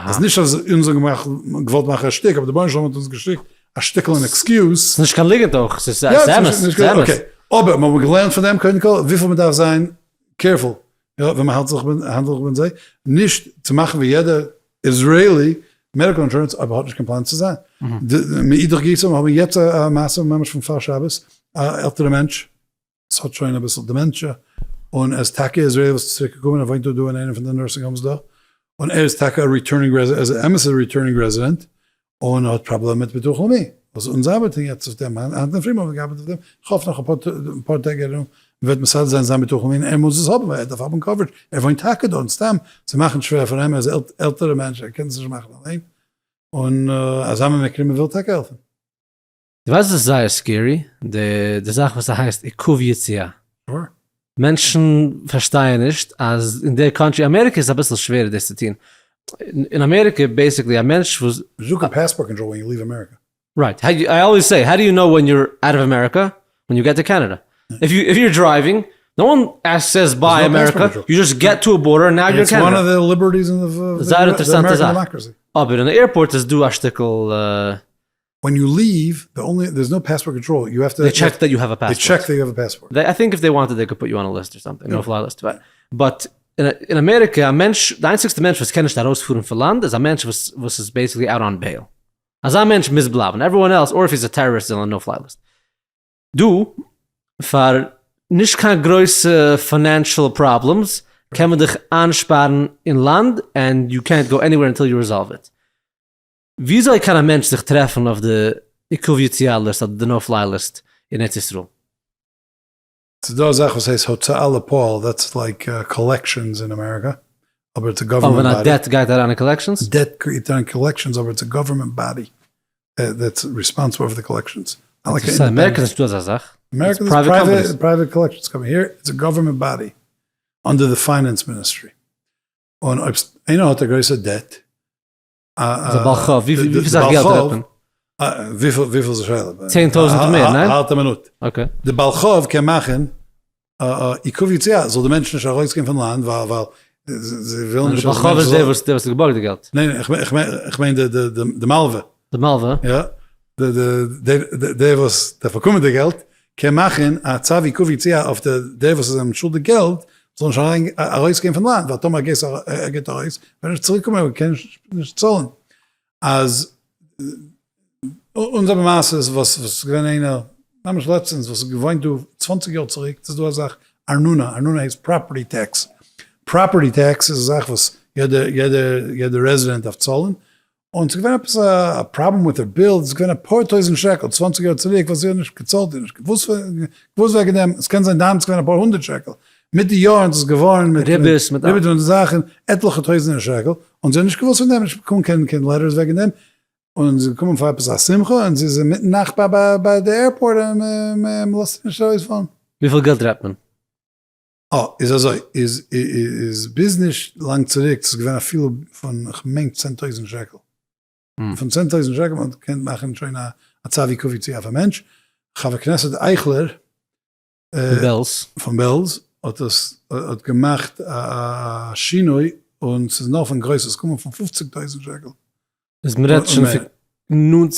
איז נישט אז אונז האבן געמאכט געוואלט מאכן א שטיק, אבער די רבונו של עולם האט אונז געשיקט א שטיקל אן excuse. ס'איז נישט קיין ליגנט אויך, ס'איז אמת, ס'איז אמת. אבער מיר האבן געלערנט פון דעם קודם כל וויפיל מ'דארף זיין careful יא ווען מ'האלט זיך האנדלט זיך מיט זיי, נישט צו מאכן ווי יעדער Israeli medical insurance אויב ער האט נישט קיין פלאן צו זיין. מאידך גיסא מיר האבן יעצט א מעשה ממש פון פאר שבת, א עלטערע מענטש וואס האט שוין אביסל dementia, און ער איז טאקע Israeli וואס איז צוריק געקומען, ער וואוינט דא דא אין איינע פון די nursing homes דא, און ער איז טאקע א returning resident, ער איז א אמת'ע returning resident, און האט פראבלעם מיט ביטוח לאומי, וואס אונז ארבעטן יעצט אויף דעם, היינט אינדערפרי האבן מיר געארבעט אויף דעם, איך האף נאך אפאר טעג ארום מ'וועט מסדר זיין זיין ביטוח לאומי און ער מוז עס האבן ווייל ער דארף האבן coverage, ער וואוינט טאקע דא און סתם צו מאכן שווער פאר אים, ער איז עלטערע מענטש ער קען עס נישט מאכן אליין, און אזא מין מקרה מ'וויל טאקע העלפן. דו ווייסט וואס איז זייער scary? די זאך וואס ס'הייסט עיכוב יציאה. מענטשן פארשטייען נישט אז אין די country, אמעריקע איז אביסל שווערער דאס צו טון, אין אמעריקע basically א מענטש וואס. There's no passport control when you leave America. Right, I always say, how do you know when you're out of America? When you get to Canada. If you if you're driving, no one says bye America, you just get to a border and now you're in Canada. It's one of the liberties in the זייער אינטערעסאנטע American זאך. democracy. אבער אין די airport איז דא א שטיקל. When you leave, the only, there's no passport control, you have to. They check that you have a passport. They check that you have a passport. They, I think if they wanted they could put you on a list or something, no fly list. But, but אין אמעריקע, א מענטש, די איינציגסטע מענטש וואס קען נישט ארויספארן פון לאנד איז א מענטש וואס וואס איז basically out on bail. אזא מענטש מוז בלייבן, everyone else, or if he's a terrorist איז on no fly list. דא, פאר נישט קיין גרויסע financial problems, קען מען דיך איינשפארן אין לאנד and you can't go anywhere until you resolve it. וויאזוי קען א מענטש זיך טרעפן אויף די עיכוב יציאה list אדער די no fly list אין ארץ ישראל? ס'איז דא א זאך וואס הייסט הוצאה לפועל, that's like collections אין אמעריקא, אבער it's a government body. אבער ווען א debt גייט אריין אין collections? debt גייט אריין אין collections אבער it's a government body that's responsible פאר די collections. אין אמעריקא איז נישטא אזא זאך. אמעריקא איז private collections company, here it's a government body under די finance ministry, און אויב איינער האט א גרויסע דעט, איז א בעל חוב, וויפיל סאך געלט רעדט מען? וויפיל איז די שאלה? 10,000 און מער, ניין? האלט א מינוט. okay. די בעל חוב קען מאכן עיכוב יציאה, זאל די מענטש נישט ארויסגיין פון לאנד ווייל ווייל זיי ווילן נישט אז די בעל חוב איז דער וואס האט געבארגט די געלט. ניין איך מיין די מלווה. די מלווה. יא. דער וואס דארף באקומען די געלט קען מאכן א צו עיכוב יציאה אויף דער וואס איז אים שולדיג געלט זאל נישט ארויסגיין פון לאנד ווייל טאמער ער גייט ארויס וועט ער נישט צוריק קומען ער קען נישט צאלן. אז אונז האבן מעשות וואס איז געווען איינער ממש לעצטענס וואס האט געוואוינט דא צוואנציג יאר צוריק ס'איז דא א זאך ארנונה, ארנונה הייסט property tax, property tax איז א זאך וואס יעדע יעדע יעדע resident דארף צאלן, און ס'איז געווען עפעס א פראבלעם מיט די ביל, ס'איז געווען אפאר טויזענט שקל צוואנציג יאר צוריק וואס זי האט נישט געצאלט, זי האט נישט געוואוסט געוואוסט וועגן דעם, עס קען זיין דאמאלס איז געווען אפאר הונדערט שקל, מיט די יארן איז עס געווארן מיט ריבית מיט ריבית און זאכן עטליכע טויזענטער שקל, און זי האט נישט געוואוסט פון דעם, נישט באקומען קיין קיין letters וועגן דעם, און זי איז געקומען פאר עפעס א שמחה און זי איז אינמיטן נאכט ביי ביי ביי די airport און מען לאזט איר נישט ארויספארן. וויפיל געלט רעדט מען? אה, איז אזוי, איז איז ביז נישט לאנג צוריק ס'איז געווען אפילו פון כ'מיין 10,000 שקל. פון 10,000 שקל מען האט געקענט מאכן שוין א צו עיכוב יציאה אויף א מענטש. חבר כנסת אייכלער פון בעלז האט עס האט געמאכט א שינוי און ס'איז נאר פון גרויסע סכומים פון 50,000 שקל. איז מ'רעדט שוין פון נאנט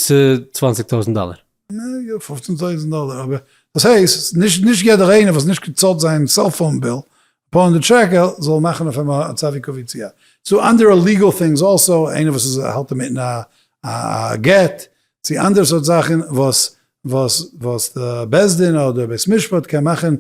צו 20,000 דאלער. יא, 15,000 דאלער, אבער דאס הייסט נישט נישט יעדער איינער וואס נישט געצאלט זיין cellphone bill אפאר הונדערט שקל זאל מאכן אויף אים א צו עיכוב יציאה. ס'דא אנדערע legal things also, איינער וואס איז האלט אינמיטן א א גט, צו אנדערע סארט זאכן וואס וואס וואס די בית דין אדער בית משפט קען מאכן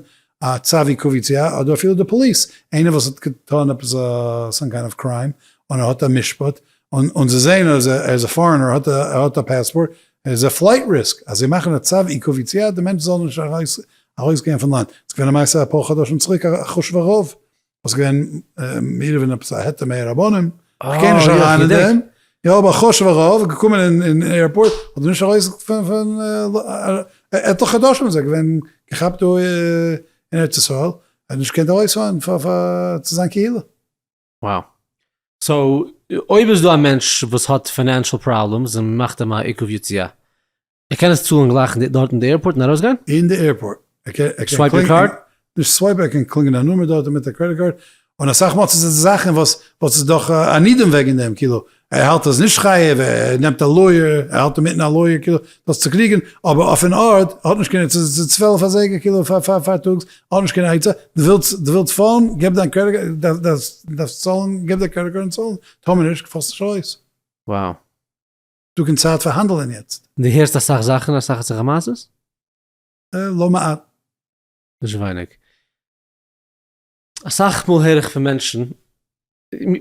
א צו עיכוב יציאה אדער אפילו די פאליס, איינער וואס האט געטון עפעס א some kind of crime און ער האט א משפט און און זיי זעען אז ער איז א foreigner ער האט א ער האט א פאספארט ער איז א flight risk אז זיי מאכן א צו עיכוב יציאה די מענטש זאל נישט ארויס ארויס גיין פון לאנד, ס'איז געווען א מעשה אפאר חדשים צוריק א חשוב'ער רב וואס איז געווען מעורב אין עפעס א היתר מאה רבנים, איך גיי נישט אריין אין דעם, יא אבער א חשוב'ער רב געקומען אין airport האט ער נישט ארויס פון עטליכע חדשים איז ער געווען געכאפט דא אין ארץ ישראל, ער האט נישט געקענט ארויספארן פאר צו זיין קהילה. Wow. So אויב איז דא א מענטש וואס האט financial problems און מ'מאכט אים א עיכוב יציאה, ער קען עס צאלן גלייך דארט אין די airport און ארויסגיין? אין די airport. ער קען swipe די card? נישט swipe, ער קען קלינגען א נומער דארט מיט א credit card, און אסאך מאל ס'איז זאכן וואס וואס איז דאך א נידון וועגן דעם, כאילו ער האלט אז נישט חייב, ער נעמט א lawyer, ער האלט אינמיטן א lawyer כאילו דאס צו קריגן, אבער אויפן ארט האט נישט קיין, ס'איז 12 אזייגער כאילו פארטאגס, האט נישט קיין עצה, דו ווילסט דו ווילסט פארן, געב דיין credit card, דארפסט צאלן, געב דיין credit card און צאלן, טאמער נישט פארסט נישט ארויס. Wow. דא קיין צייט פאר האנדלען יעצט. דו הערסט אסאך זאכן, אסאך אזעלכע מעשות? לא מעט. נישט ווייניג. אסאך מאל הער איך פון מענטשן,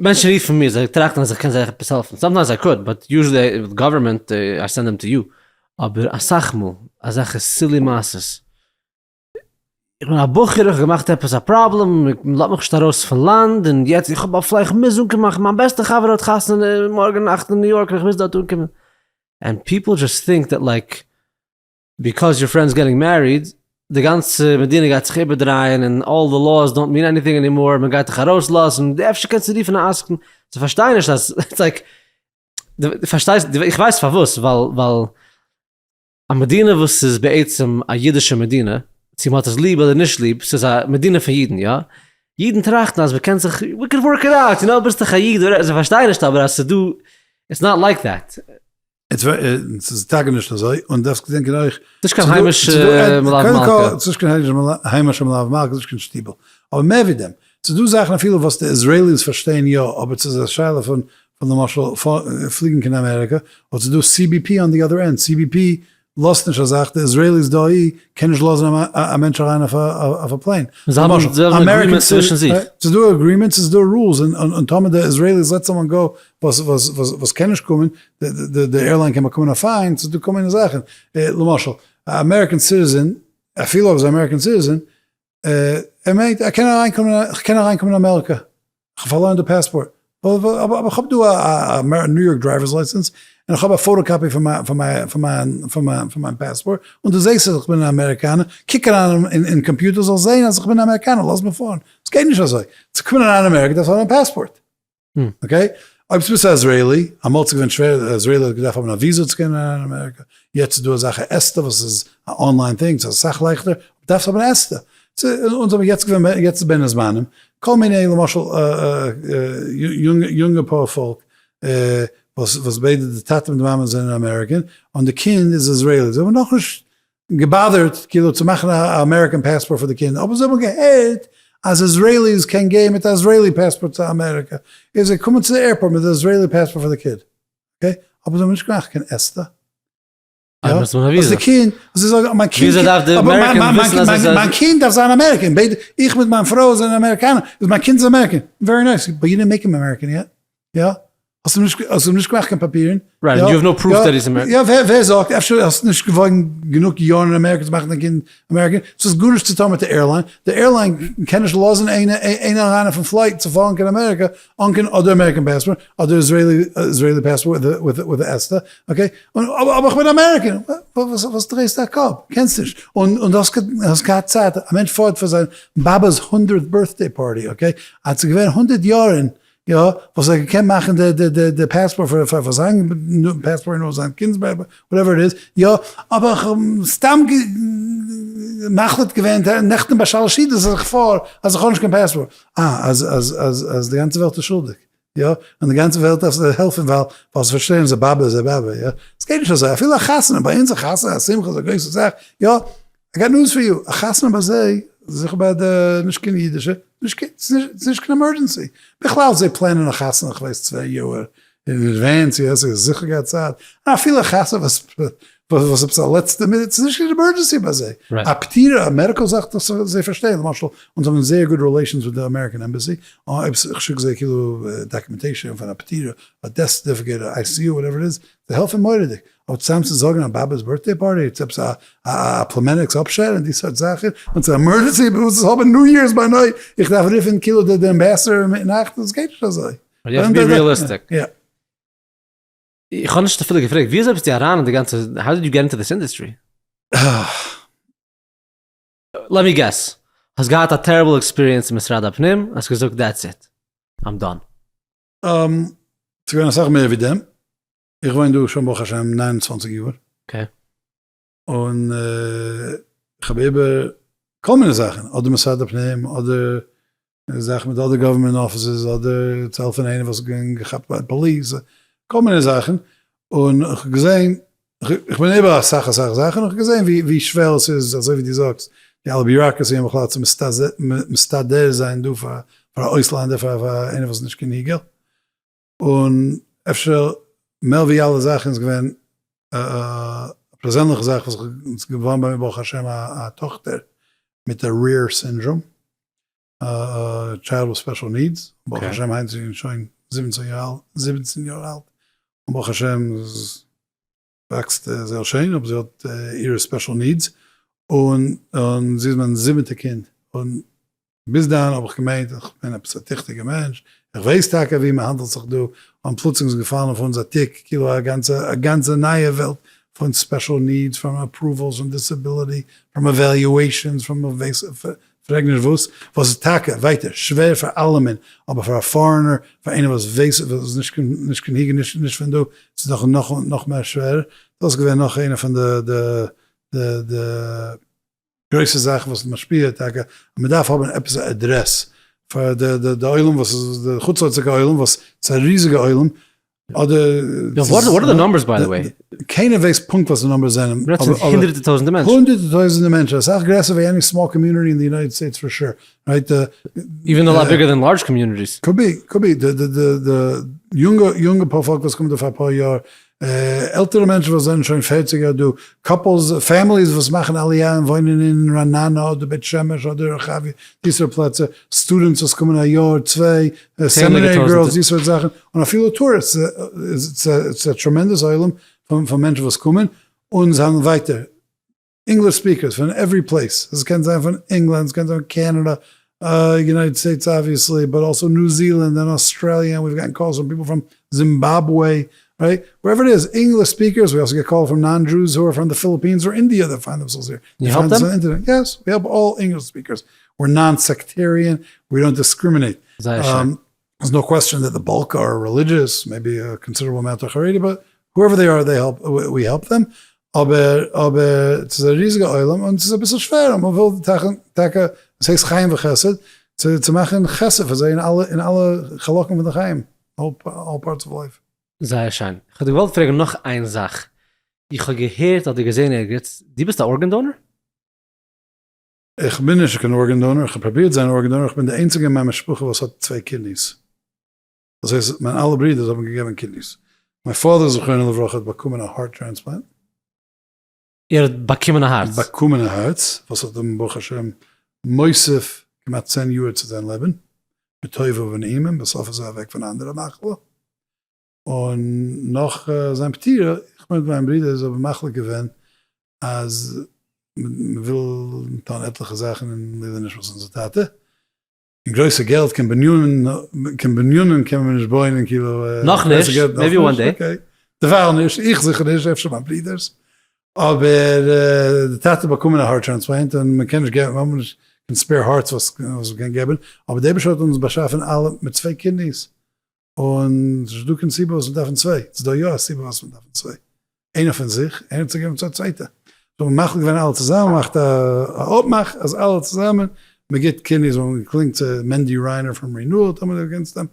מענטשן רופן מיר, זיי טראכטן אז איך קען זיי עפעס העלפן, sometimes I could, but usually with government I send them to you, אבער אסאך מאל אזעלכע silly מעשות, איך בין א בחור, איך האב געמאכט עפעס א פראבלעם, מען לאזט מיך נישט ארויס פון לאנד, און יעצט איך האב א flight, איך מוז אנקומען, מיין בעסטע חבר האט חתונה מארגן נאכט אין ניו יארק און איך מוז דארט אנקומען, and people just think that like because your friend's getting married, די גאנצע מדינה גייט זיך איבערדרייען און all the laws don't mean anything anymore, מען גייט דיך ארויסלאזן, אפשר קענסטו רופן א עסקן, זיי פארשטייען נישט אז it's like, דו פארשטייסט, איך ווייס פארוואס, ווייל ווייל א מדינה וואס איז בעצם א אידישע מדינה, צו מען האט עס ליב אדער נישט ליב, ס'איז א מדינה פון אידן, יא? אידן טראכטן אז מען קען זיך, we can work it out, you know, ביסט דאך א איד, זיי פארשטייען נישט אבער אז ס'איז דא, it's not like that. ס'איז טאקע נישט אזוי, און דארפסט געדענקען אויך, ס'נישט קיין היימישע מלוה מלכה. ס'נישט קיין היימישע מלוה מלכה, ס'נישט קיין שטיבל. אבער מער ווי דעם, ס'איז דא זאכן אפילו וואס די Israelis פארשטייען יא, אבער ס'איז א שאלה פון פון למשל פליגן קיין אמעריקא, אבער ס'איז דא CBP on the other end, CBP לאזט נישט א זאך, די Israelis דאהי קען נישט לאזן א מענטש אריין אויף א plane. זיי האבן agreements צווישן זיך. ס'איז דא agreements, ס'איז דא rules, און טאמער די Israelis let someone go וואס קען נישט קומען, די airline קען באקומען א fine, ס'איז דא כל מיני זאכן, למשל א American citizen, אפילו אויב איז א American citizen. ער מיינט ער קען אריינקומען, איך קען אריינקומען אין אמעריקא, איך האב פארלוירן די passport, אבער איך האב דא א ניו יארק driver's license, און איך האב א photocopy פון מיין passport, און דו זעסט אז איך בין אן אמעריקאנער, קוק אריין אין קאמפיוטער זאלסט זען אז איך בין אן אמעריקאנער, לאז מיר פארן. עס גייט נישט אזוי, צו קומען אריין אין אמעריקא דארפסטו האבן א passport. Okay, אויב ביסטו א Israeli, אמאל איז געווען שווער, א Israeli האט געדארפט האבן א וויזא צו קענען אריין אין אמעריקא, יעצט איז דא אזעלכע ESTA וואס איז א online thing, ס'איז אסאך לייכטער, אבער דארפסט האבן ESTA. אונז האבן יעצט געווען, יעצט איז בין הזמנים, כל מיני למשל יונגע פאר פאלק וואס וואס ביידע די טאטע מיט די מאמע זענען American, און די קינד איז Israeli, זיי האבן נאכנישט געבאדערט כאילו צו מאכן א American passport פאר די קינד, אבער זיי האבן געהערט אז Israelis קען גיין מיט א Israeli passport צו אמעריקא, איז זיי קומען צו די airport מיט די Israeli passport פאר די קינד, okay, אבער זיי האבן נישט געמאכט קיין ESTA. אז די קינד, זיי זאגן מיין קינד, מיין קינד דארף זיין American, ביידע, איך מיט מיין פרוי זענען אמעריקאנער, איז מיין קינד איז American, very nice, but you didn't make him American yet, יא? האסט אים נישט האסט אים נישט געמאכט קיין פאפירן? Right, you have no proof that he's American. יא, ווער ווער זאגט? אפשר האסט נישט געוואוינט גענוג יארן אין אמעריקע צו מאכן דיין קינד American? ס'האט גארנישט צו טון מיט די airline, די airline קען נישט לאזן איינער איינער אריין אויפן flight צו פארן קיין אמעריקע אן קיין אדער American passport אדער Israeli Israeli passport with with ESTA, okay? און אבער איך בין American, וואס וואס דרייסטו א קאפ? קענסט נישט. און און דו האסט האסט געהאט צייט, א מענטש פארט פאר זיין באבע'ס הונדרעט birthday party, okay? אז ס'איז געווען הונדרעט יארן יא, וואס ער קען מאכן די די די די passport פאר פאר זיין passport און זיין קינד'ס whatever it is, יא, אבער איך האב סתם מחליט געווען נעכטן ביי שלש סעודות אז איך פאר אז איך האב נישט קיין passport, אה אז אז אז אז די גאנצע וועלט איז שולדיג, יא, און די גאנצע וועלט דארף זיי העלפן ווייל ווייל זיי פארשטייען אז א באבע איז א באבע, יא, עס גייט נישט אזוי, אפילו א חתונה, ביי אונז א חתונה א שמחה איז א גרויסע זאך, יא, I got news for you, א חתונה ביי זיי, זיכער ביי די נישט קיין אידישע, נישט קיין, ס'איז נישט קיין emergency, בכלל זיי פלענען א חתונה כ'ווייס צוויי יאהר אין advance, יא ס'איז זיכער געהאט צייט, אפילו א חתונה וואס וואס עפעס א לעצטע מינוט, ס'איז נישט קיין emergency ביי זיי, א פטירה א medical זאך דאס זיי פארשטייען, למשל אונז האבן זייער good relations מיט די American embassy, אויב כ'שיק זיי כאילו documentation פון א פטירה, א death certificate, א ICU whatever it is, זיי העלפן מורא'דיג, אבער צוזאם צו זאגן א באבע'ס birthday party צו עפעס א פלומעניק'ס אפשער און די סארט זאכן, און צו emergency וואס איז האבן New Year's ביי night, איך דארף רופן כאילו די ambassador אינמיטן נאכט, דאס גייט נישט אזוי. You have to be realistic. איך האב נישט אפילו געפרעגט, ווי אזוי ביסטו אריין אין די גאנצע, how did you get into this industry? Let me guess, האסט געהאט א terrible experience אין משרד הפנים, האסט געזאגט that's it, I'm done. ס'איז געווען אסאך מער ווי דעם, איך וואוין דא שוין ברוך השם 29 יאר. Okay. און איך האב איבער כל מיני זאכן, אדער משרד הפנים, אדער זאכן מיט אדער government offices, אדער צו העלפן איינער וואס איז געווען געכאפט ביי פאליס, כל מיני זאכן, און איך האב געזען, איך בין איבער אסאך אסאך זאכן, איך האב געזען ווי שווער עס איז, אזוי ווי דו זאגסט, די אלע bureaucracy און בכלל צו מסתדר זיין דא פאר א אויסלאנדער, פאר איינער וואס איז נישט קיין היגער. און אפשר מער ווי אלע זאכן איז געווען א פערזענליכע זאך וואס איז געווארן ביי מיר ברוך השם א טאכטער מיט א rare syndrome, א child with special needs, ברוך השם היינט איז זי שוין זיבענצען יאר אלט, זיבענצען יאר אלט, און ברוך השם וואקסט זייער שיין, אבער זי האט אירע special needs, און זי איז מיין זיבענטע קינד, און ביז דאן האב איך געמיינט איך בין עפעס א טיכטיגע מענטש, איך ווייס טאקע ווי מען האנדלט זיך דא, און פלוצלינג איז געפאלן אויף אונז א תיק, כאילו א גאנצע א גאנצע נייע וועלט פון special needs, פון approvals, פון disability, פון evaluations, פון פרעג נישט וואס, וואס איז טאקע ווייטער שווער פאר אלעמען, אבער פאר א foreigner, פאר איינער וואס ווייס וואס איז נישט קיין נישט קיין היגע נישט נישט פון דא, ס'איז נאך נאך נאך מער שווער, דאס איז געווען נאך איינע פון די די די די גרויסע זאכן וואס איז משפיע טאקע אז מען דארף האבן עפעס א אדרעס פאר די די די עולם וואס איז די חוץ לארצ'יגע עולם וואס ס'איז א ריזיגע עולם אדער What are the numbers by the way? קיינער ווייסט פונקט וואס די numbers זענען. מ'רעדט פון הונדערטער טויזענטער מענטשן. הונדערטער טויזענטער מענטשן, אסאך גרעסער ווי any small community אין די United States for sure, right? Even a lot bigger than large communities. Could be, could be, די די די יונגע יונגע פארפאלק וואס קומט דא פאר אפאר יאר, עלטערע מענטשן וואס זענען שוין פערציג יאר דא, couples, families וואס מאכן עליה און וואוינען אין רעננה אדער בית שמש אדער רחביה, די סארט פלעצער, students וואס קומען א יאר צוויי, seminary girls, די סארט זאכן, און אפילו tourists, ס'איז א tremendous עולם פון מענטשן וואס קומען און זענען ווייטער. English speakers פון every place, עס קען זיין פון ענגלאנד, עס קען זיין פון קענעדע, United States obviously, but also New Zealand and Australia, we've gotten calls from people from Zimbabwe, right? Wherever it is, English speakers, we also get calls from non-Jews who are from the Philippines or India that find themselves here. You help them? Yes, we help all English speakers. We're non-sectarian, we don't discriminate. זייער שיין. There's no question that the bulk are religious, maybe a considerable amount are Haredi, but whoever they are, they help, we help them. אבער, אבער, ס'איז א ריזיגע עולם און ס'איז אביסל שווער, און מ'וויל טאקע, עס הייסט חיים וחסד, צו מאכן חסד פאר זיי אין אלע, אין אלע חלקים פון די חיים, all parts of life. זייער שיין. איך האב דיר געוואלט פרעגן נאך איין זאך. איך האב געהערט אדער געזען ערגעץ, דו ביסט א organ donor? איך בין נישט קיין organ donor, איך האב פרובירט זיין organ donor, איך בין די איינציגע אין מיין משפחה וואס האט צוויי kidneys. דאס הייסט מיין אלע ברידערס האבן געגעבן kidneys. מיין father זכרונו לברכה האט באקומען א heart transplant. ער האט באקומען א הארץ? באקומען א הארץ, וואס האט אים ברוך השם מוסיף כמעט 10 יאר צו זיין לעבן, בטובה ובנעימים, בסוף איז ער אוועק פון א אנדערע מחלה. און נאך זיין פטירה, איך מיט מיין ברודער האבן מחליט געווען אז מ'וויל טון עטליכע זאכן אין לעילוי נשמת אונזער טאטע, און גרויסע געלט קיין בנינים, קיין בנינים קען מען נישט בויען און כאילו נאך נישט, maybe one day. Okay, דערווייל נישט, איך זיכער נישט, אפשר מיין ברודערס, אבער די טאטע האט באקומען א heart transplant און מען קען נישט געבן, מיר האבן נישט קיין spare hearts וואס מען קען געבן, אבער דער אייבערשטער האט אונז באשאפן אלע מיט צוויי kidneys, און ס'נישט דא קיין סיבה וואס מ'דארפן צוויי, ס'איז דא יא א סיבה וואס מ'דארפן צוויי, איינער פון זיך, איינער צו געבן צו א צווייטע. so מ'האט מחליט געווען אלע צוזאמען, מ'מאכט א אפמאך אז אלע צוזאמען, מ'גיבט kidneys, מ'האט געקלינגט צו מענדי ריינער פון Renewal, טאמער דו קענסט אים,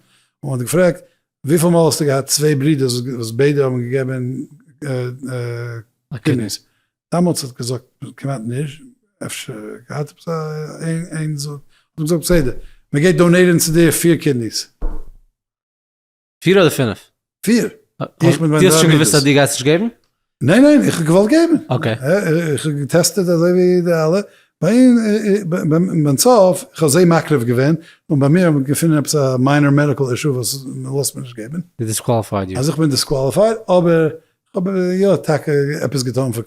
און מ'האט געפרעגט, וויפיל מאל האסטו געהאט צוויי ברידערס וואס ביידע האבן געגעבן kidneys? דאמאלטס האט געזאגט כמעט נישט, אפשר געהאט עפעס א איין זאך, האט ער געזאגט בסדר, מען גייט donate ן צו דיר פיר kidneys. פיר אדער פינף? פיר. איך מיט מיין דו האסט שוין געוואוסט אז דו גייסט נישט געבן? ניין ניין, איך האב געוואלט געבן. Okay. איך האב געטעסטעט אזוי ווי די אלע, ביים סוף, איך האב זיי מקרב געווען, און ביי מיר האט מען געפונען עפעס א minor medical issue וואס מען לאזט מיר נישט געבן. They disqualified you. אז איך בין disqualified, אבער כ'האב יא טאקע עפעס געטאן פאר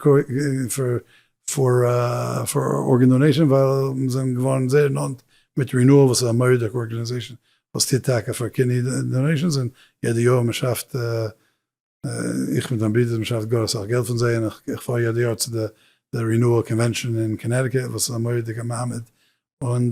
organ donation ווייל מיר זענען געווארן זייער נאנט מיט Renewal וואס איז א מורא'דיגע organization וואס טוט טאקע פאר kidney donations און יעדע יאר מען שאפט איך מיט מיין ברודער מען שאפט גאר אסאך געלט פון זיי און איך פאר יעדע יאר צו די Renewal convention אין קאנעטיקעט וואס איז א מורא'דיגע מעמד און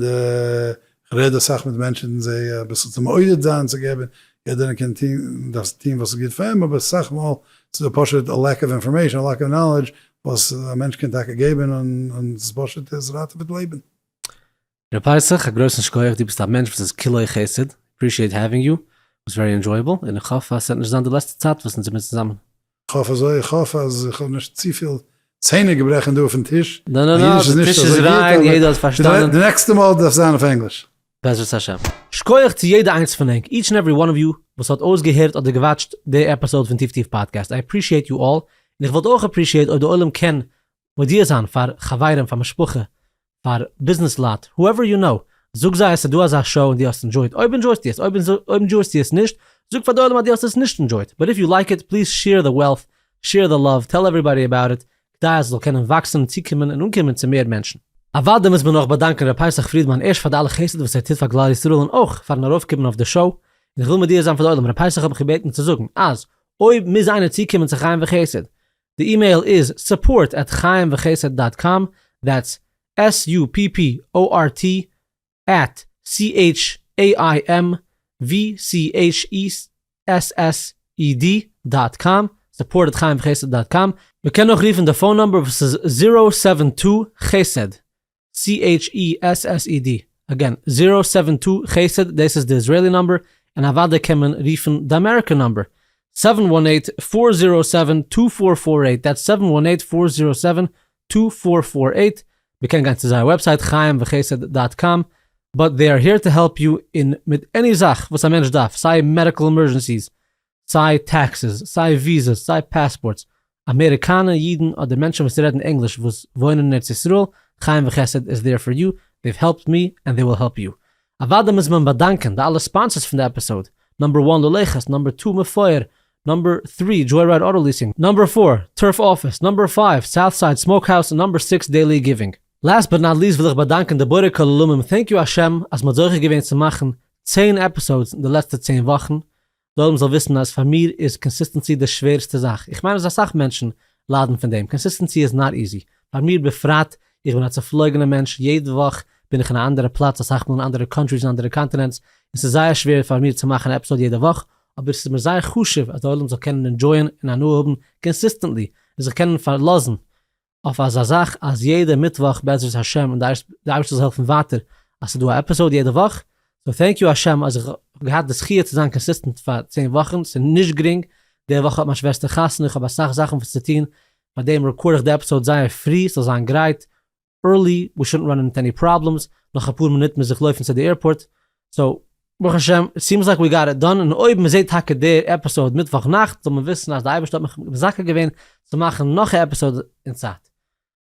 כ'רעד אסאך מיט מענטשן זיי אביסל צו מעודד זיין צו געבן, יעדער קען טון, דארף טון וואס איז גוט פאר אים, אבער אסאך מאל ס'איז דא פשוט א lack of information, א lack of knowledge, וואס א מענטש קען טאקע געבן און ס'איז פשוט עס ראטעוועט לעבן. ר' פסח, א גרויסן שכוח, דו ביסט א מענטש וואס איז כולו חסד, appreciate having you, was very enjoyable, און איך האף אז ס'וועט נישט זיין די לעצטע צייט וואס אונז זעמיר צוזאמען. כ'האף אזוי, איך האף אז איך האב נישט צופיל צענער געברעכן דא אויפן טיש. נא נא נא, די טיש איז ריין, יעדער האט פארשטאנען. די נעקסטע מאל דארף זיין אויף ענגליש. בעזרת השם. שקויעך צו יעדע איינס פון ענק, each and every one of you, וואס האט אויסגעהערט אדער געוואטשט די episode פון טיף טיף פאדקעסט, I appreciate you all, און איך וואלט אויך appreciate אויב די עולם קען מודיע זיין פאר חברים, פאר משפחה, פאר ביזנעס לייט, whoever you know, זאג זיי אז ס'איז דא אזא show און דו האסט enjoyed, אויב enjoy סטו עס, אויב enjoy סטו עס נישט, זאג פאר די עולם אז דו האסט עס נישט enjoyed, but if you like it, please share the wealth, share the love, tell everybody about it, כדי אז עס זאל קענען וואקסן און צוקומען און אנקומען צו מער מענטשן. אוודאי מוז מען נאך באדאנקען ר' פסח פרידמאן ערשט פאר די אלע חסד וואס ער טוט פאר כלל ישראל און אויך פארן ארויפקומען אויף די show, און איך וויל מודיע זיין פאר די עולם, ר' פסח האט מיך געבעטן צו זאגן אז אויב מוז איינער צוקומען צו חיים וחסד, די אימעיל איז support at chaim vechesed dot com, that's S U P P O R T at C H A I M V C H E S S E D dot com, support at chaim vechesed dot com. מען קען אויך רופן די phone number וואס איז zero seven two חסד, C-H-E-S-S-E-D, again, zero seven two חסד, דאס איז די Israeli number, און אוודאי קען מען רופן די אמעריקען number, seven one eight four zero seven two four four eight, that's seven one eight four zero seven two four four eight, מען קען גיין צו זייער website חיים וחסד dot com, but they are here to help you אין מיט any זאך וואס א מענטש דארף, סיי medical emergencies, סיי taxes, סיי וויזעס, סיי passports, אמעריקאנע אידן אדער מענטשן וואס רעדן ענגליש וואס וואוינען אין ארץ ישראל, חיים וחסד is there for you, they've helped me and they will help you. אוודאי מוז מען באדאנקען די אלע sponsors פון די episode, number one ללכת, number two מפואר, number three, Joyride Auto Leasing, number four, Turf Office, number five, Southside Smokehouse, און number six, Daily Giving. Last but not least וויל איך באדאנקען די בורא כל עולמים, thank you השם אז מ'האט זוכה געווען צו מאכן 10 episodes אין די לעצטע 10 וואכן, די עולם זאל וויסן אז פאר מיר איז consistency די שווערסטע זאך, איך מיין אז אסאך מענטשן ליידן פון דעם, consistency איז not easy, פאר מיר בפרט, איך בין א צופלויגענע מענטש, יעדע וואך בין איך אין א אנדערע פלאץ, אסאך מאל אין אנדערע countries און אנדערע continents, און ס'איז זייער שווער פאר מיר צו מאכן א episode יעדע וואך, אבער ס'איז מיר זייער חשוב אז די עולם זאל קענען enjoy ען און הנאה האבן consistently, און זיך קענען פארלאזן אויף אזא זאך אז יעדע מיטוואך בעזרת השם און די אייבערשטער זאל העלפן ווייטער אז ס'איז דא א episode יעדע וואך, so thank you השם אז איך האב געהאט די זכי' צו זיין consistent פאר 10 וואכן, ס'איז נישט גרינג, די וואך האט מיין שוועסטער חתונה, איך האב אסאך זאכן וואס צו טון, פאר דעם record איך די episode זייער פרי ס'זאל זיין גרייט early, we shouldn't run into any problems, נאך אפאר מינוט מוז איך לויפן צו די airport, so ברוך השם, it seems like we got it done, און אויב מ'זעט טאקע די episode מיטוואך נאכט, זאל מען וויסן אז די אייבערשטער האט מיך מזכה געווען צו מאכן נאך א episode אין צייט.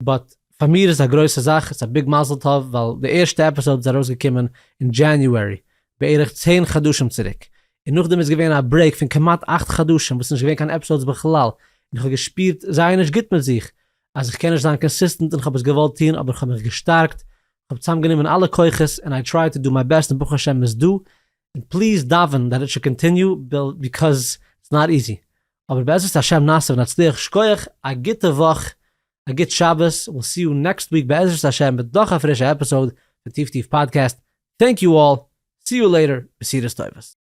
But פאר מיר איז א גרויסע זאך, איטס א big מזל טוב, ווייל די ערשטע episode איז ארויסגעקומען אין January, בערך 10 חדשים צוריק, און נאכדעם איז געווען א break פון כמעט 8 חדשים וואס איז נישט געווען קיין episodes בכלל, און איך האב געשפירט זייער נישט גוט מיט זיך, אז איך קען נישט זיין consistent און איך האב עס געוואלט טון אבער איך האב מיך געשטארקט, איך האב צוזאמגענומען אלע כוחות און I try to do my best און ברוך השם איז דא, און please דאווען that it should continue because it's not easy, אבער בעזרת השם נעשה ונצליח, שכוח, א גוטע וואך, א גוט שבת, we'll see you next week בעזרת השם מיט נאך א פרישע episode פון טיף טיף פאדקעסט, thank you all, see you later, בשורות טובות.